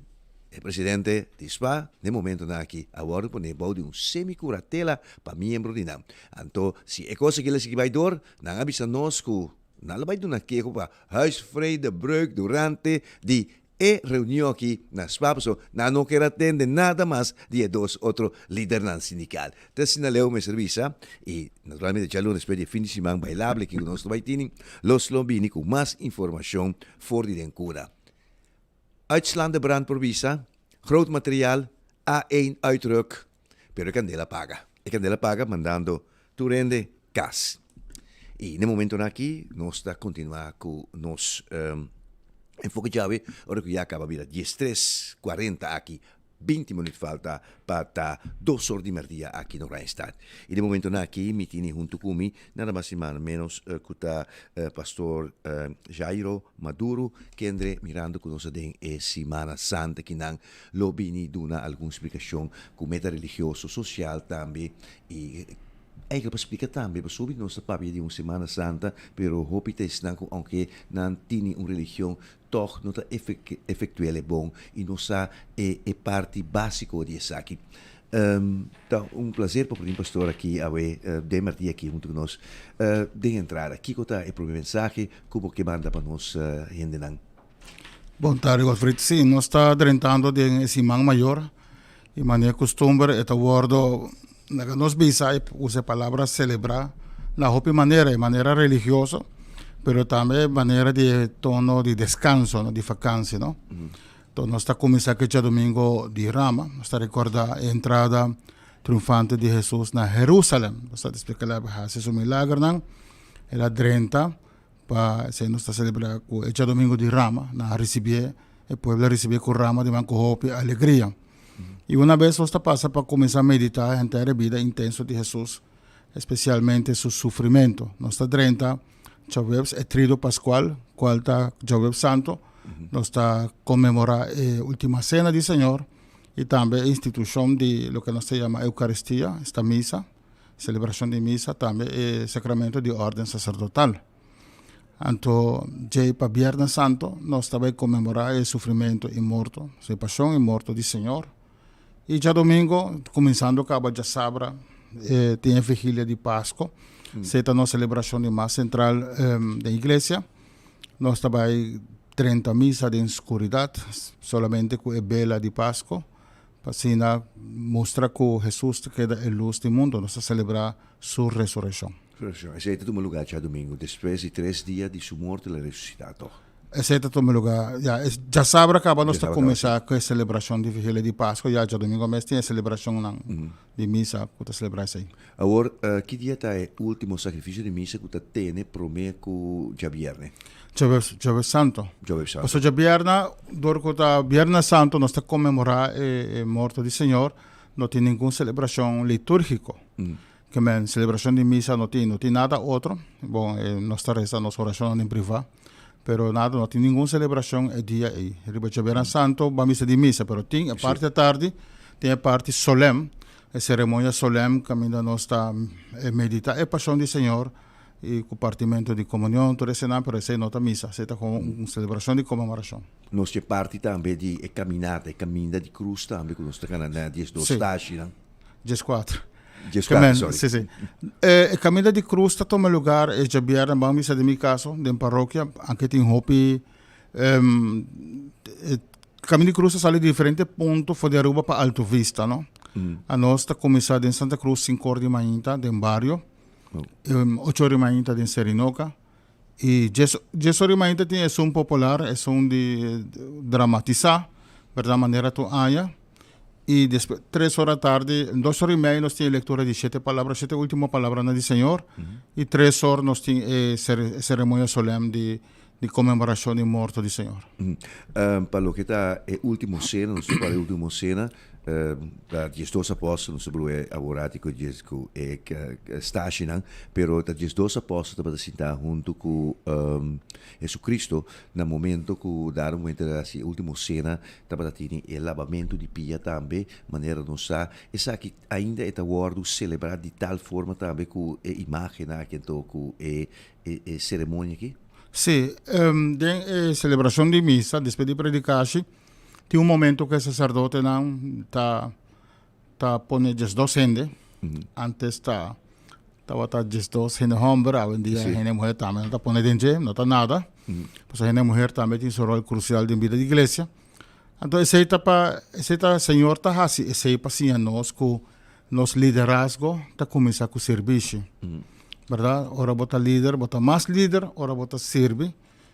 e presidente di spa n'e momentonan aki a wordo pone bou di un semi-curatela pa miembro di nan. Anto, si e cos aki lo sigui bay door, nan a bisa nos cu nan lo bay duna keho pa huisvredebreuk durante di E reunion aki na spa paso nan no kier a tende nada mas di e dos otro lidernan sindical. Ta asina leu mester bisa y naturalmente djalunes despues di e fin di siman bailable aki cu nos lo bay tini, los lo bini cu mas informacion for di den cura. Uitslaande brand por bisa, groot materiaal, A één uitruk, pero e candela paga. E candela paga mandando tur hende cas. Y n'e momentonan aki nos ta continua cu nos enfoke djawe ora cu ya caba bira diestres cuarenta aki, binti minuut falta pa ta dos or di merdia aki na Oranjestad. Y n'e momentonan aki mi tini hunto cu mi nada mas y nada menos cu ta Pastor Jairo Maduro kende mirando cu nos a den e Simana Santa kinan lo bini duna algun splikashon ku meta religioso, sosial tambe i eigenlijk pa splika tambe pasobra nos ta papia di un Semana Santa pero hopi ta esnan ku aunke nan tini un religion tòg no ta efektuel e bon i no sa e e parti básiko di esaki. Ta un plaser pa por tin pastor aki awe den mèrdia aki huntu ku nos. Den entrada kiko ta e prome mensahe ku bo ke manda pa nos hendenan? Bon tardi Godfried. Sí, nos ta drentando den e siman mayor y manera costumber e ta wordo, laga nos bisa y usa e palabra celebra na hopi manera, e manera religioso, pero tambe manera di e tono di descanso, no, di vakantie, no. Enton nos ta cuminsa cu djadomingo di Rama, nos ta recorda e entrada triunfante di Jesus na Jerusalem. Nos ta despues cu el a haci su milagernan, el a drenta. Pa esei nos ta selebrá ku e djadumingu di rama. Nan a risibié, e pueblo a risibié ku rama di man ku hopi alegria. I una bes nos ta pasa pa kuminsá meditá henter e bida intenso di Hesus, espesialmente su sufrimentu. Nos ta drenta djaweps e Triduo Paskual, kual ta djaweps Santu. Nos ta konmemorá e Ultima Sena di Señor i tambe e institushon di loke nos ta yama Eukaristia, esta misa. Celebracion di misa tambe e sacramento di orden sacerdotal. Anto djei pa Biernes Santo nos ta bai conmemora e sufrimento y morto, su pasion y morto di Señor. Y djadomingo cuminsando caba djasabra e tin e vigilia di Pasco. Esey ta nos celebracion di mas central den iglesia. Nos ta bai drenta misa den scuridad solamente cu e bela di Pasco. Pa asina mustra ku Hesus ta keda e lus di mundu, nos ta selebrá su resurekshon. Resurekshon. Esei ta tuma lugá djadumingu, despues di tres dia di su morto el a resusitá, tòg? Esei ta tuma lugá, ya. Djasabra kaba nos ta kuminsá ku e selebrashon di Vigilia di Paskua, ya djadumingu mes tin e selebrashonnan di misa ku ta selebrá esei. Awor, ki dia ta e último sakrifisio di misa ku ta tene promé ku djabièrnè? Djaweps, djaweps santo. Djaweps santo. Pasobra djabièrnè, dor ku ta Bièrnè Santo nos ta konmemorá e e morto di Señor, no tin ningun selebrashon litúrgiko. Ke men selebrashon di misa no tin, no tin nada otro. Bon, e nos ta resa nos orashonnan den privá, pero nada, no tin ningun selebrashon e dia ei. Riba djabièrnè santo ban bisa di misa, pero tin e parti atardi, tin e parti solèm, E seremonia solèm kaminda nos ta meditá e Pashon di Señor i ku partimentu di komunion tur esenan, pero esei no ta misa, esei ta komo un selebrashon di komemorashon. Nos ke parti tambe di e kaminata, e kaminda di krus tambe ku nos ta kana na diesdos stashinan. Dieskuater. Dieskuater, sorry. Si, si. E kaminda di krus ta tuma lugar e djabièrnè, ban bisa den mi kaso, den parokia, anke tin hopi. Caminda di Cruz ta sali di diferente punto for di Aruba pa Alto Vista, no? Anos ta cuminsa den Santa Cruz cinco or di mainta den bario, ocho or di mainta den Serinoca y dies dies or di mainta tin esun popular, esun di dramatisa, berdad manera tur aña y despues tres or atardi, dos or y media nos tin e lectura di shete palabra, shete ultimo palabranan di Señor y tres or nos tin e ceremonia solem di di conmemoracion di morto di Señor. Pa loke ta e ultimo cena, nos ta papia e ultimo cena, ta diesdos apostel, nos ta broe awor cu dies cu e stashinan, pero ta diesdos apostel tabata sinta hunto cu Jesucristo na momento cu dado momento el a haci e ultimo cena, tabata tini e labamento di pia tambe, manera nos sa, esaki ainda e ta wordo celebra di tal forma tambe cu e imagennan aki anto cu e e ceremonia aki? Sí, den e celebracion di misa, despues di predicashi, tin un momento cu e sacerdotenan ta ta pone diesdos hende. Antes ta tabata diesdos hende homber, awendia hende muher tambe nan ta pone den dje, no ta nada. Pasobra hende muher tambe tin su rol crucial den bida di iglesia. Anto esey ta pa, esey ta Señor ta haci esey pa siña nos cu Nos liderazgo ta kuminsá ku sirbishi, bèrdat? Ora bo ta lider, bo ta mas lider ora bo ta sirbi,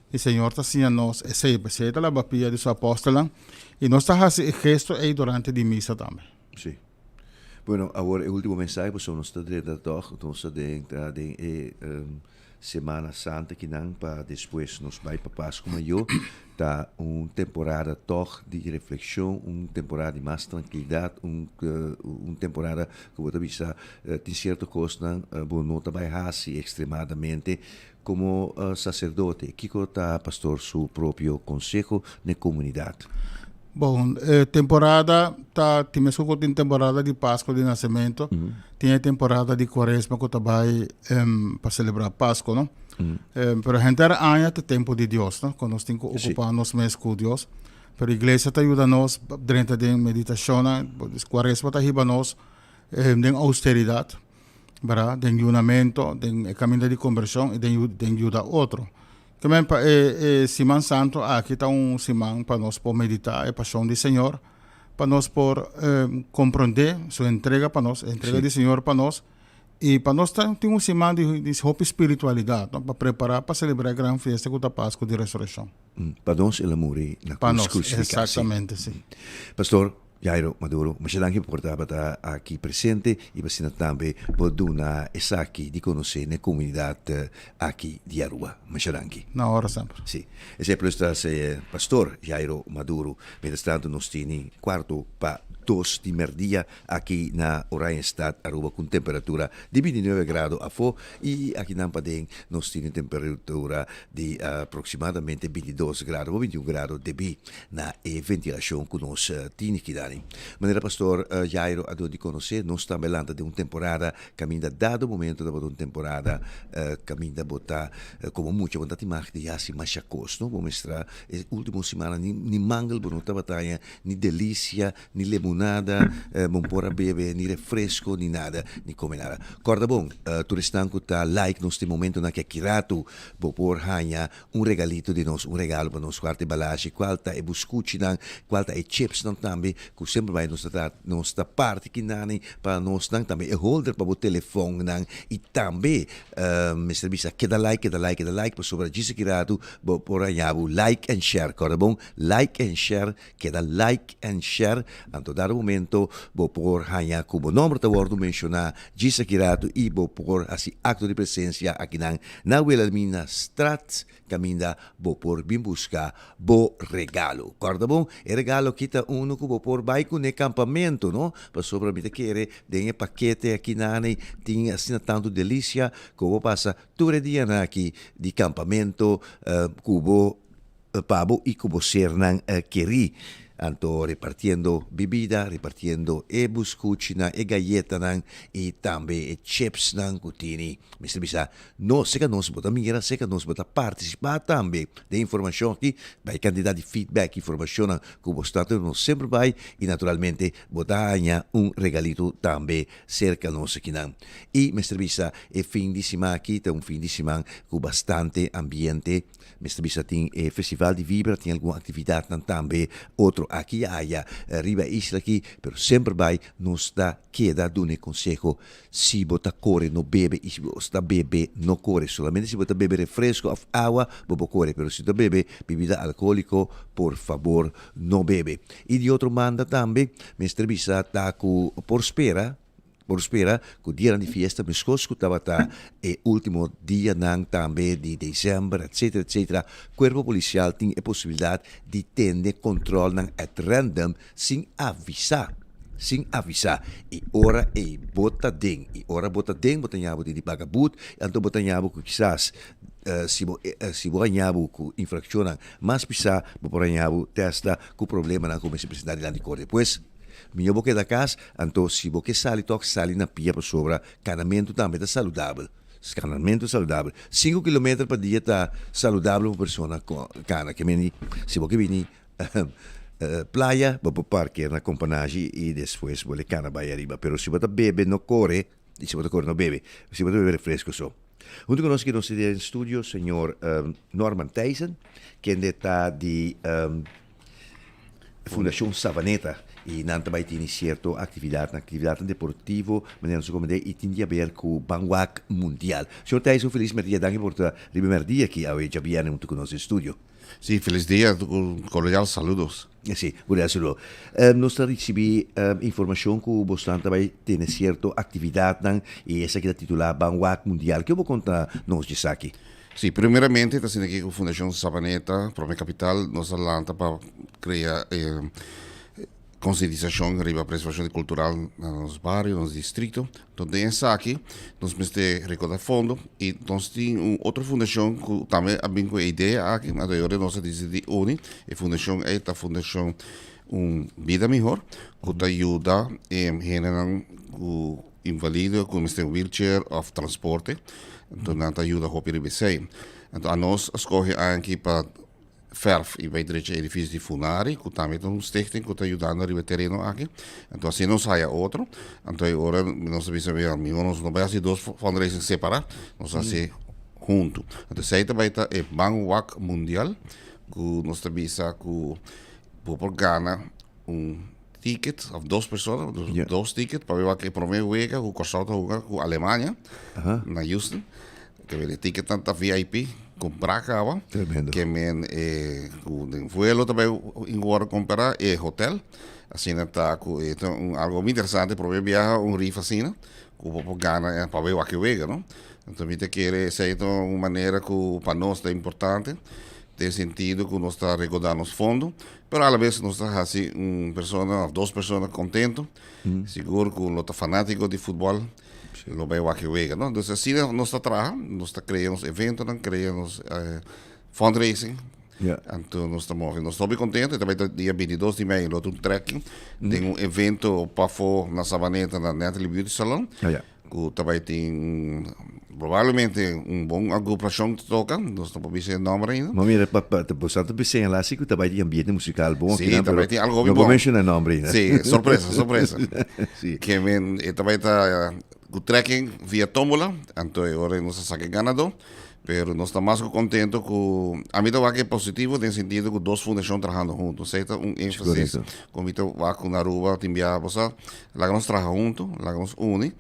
i Señor ta siña nos esei. P'esei e ta laba pia di su apòstelnan, i nos ta hasi e gesto ei durante di misa tambe. Sí. Bueno, awor e último mensahe, pasobra nos ta drenta tòg, nos ta den ta den e Semana Santa kinan pa despues nos bai pa Pasku Mayor ta un temporada tòg di reflekshon, un temporada di mas trankilidat, un un temporada ku bo ta bisa tin sierto kosnan bo no ta bai hasi ekstremadamente. Komo saserdote, kiko ta pastor su propio konseho n'e komunidat? Bon, e temporada ta tin mesku ku tin temporada di Pasku di Nasementu, tin e temporada di Kuaresma ku ta bai pa selebrá Pasku, no? Pero henter aña ta tempu di Dios, no? Ku nos tin ku okupá nos mes ku Dios. Pero iglesia ta yuda nos drenta den meditashonnan, Kuaresma ta hiba nos den ousteridat, bèrdat? Den yunamentu, den e kaminda di kombershon i den yuda otro. Tamen pa e e siman santu aki ta un siman pa nos por meditá e pashon di Señor, pa nos por komprondé su entrega pa nos, e entrega di Señor pa nos, i pa nos ta tin un siman di di hopi spiritualidat, no, pa prepará pa selebrá e gran fiesta ku ta Pasku di Resurekshon. Pa nos el a muri na Pa krus nos, krusifiká, sí. eksaktamente, sí. Pastor Jairo Maduro, masha danki por tabata aki presente y pa asina tambe por duna esaki di conoce na e comunidad aki di Aruba. Masha danki. Na ora semper. Si. Esey plus ta se Pastor Jairo Maduro. Mientras tanto nos tini cuarto pa dos di merdia aki na Oranjestad, Aruba cu un temperatura di bintinuebe grado afo y akinan paden nos tini temperatura di aproximadamente bintidos grado o bintiun grado debi na e ventilashon ku nos tini kidani. Manera Pastor Jairo a duna di konosé, nos tambe lanta den un temporada kaminda dado momento tabata un temporada kaminda bo ta komo mucha bo no ta tin mag di hasi masha kos, no? Bo mester e ultimo simana ni ni mangel bo no tabata haña, ni delisia, ni lemonada bo no por a bebe, ni refresko, ni nada, ni kome nada. Kòrda bon, tur esnan ku ta like nos den momentonan aki aki ratu bo por haña Un regalito di nos, un regalo pa nos cuarta e balashi, cual ta e buscuchinan, cual ta e chipsnan tambe, cu semper bay nos ta tra, nos ta parti kinani pa nosnan, tambe e holder pa bo telefonnan y tambe mester bisa keda like, keda like, keda like, pasobra djis aki ratu bo por haña bo like and share, corda bon, like and share, keda like and share, anto dado momento bo por haña cu bo nomber ta wordo menciona djis aki ratu y bo por haci acto di presencia akinan Na Wilhelminastraat kaminda bo por bin buska bo regalo. Kòrda bon, e regalo aki ta unu ku bo por bai kuné kampamentu, no? Pasobra mi ta kere den e pakete aki nani tin asina tantu delisia ku bo pasa tur e dianan aki di kampamentu ku bo pa bo i ku bo sernan kerí. Anto repartiendo bibida, repartiendo e buscuchinan, e gayetanan y tambe e chipsnan cu tini. Mester bisa, no seca nos bo ta mira, seca nos bo ta participa tambe den informacion aki, bay cantidad di feedback, informacionnan cu bo sta teniendo nos semper bay y naturalmente bo ta haña un regalito tambe cerca nos akinan. Y mester bisa, e fin di siman aki ta un fin di siman cu bastante ambiente. Mester bisa tin e festival di Vibra, tin algun actividadnan tambe otro aki y aya riba e isla aki, pero semper bay nos ta keda duna e conseho, si bo ta core no bebe y si bo sta bebe no core, solamente si bo ta bebe refresco of awa bo por core, pero si bo ta bebe bebida alcoholico por fabor no bebe. Y di otro banda tambe mester bisa ta cu por spera. Por spera ku dianan di fiesta meskos ku tabata e último dianan tambe di desèmber etcetera etcetera, Kuerpo Polisial tin e posibilidat di tende kontròlnan at random sin avisá, sin avisá. I ora ei bo ta den, i ora bo ta den bo ta ña bo tin di paga but, anto bo ta ña bo ku kisas si bo si bo haña bo ku infrakshonnan mas pisá bo por haña bo tèsta ku problemanan ku mester presentá dilanti korte. Pues. Mihó bo keda kas, anto si bo ke sali tòg sali na pia pasobra kanamentu tambe ta saludabel. Kanamentu saludabel. Sinku kilometer pa dia ta saludabel pa un persona kana. Ke meni si bo ke bini playa bo por parker na Kompanashi i despues bo le kana bai ariba. Pero si bo ta bebe no kore i si bo ta kore no bebe. Si bo ta bebe refresco so. Huntu ku nos aki nos tin den studio señor Norman Thijssen kende ta di. Fundacion Savaneta y nan ta bay tini cierto actividadnan, actividadnan deportivo, manera nos a comende y tin di haber cu Ban Wak Mundial. Señor Thijs, un feliz merdia, danki por ta riba e merdia aki awe djabierne hunto cu nos den studio. Sí, feliz dia, cordial saludos. Sí, cordial saludo. Nos ta ricibi informacion cu bosnan ta bay tene cierto actividadnan y esaki ta titula Ban Wak Mundial. Ke bo conta nos djesaki? Sí, primeramente ta asina aki ku Fundashon Sabaneta, Prome Kapital, nos a lanta pa krea e konsientisashon riba preservashon di kultural na nos bario, nos distrito. Enton den esaki nos mester rekoda fondo i nos tin un otro fundashon ku tambe a bin ku e idea aki, anto e ora nos a disidí uni. E fundashon ei ta Fundashon Un Bida Mihor ku ta yuda e hendenan ku Invalido ku mester wheelchair of transporte, enton nan ta yuda hopi riba esei. Enton anos a skohe anki pa verf i bai drecha e edifisio di Funari ku tambe ta un stichting ku ta yudando riba e tereno aki. Enton asina nos haya otro. Enton e ora nos a bisa mira mihor nos no bai hasi dos fundraising separa, nos hasi huntu. Enton esei ta bai ta e Ban Wak Mundial ku nos ta bisa ku bo por gana un. ticket, of dos persona, dos ticket, pa wak e prome wega ku Kòrsou ta hunga ku Alemania na Houston. Ke men e ticketnan ta VIP, kumprá kaba. Tremendo. Ke men e ku den vuelo ta bai wòrdu kompará, e hotel. Asina ta ku e ta un algo muy interesante, prome biaha un rifa asina, ku bo por gana pa bai wak e wega, no? Anto mi ta kere esei ta un manera ku pa nos ta importante, den sentido ku nos ta rekoudá nos fondo, Pero a la vez nos ta haci un persona of dos persona contento. Sigur cu lo ta fanatico di futbol, lo bay wak e wega, no? Dus asina nos ta traha, nos ta crea nos eventonan, crea nos fundraising. Anto nos ta move. Nos ta hopi contento, e ta bay ta dia bintidos di mei lo ta un trekking den un evento pafo na Sabaneta na Natalie Beauty Salon. Ku ta bai tin probablemente un bon agrupacion ta toca, nos no por bisa e nomber ainda. Ma mira, pa, pa, bo sa ta bisa señala si ku ta bai tin ambiente musical bon Sí, akinan, ta pero bai tin algo hopi no por bon. menciona nomber ainda. Sí, sorpresa, sorpresa. Sí. Ke men, e ta bai ta ku trekking via tómbola, anto e ora nos a saka e ganadó, pero nos ta mas ku kontento ku, ami ta wak e positivo den sentido ku dos fundashon trahando hunto, esei ta un énfasis Korekto. ku mi ta wak ku na Aruba tin biaha bo sa. Laga nos traha huntu, laga nos uni,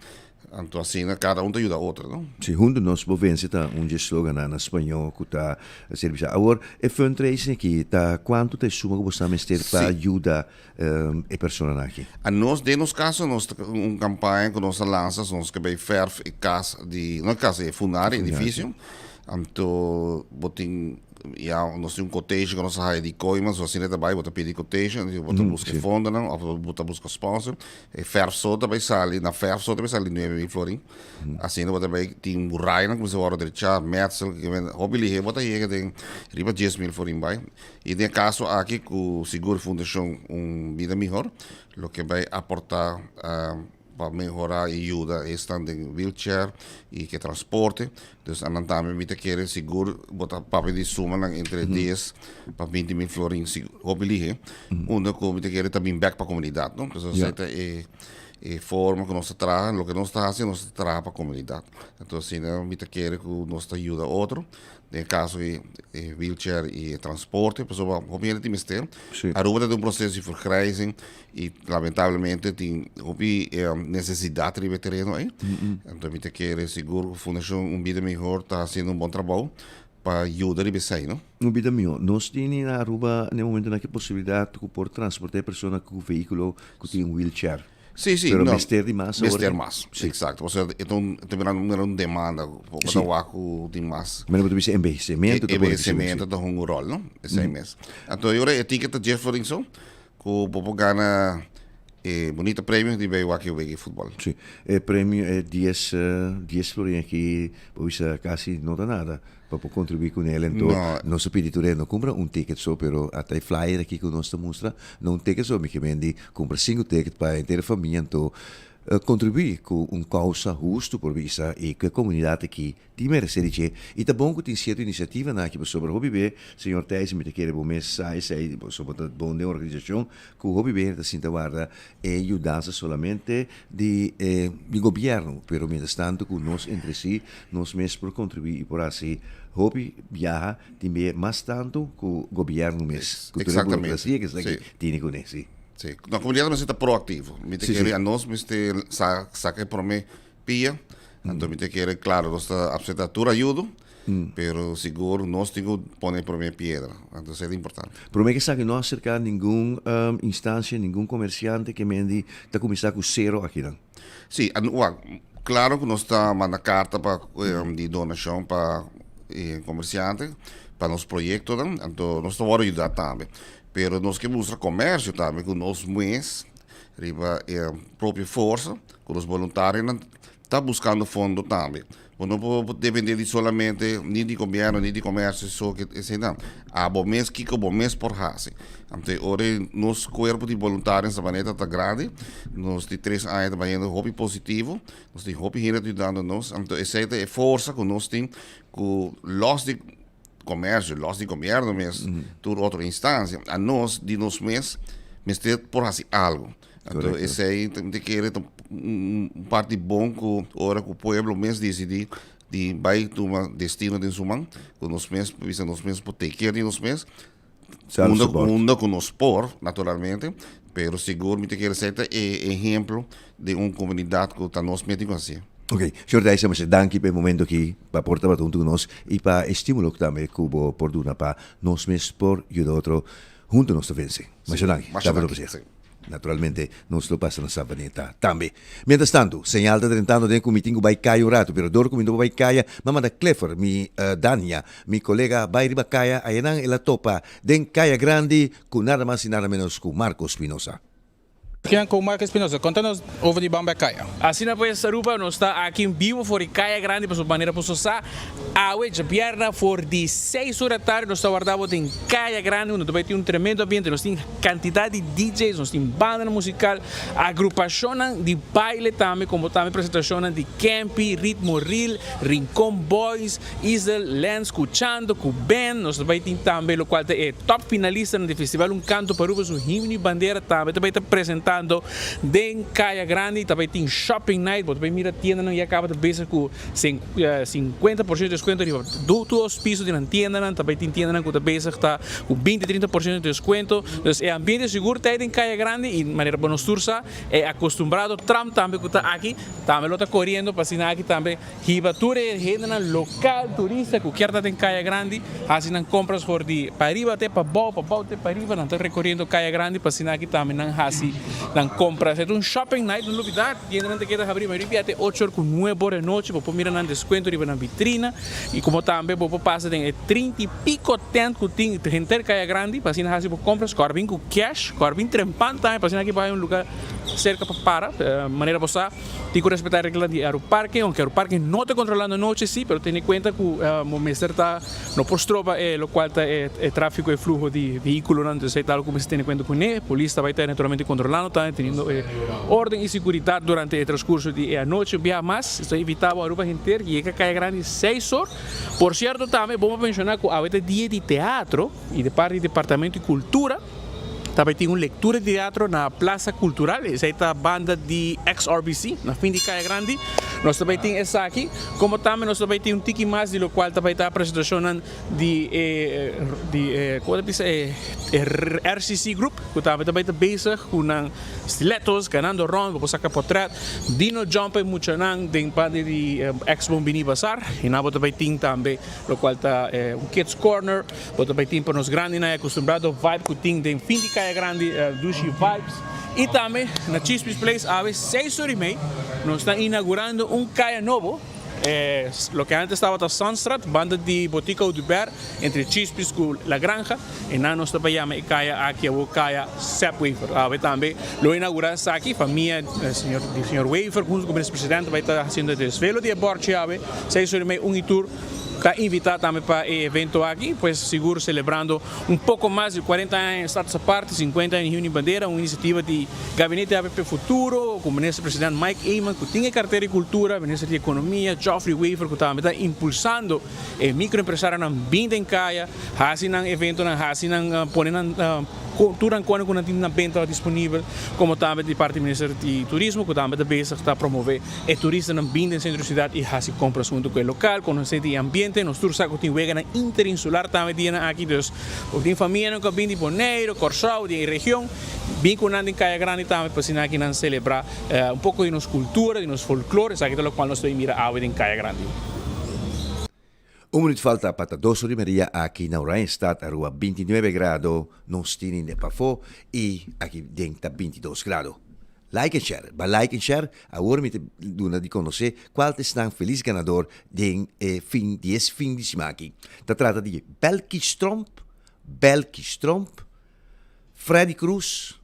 anto asina kada un ta yuda otro, no? Si, huntu nos por vense ta un dje slogannan na spañó ku ta ser bisa. Awor, e fundraising aki ta kuantu ta e suma ku bo sa mester pa yuda e personanan aki? Anos, den nos kaso, nos ta un kampaña ku nos a lansa, nos ke bai fèrf e kas di, no e kas, e fundaria, edifisio. Anto bo tin. Ya nos tin un quotation ku nos a haya di Kooiman, so asina ta bai, bo ta pidi quotation, bo ta buska e fondonan òf bo ta buska sponsor. E fèrf so ta bai sali, na fèrf so ta bai sali 9000 florin. Asina bo ta bai tin murainan ku mester wòrdu drechá, metsel, hopi lihé bo ta yega den riba 10000 florin bai. I den e kaso aki ku sigur Fundashon Un Bida Mihor loke bai aportá pa mehorá i yuda esnan den wheelchair i ke transporte. Dus anan tambe mi ta kere sigur bo ta papia di sumanan entre dies pa 20.000 florin sigur hopi lihe unda ku mi ta kere ta bin bek pa komunidat no. Pasobra esei ta e e forma ku nos ta traha loke nos ta hasi nos ta traha pa komunidat. Enton asina mi ta kere ku nos ta yuda otro Den e kaso di e wheelchair i e transporte, pasobra hopi hende tin mester. Aruba ta den un proseso di vergrijzing i lamentablemente tin hopi nesesidat riba e tereno ei. Anto mi ta kere sigur ku Fundashon Un Bida Mihor ta hasiendo un bon trabou pa yuda riba esei, no? Un Bida Mihor. Nos tini na Aruba na e momentonan aki posibilidat ku por transporta e persona ku vehíkulo ku tin wheelchair. Sí, sí. Pero no, mester di mas ahora. Mester mas, Sí. exacto. O sea, e ta un, ta mirando un, un demanda, bo Sí. ta wak ku tin mas. Mira bo ta bisa envejecimiento ta pone Envejecimiento ta hunga un rol, no? Esei mes. Anto e ora e ticket ta dje florin so, ku bo por gana e bunita premio di bay wak e wega di futbol. Sí, e premio e dies, dies florin aki, bo bisa casi no ta nada. Pa por contribui cu nel ento No. nos a pidi tur e no cumpra un ticket so pero ata e flyer aki cu nos ta mustra no un ticket so mi ke men di cumpra cinco ticket pa henter e famia anto contribui cu un causa husto por bisa y cu e comunidad aki tin merece di dje y ta bon cu tin cierto iniciativanan aki pasobra hopi be señor Thijs mi ta kere bo mes sa esey pasobra bo ta bon den organisacion cu hopi be ta sinta warda e yudansa solamente di e di gobierno, pero mientras tanto cu nos entre si nos mes por contribui y por haci hopi biaha tin be mas tanto cu gobierno mes, cu tur e burocracia que esaki tini cune, si. Si, nos comunidad mester ta proactivo, mi ta kere anos mester saca e prome pia, anto mi ta kere claro nos ta acepta tur ayudo, pero sigur nos tin cu pone e prome piedra, anto esey ta importante. Prome cu esaki no a acerca ningun instancia, ningun comerciante ke mendi ta cuminsa cu cero akinan. Si, wak, claro cu nos ta manda carta pa di donacion pa e comerciante pa nos proyectonan, anto nos ta worde yuda tambe, pero nos ke mustra comercio tambe cu nos mes riba e propio forsa cu nos boluntarionan ta buscando fondo tambe. Bo no por depende di solamente ni di gobierno ni di comercio so ke eseinan. Abo mes kico bo mes por haci. Anto e ora ei nos cuerpo di boluntario en Sabaneta ta grandi. Nos di tres aña ta bayendo hopi positivo. Nos tin hopi hende ta yudando nos. Anto esei ta e forsa cu nos tin cu los di comercio, los di gobierno mes, tur otro instancia. Anos di nos mes mester por haci algo. Anto esei mi ta kere ta un parti bon ku ora ku pueblo mes disidí di bai tuma destino den su man, ku nos mes por bisa nos mes por take care di nos mes, unda unda ku nos por naturalmente, pero sigur mi ta kere esei ta e ehemplo di un komunidat ku ta nos mes tin ku hasié. Ok, señor Dijkstra, masha danki pa e momento aki pa por tabata huntu ku nos i pa e stimulo tambe ku bo por duna pa nos mes por yuda otro. Huntu nos ta vense. Masha danki. Masha Tabata danki. placer. Naturalmente nos lo pasa na Savaneta tambe. Mientras tanto, señal ta drentando den cu mi tin cu bay caya un rato, pero dor cu mi no por bay caya, m'a manda Clifford, mi Dania, mi colega, bay riba caya, ayanan el a topa den Caya Grandi cu nada mas y nada menos cu Marco Espinosa. Kinan ku Marco Espinosa, konta nos over di Bamba Kaya. Asina pues Aruba, nos ta aki en bibo for di Kaya Grandi pasobra manera por sosa awe djabièrnè for di seis ora tardi nos ta warda bo den Kaya Grandi unda ta bai tin un tremendo ambiente, nos tin kantidat di DJ's, nos tin bandanan musikal, agrupashonnan di baile tambe komo tambe presentashonnan di Kempi, Ritmo Real, Rincon Boys, Isel, Lens ku Chando ku Ben, nos ta bai tin tambe lokual ta e top finalistanan di festival Un Canto pa Aruba su himno y bandera tambe ta bai ta presentando den Caya Grandi, ta bai tin shopping night, bo ta bai mira tiendanan ya caba ta bezig ku 50% descuento riba dos piso di nan tiendanan, ta bai tin tiendanan ku ta bezig ta ku 20, 30% descuento, dus e ambiente sigur ta den Caya Grandi y manera bo nos tur sa e acostumbrado tram tambe ku ta aki tambe lo ta coriendo pa asina aki tambe. Hiba tur e hendenan lokal, turista ku kier ta den Kaya Grandi, hasi nan kompras for di pariba te pabou, pabou te pariba, nan ta rekoriendo Kaya Grandi pa asina aki tambe nan hasi nan compra. Esei ta un shopping night, no lubida, tiendanan ta keda habri mayoria bia te ocho or cu nuebe or di anochi, bo por mira nan descuento riba nan vitrina y como tambe bo por pasa den e trinta y pico tent cu tin henter Caya Grandi pa asina haci bo compras. Cor bin cu cash, cor bin trempan tambe pa asina aki bo haya un lugar cerca pa para. Manera bo sa tin cu respeta e reglanan di Aeroparque, aunke Aeroparque no ta controlando anochi si, pero tene cuenta cu bo mester ta No por stroba e locual ta e trafico e fluho di vehiculonan, entonces esey ta algo cu mester tene cuenta cune. Polis ta bay ta naturalmente controlando tambe, teniendo e orden y seguridad durante e transcurso di e anochi. Un biaha mas, estoy invita bo Aruba henter yega Caya Grandi seis or. Por cierto tambe bon pa menciona cu awe ta dia di teatro y di parti di Departamento di Cultura ta bay tin un lectura di teatro na Plaza Cultural, esey ta banda di ex RBC na fin di Caya Grandi. Nos ta bay tin esaki, como tambe nos ta bay tin un tiki mas di locual ta bay ta presentacionnan di e di e como ta bisa e RCC Group cu tambe ta bay ta bezig cu nan stilettos ganando rond, bo por saca potret, Dino Jump e muchanan den banda di ex Bombini Bazar y nan bo ta bay tin tambe locual ta un kids corner. Bo ta bay tin pa nos grandinan e acostumbrado vibe cu tin den fin di Caya Grandi, Dushi Vibes. Y tambe na Chispis Place awe seis ora y mei nos ta inaugurando un caya nobo, loke antes tabata Sunstraat, banda di Botica Oduber, entre Chispis cu La Granja. E nan nos ta bay yama e caya aki awo Caya Sep Wever. Awe tambe lo inaugura esaki, famia di señor Wever hunto cu minister presidente bay ta haciendo e desvelo di e borchi awe seis ora y mei un y tur. Ta invita tambe pa e evento aki, pues sigur celebrando un poco mas di cuarenta aña di Status Aparte, cincuenta aña di Himno y Bandera, un iniciativa di Gabinete APP Futuro cu Minister President Mike Eman cu tin e cartera di Cultura, Minister di Economia Geoffrey Wever cu tambe ta impulsando e microempresarionan bin den caya, haci nan eventonan, haci nan pone nan Tur nan kone ku nan tin na benta disponibel, komo tambe di parti Minister di Turismo ku tambe ta bezig ta promove e turistanan bin den sentro di siudat i hasi kompras huntu ku e lokal, konosé di e ambiente. Nos tur sa ku tin weganan interinsular tambe dianan aki, dus bo tin famianan ku a bin di Boneiru, Kòrsou, di e region, bin ku nan den Kaya Grandi tambe pa asina aki nan selebrá un poko di nos kultura, di nos folklor, esaki ta lokual nos ta bin mira awe den Kaya Grandi. Un minuut falta pa ta dos or di media aki na Oranjestad, Aruba 29 grado nos tin in pafó y aki den ta 22 grado. Like en share, ba like en share, awor mi ta duna di conoce cual ta esnan feliz ganador den e fin di es fin di siman aki. Ta trata di Belky Stromp, Belky Stromp, Freddy Cruz,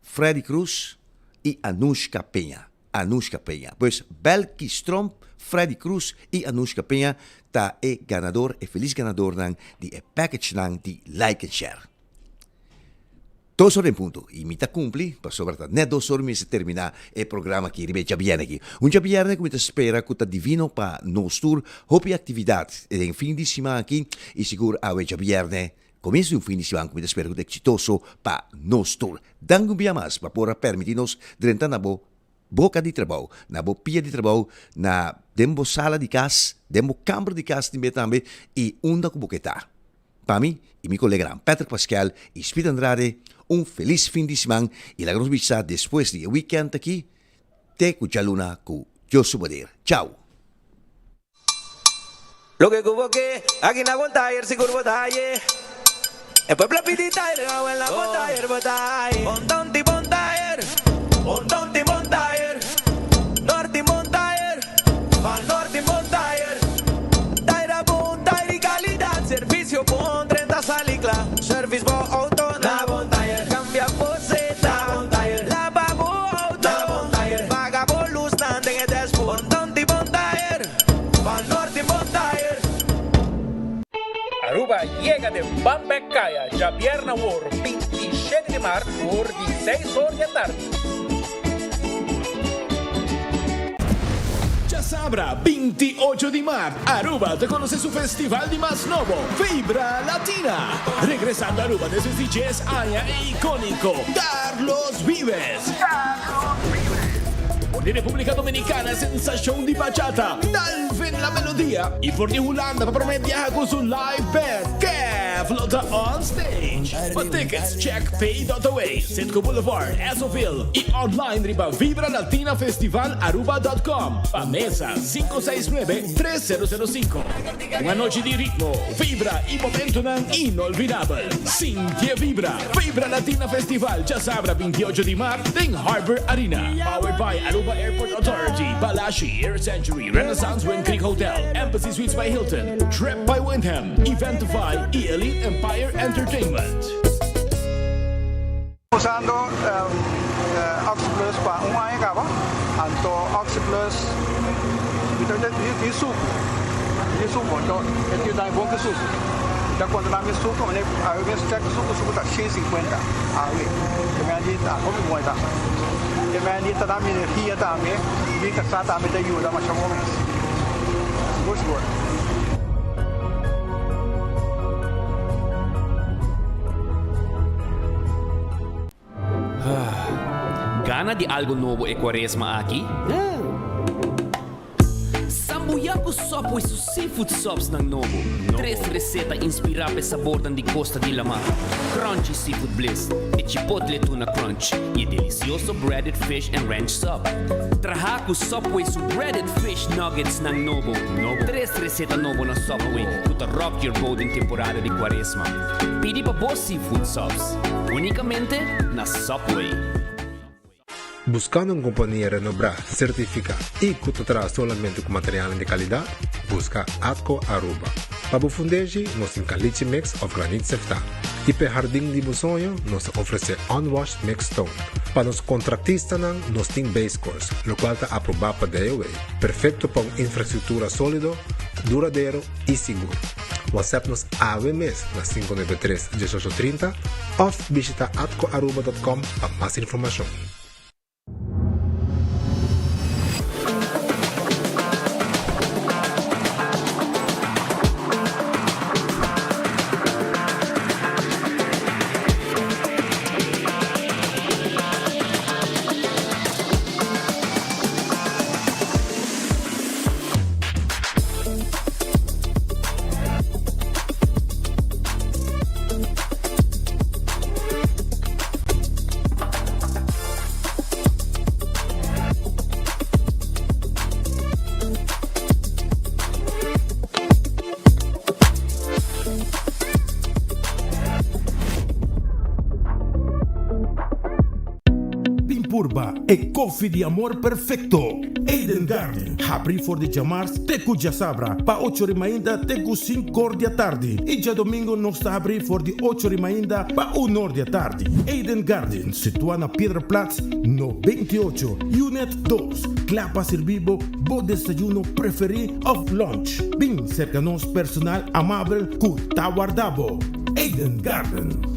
Freddy Cruz y Anushka Peña. Anushka Peña. Pues Belky Stromp, Freddy Cruz y Anushka Peña ta e ganador, e feliz ganadornan di e packagenan di Like and Share. Dos or en punto y mi ta cumpli pasobra ta net dos or mi mester termina e programa aki riba e djabierne aki. Un djabierne cu mi ta spera cu ta divino pa nos tur, hopi actividad den fin di siman aki y sigur awe djabierne Comienso di un fin di siman cu mi ta spera cu ta exitoso pa nos tur. Danki un bia mas pa por a permiti nos drenta na bo boca di trabou, na bo pia di trabou, na den bo sala di cas, den bo camber di cas tin be tambe y unda cu bo ke ta. Pa mi y mi coleganan Patrick Pascal y Speed Andrade un feliz fin di siman y laga nos bisa despues di e weekend aki te cu djaluna cu Dios su poder. Chao! Loke ku bo ke, aki na bon tayer sigur bo ta haye. E pueblo a pidi tayer, awel na bon tayer bo ta haye. Bon tonti bon tayer, bon tonti bon tayer, norti bon tayer, van norti bon tayer. Tayer a bon tayer di kalidat, servisio bon, drenta sali kla. Service bo auto na bon tayer, kambia bo seta na bon tayer, laba bo auto na bon tayer, paga bo lusnan den e dashboard. Bon tonti bon tayer. Van Norte bon tayer. Aruba yega den Ban Bek Kaya djabièrna wor 27 di mart for di 6 or di atardi. Djasabra 28 di mart Aruba ta conoce su festival di mas nobo, Vibra Latina. Regresando Aruba despues di djes aña e iconico Carlos Vives. Di Republica Dominicana sensacion di bachata, Dalvin La Melodia y for di Hulanda pa prome biaha cu su live band, Kev lo ta on stage. Pa tickets check pay.away, Citgo Boulevard, Essoville y online riba vibralatinafestivalaruba.com. Pa mesa 569 3005. Un anochi di ritmo, vibra y momentonan inolvidabel. Sinti e vibra! Vibra Latina Festival djasabra 28 di maart den Harbor Arena. Powered by Aruba Airport Authority, Balashi, Air Century, Renaissance Wind Creek Hotel, Embassy Suites by Hilton, Trip by Wyndham, Eventify y Elite Empire Entertainment. Usando Oxyplus pa un aña caba, anto Oxyplus mi ta di sucu, di sucu, anto e tin dami bon ki sucu. Mi ta conta dami sucu, mane awe mes check sucu, sucu ta shen sinkuenta awe. E men di ta hopi bon e ta. E men di ta dami energia tambe, mi casa tambe ta yuda masha bon mes. Sigur sigur. Gana di algo nobo e cuaresma aki? Sambuya cu Subway su seafood subs nan nobo. Tres receta inspira p'e sabornan di costa di lama, Crunchy Seafood Bliss, e Chipotle Tuna Crunch y e delicioso Breaded Fish and Ranch Sub. Traha cu Subway su Breaded Fish Nuggets nan nobo. Tres receta nobo na Subway cu ta rock your boat den temporada di cuaresma. Pidi pa bo seafood subs unicamente na Subway. Buscando un compania renobrá, certificá y cu ta traha solamente cu materialnan di calidad? Busca Atco Aruba. Pa bo fundeshi, nos tin caliche mix of granit seftá. Y p'e hardin di bo soño, nos ta ofrece unwashed mixed stone. Pa nos contractistanan, nos tin base course, locual ta aprobá pa DOW, perfecto pa un infrastructura solido, duradero y sigur. WhatsApp nos awe mes na 593 1830 of bishita atcoaruba.com pa mas informacion. Bin purba e koffie di amor perfecto! Eden Garden, habri for di djamars te ku djasabra pa ocho ri mainta te ku sinkor di atardi i djadomingo nos ta habri for di ocho ri mainta pa unor di atardi. Eden Garden, situa na Piedraplaats no 28, Unit dos, kla pa sirbi bo bo desayuno preferi of lunch. Bin serka nos personal amabel ku ta warda bo. Eden Garden.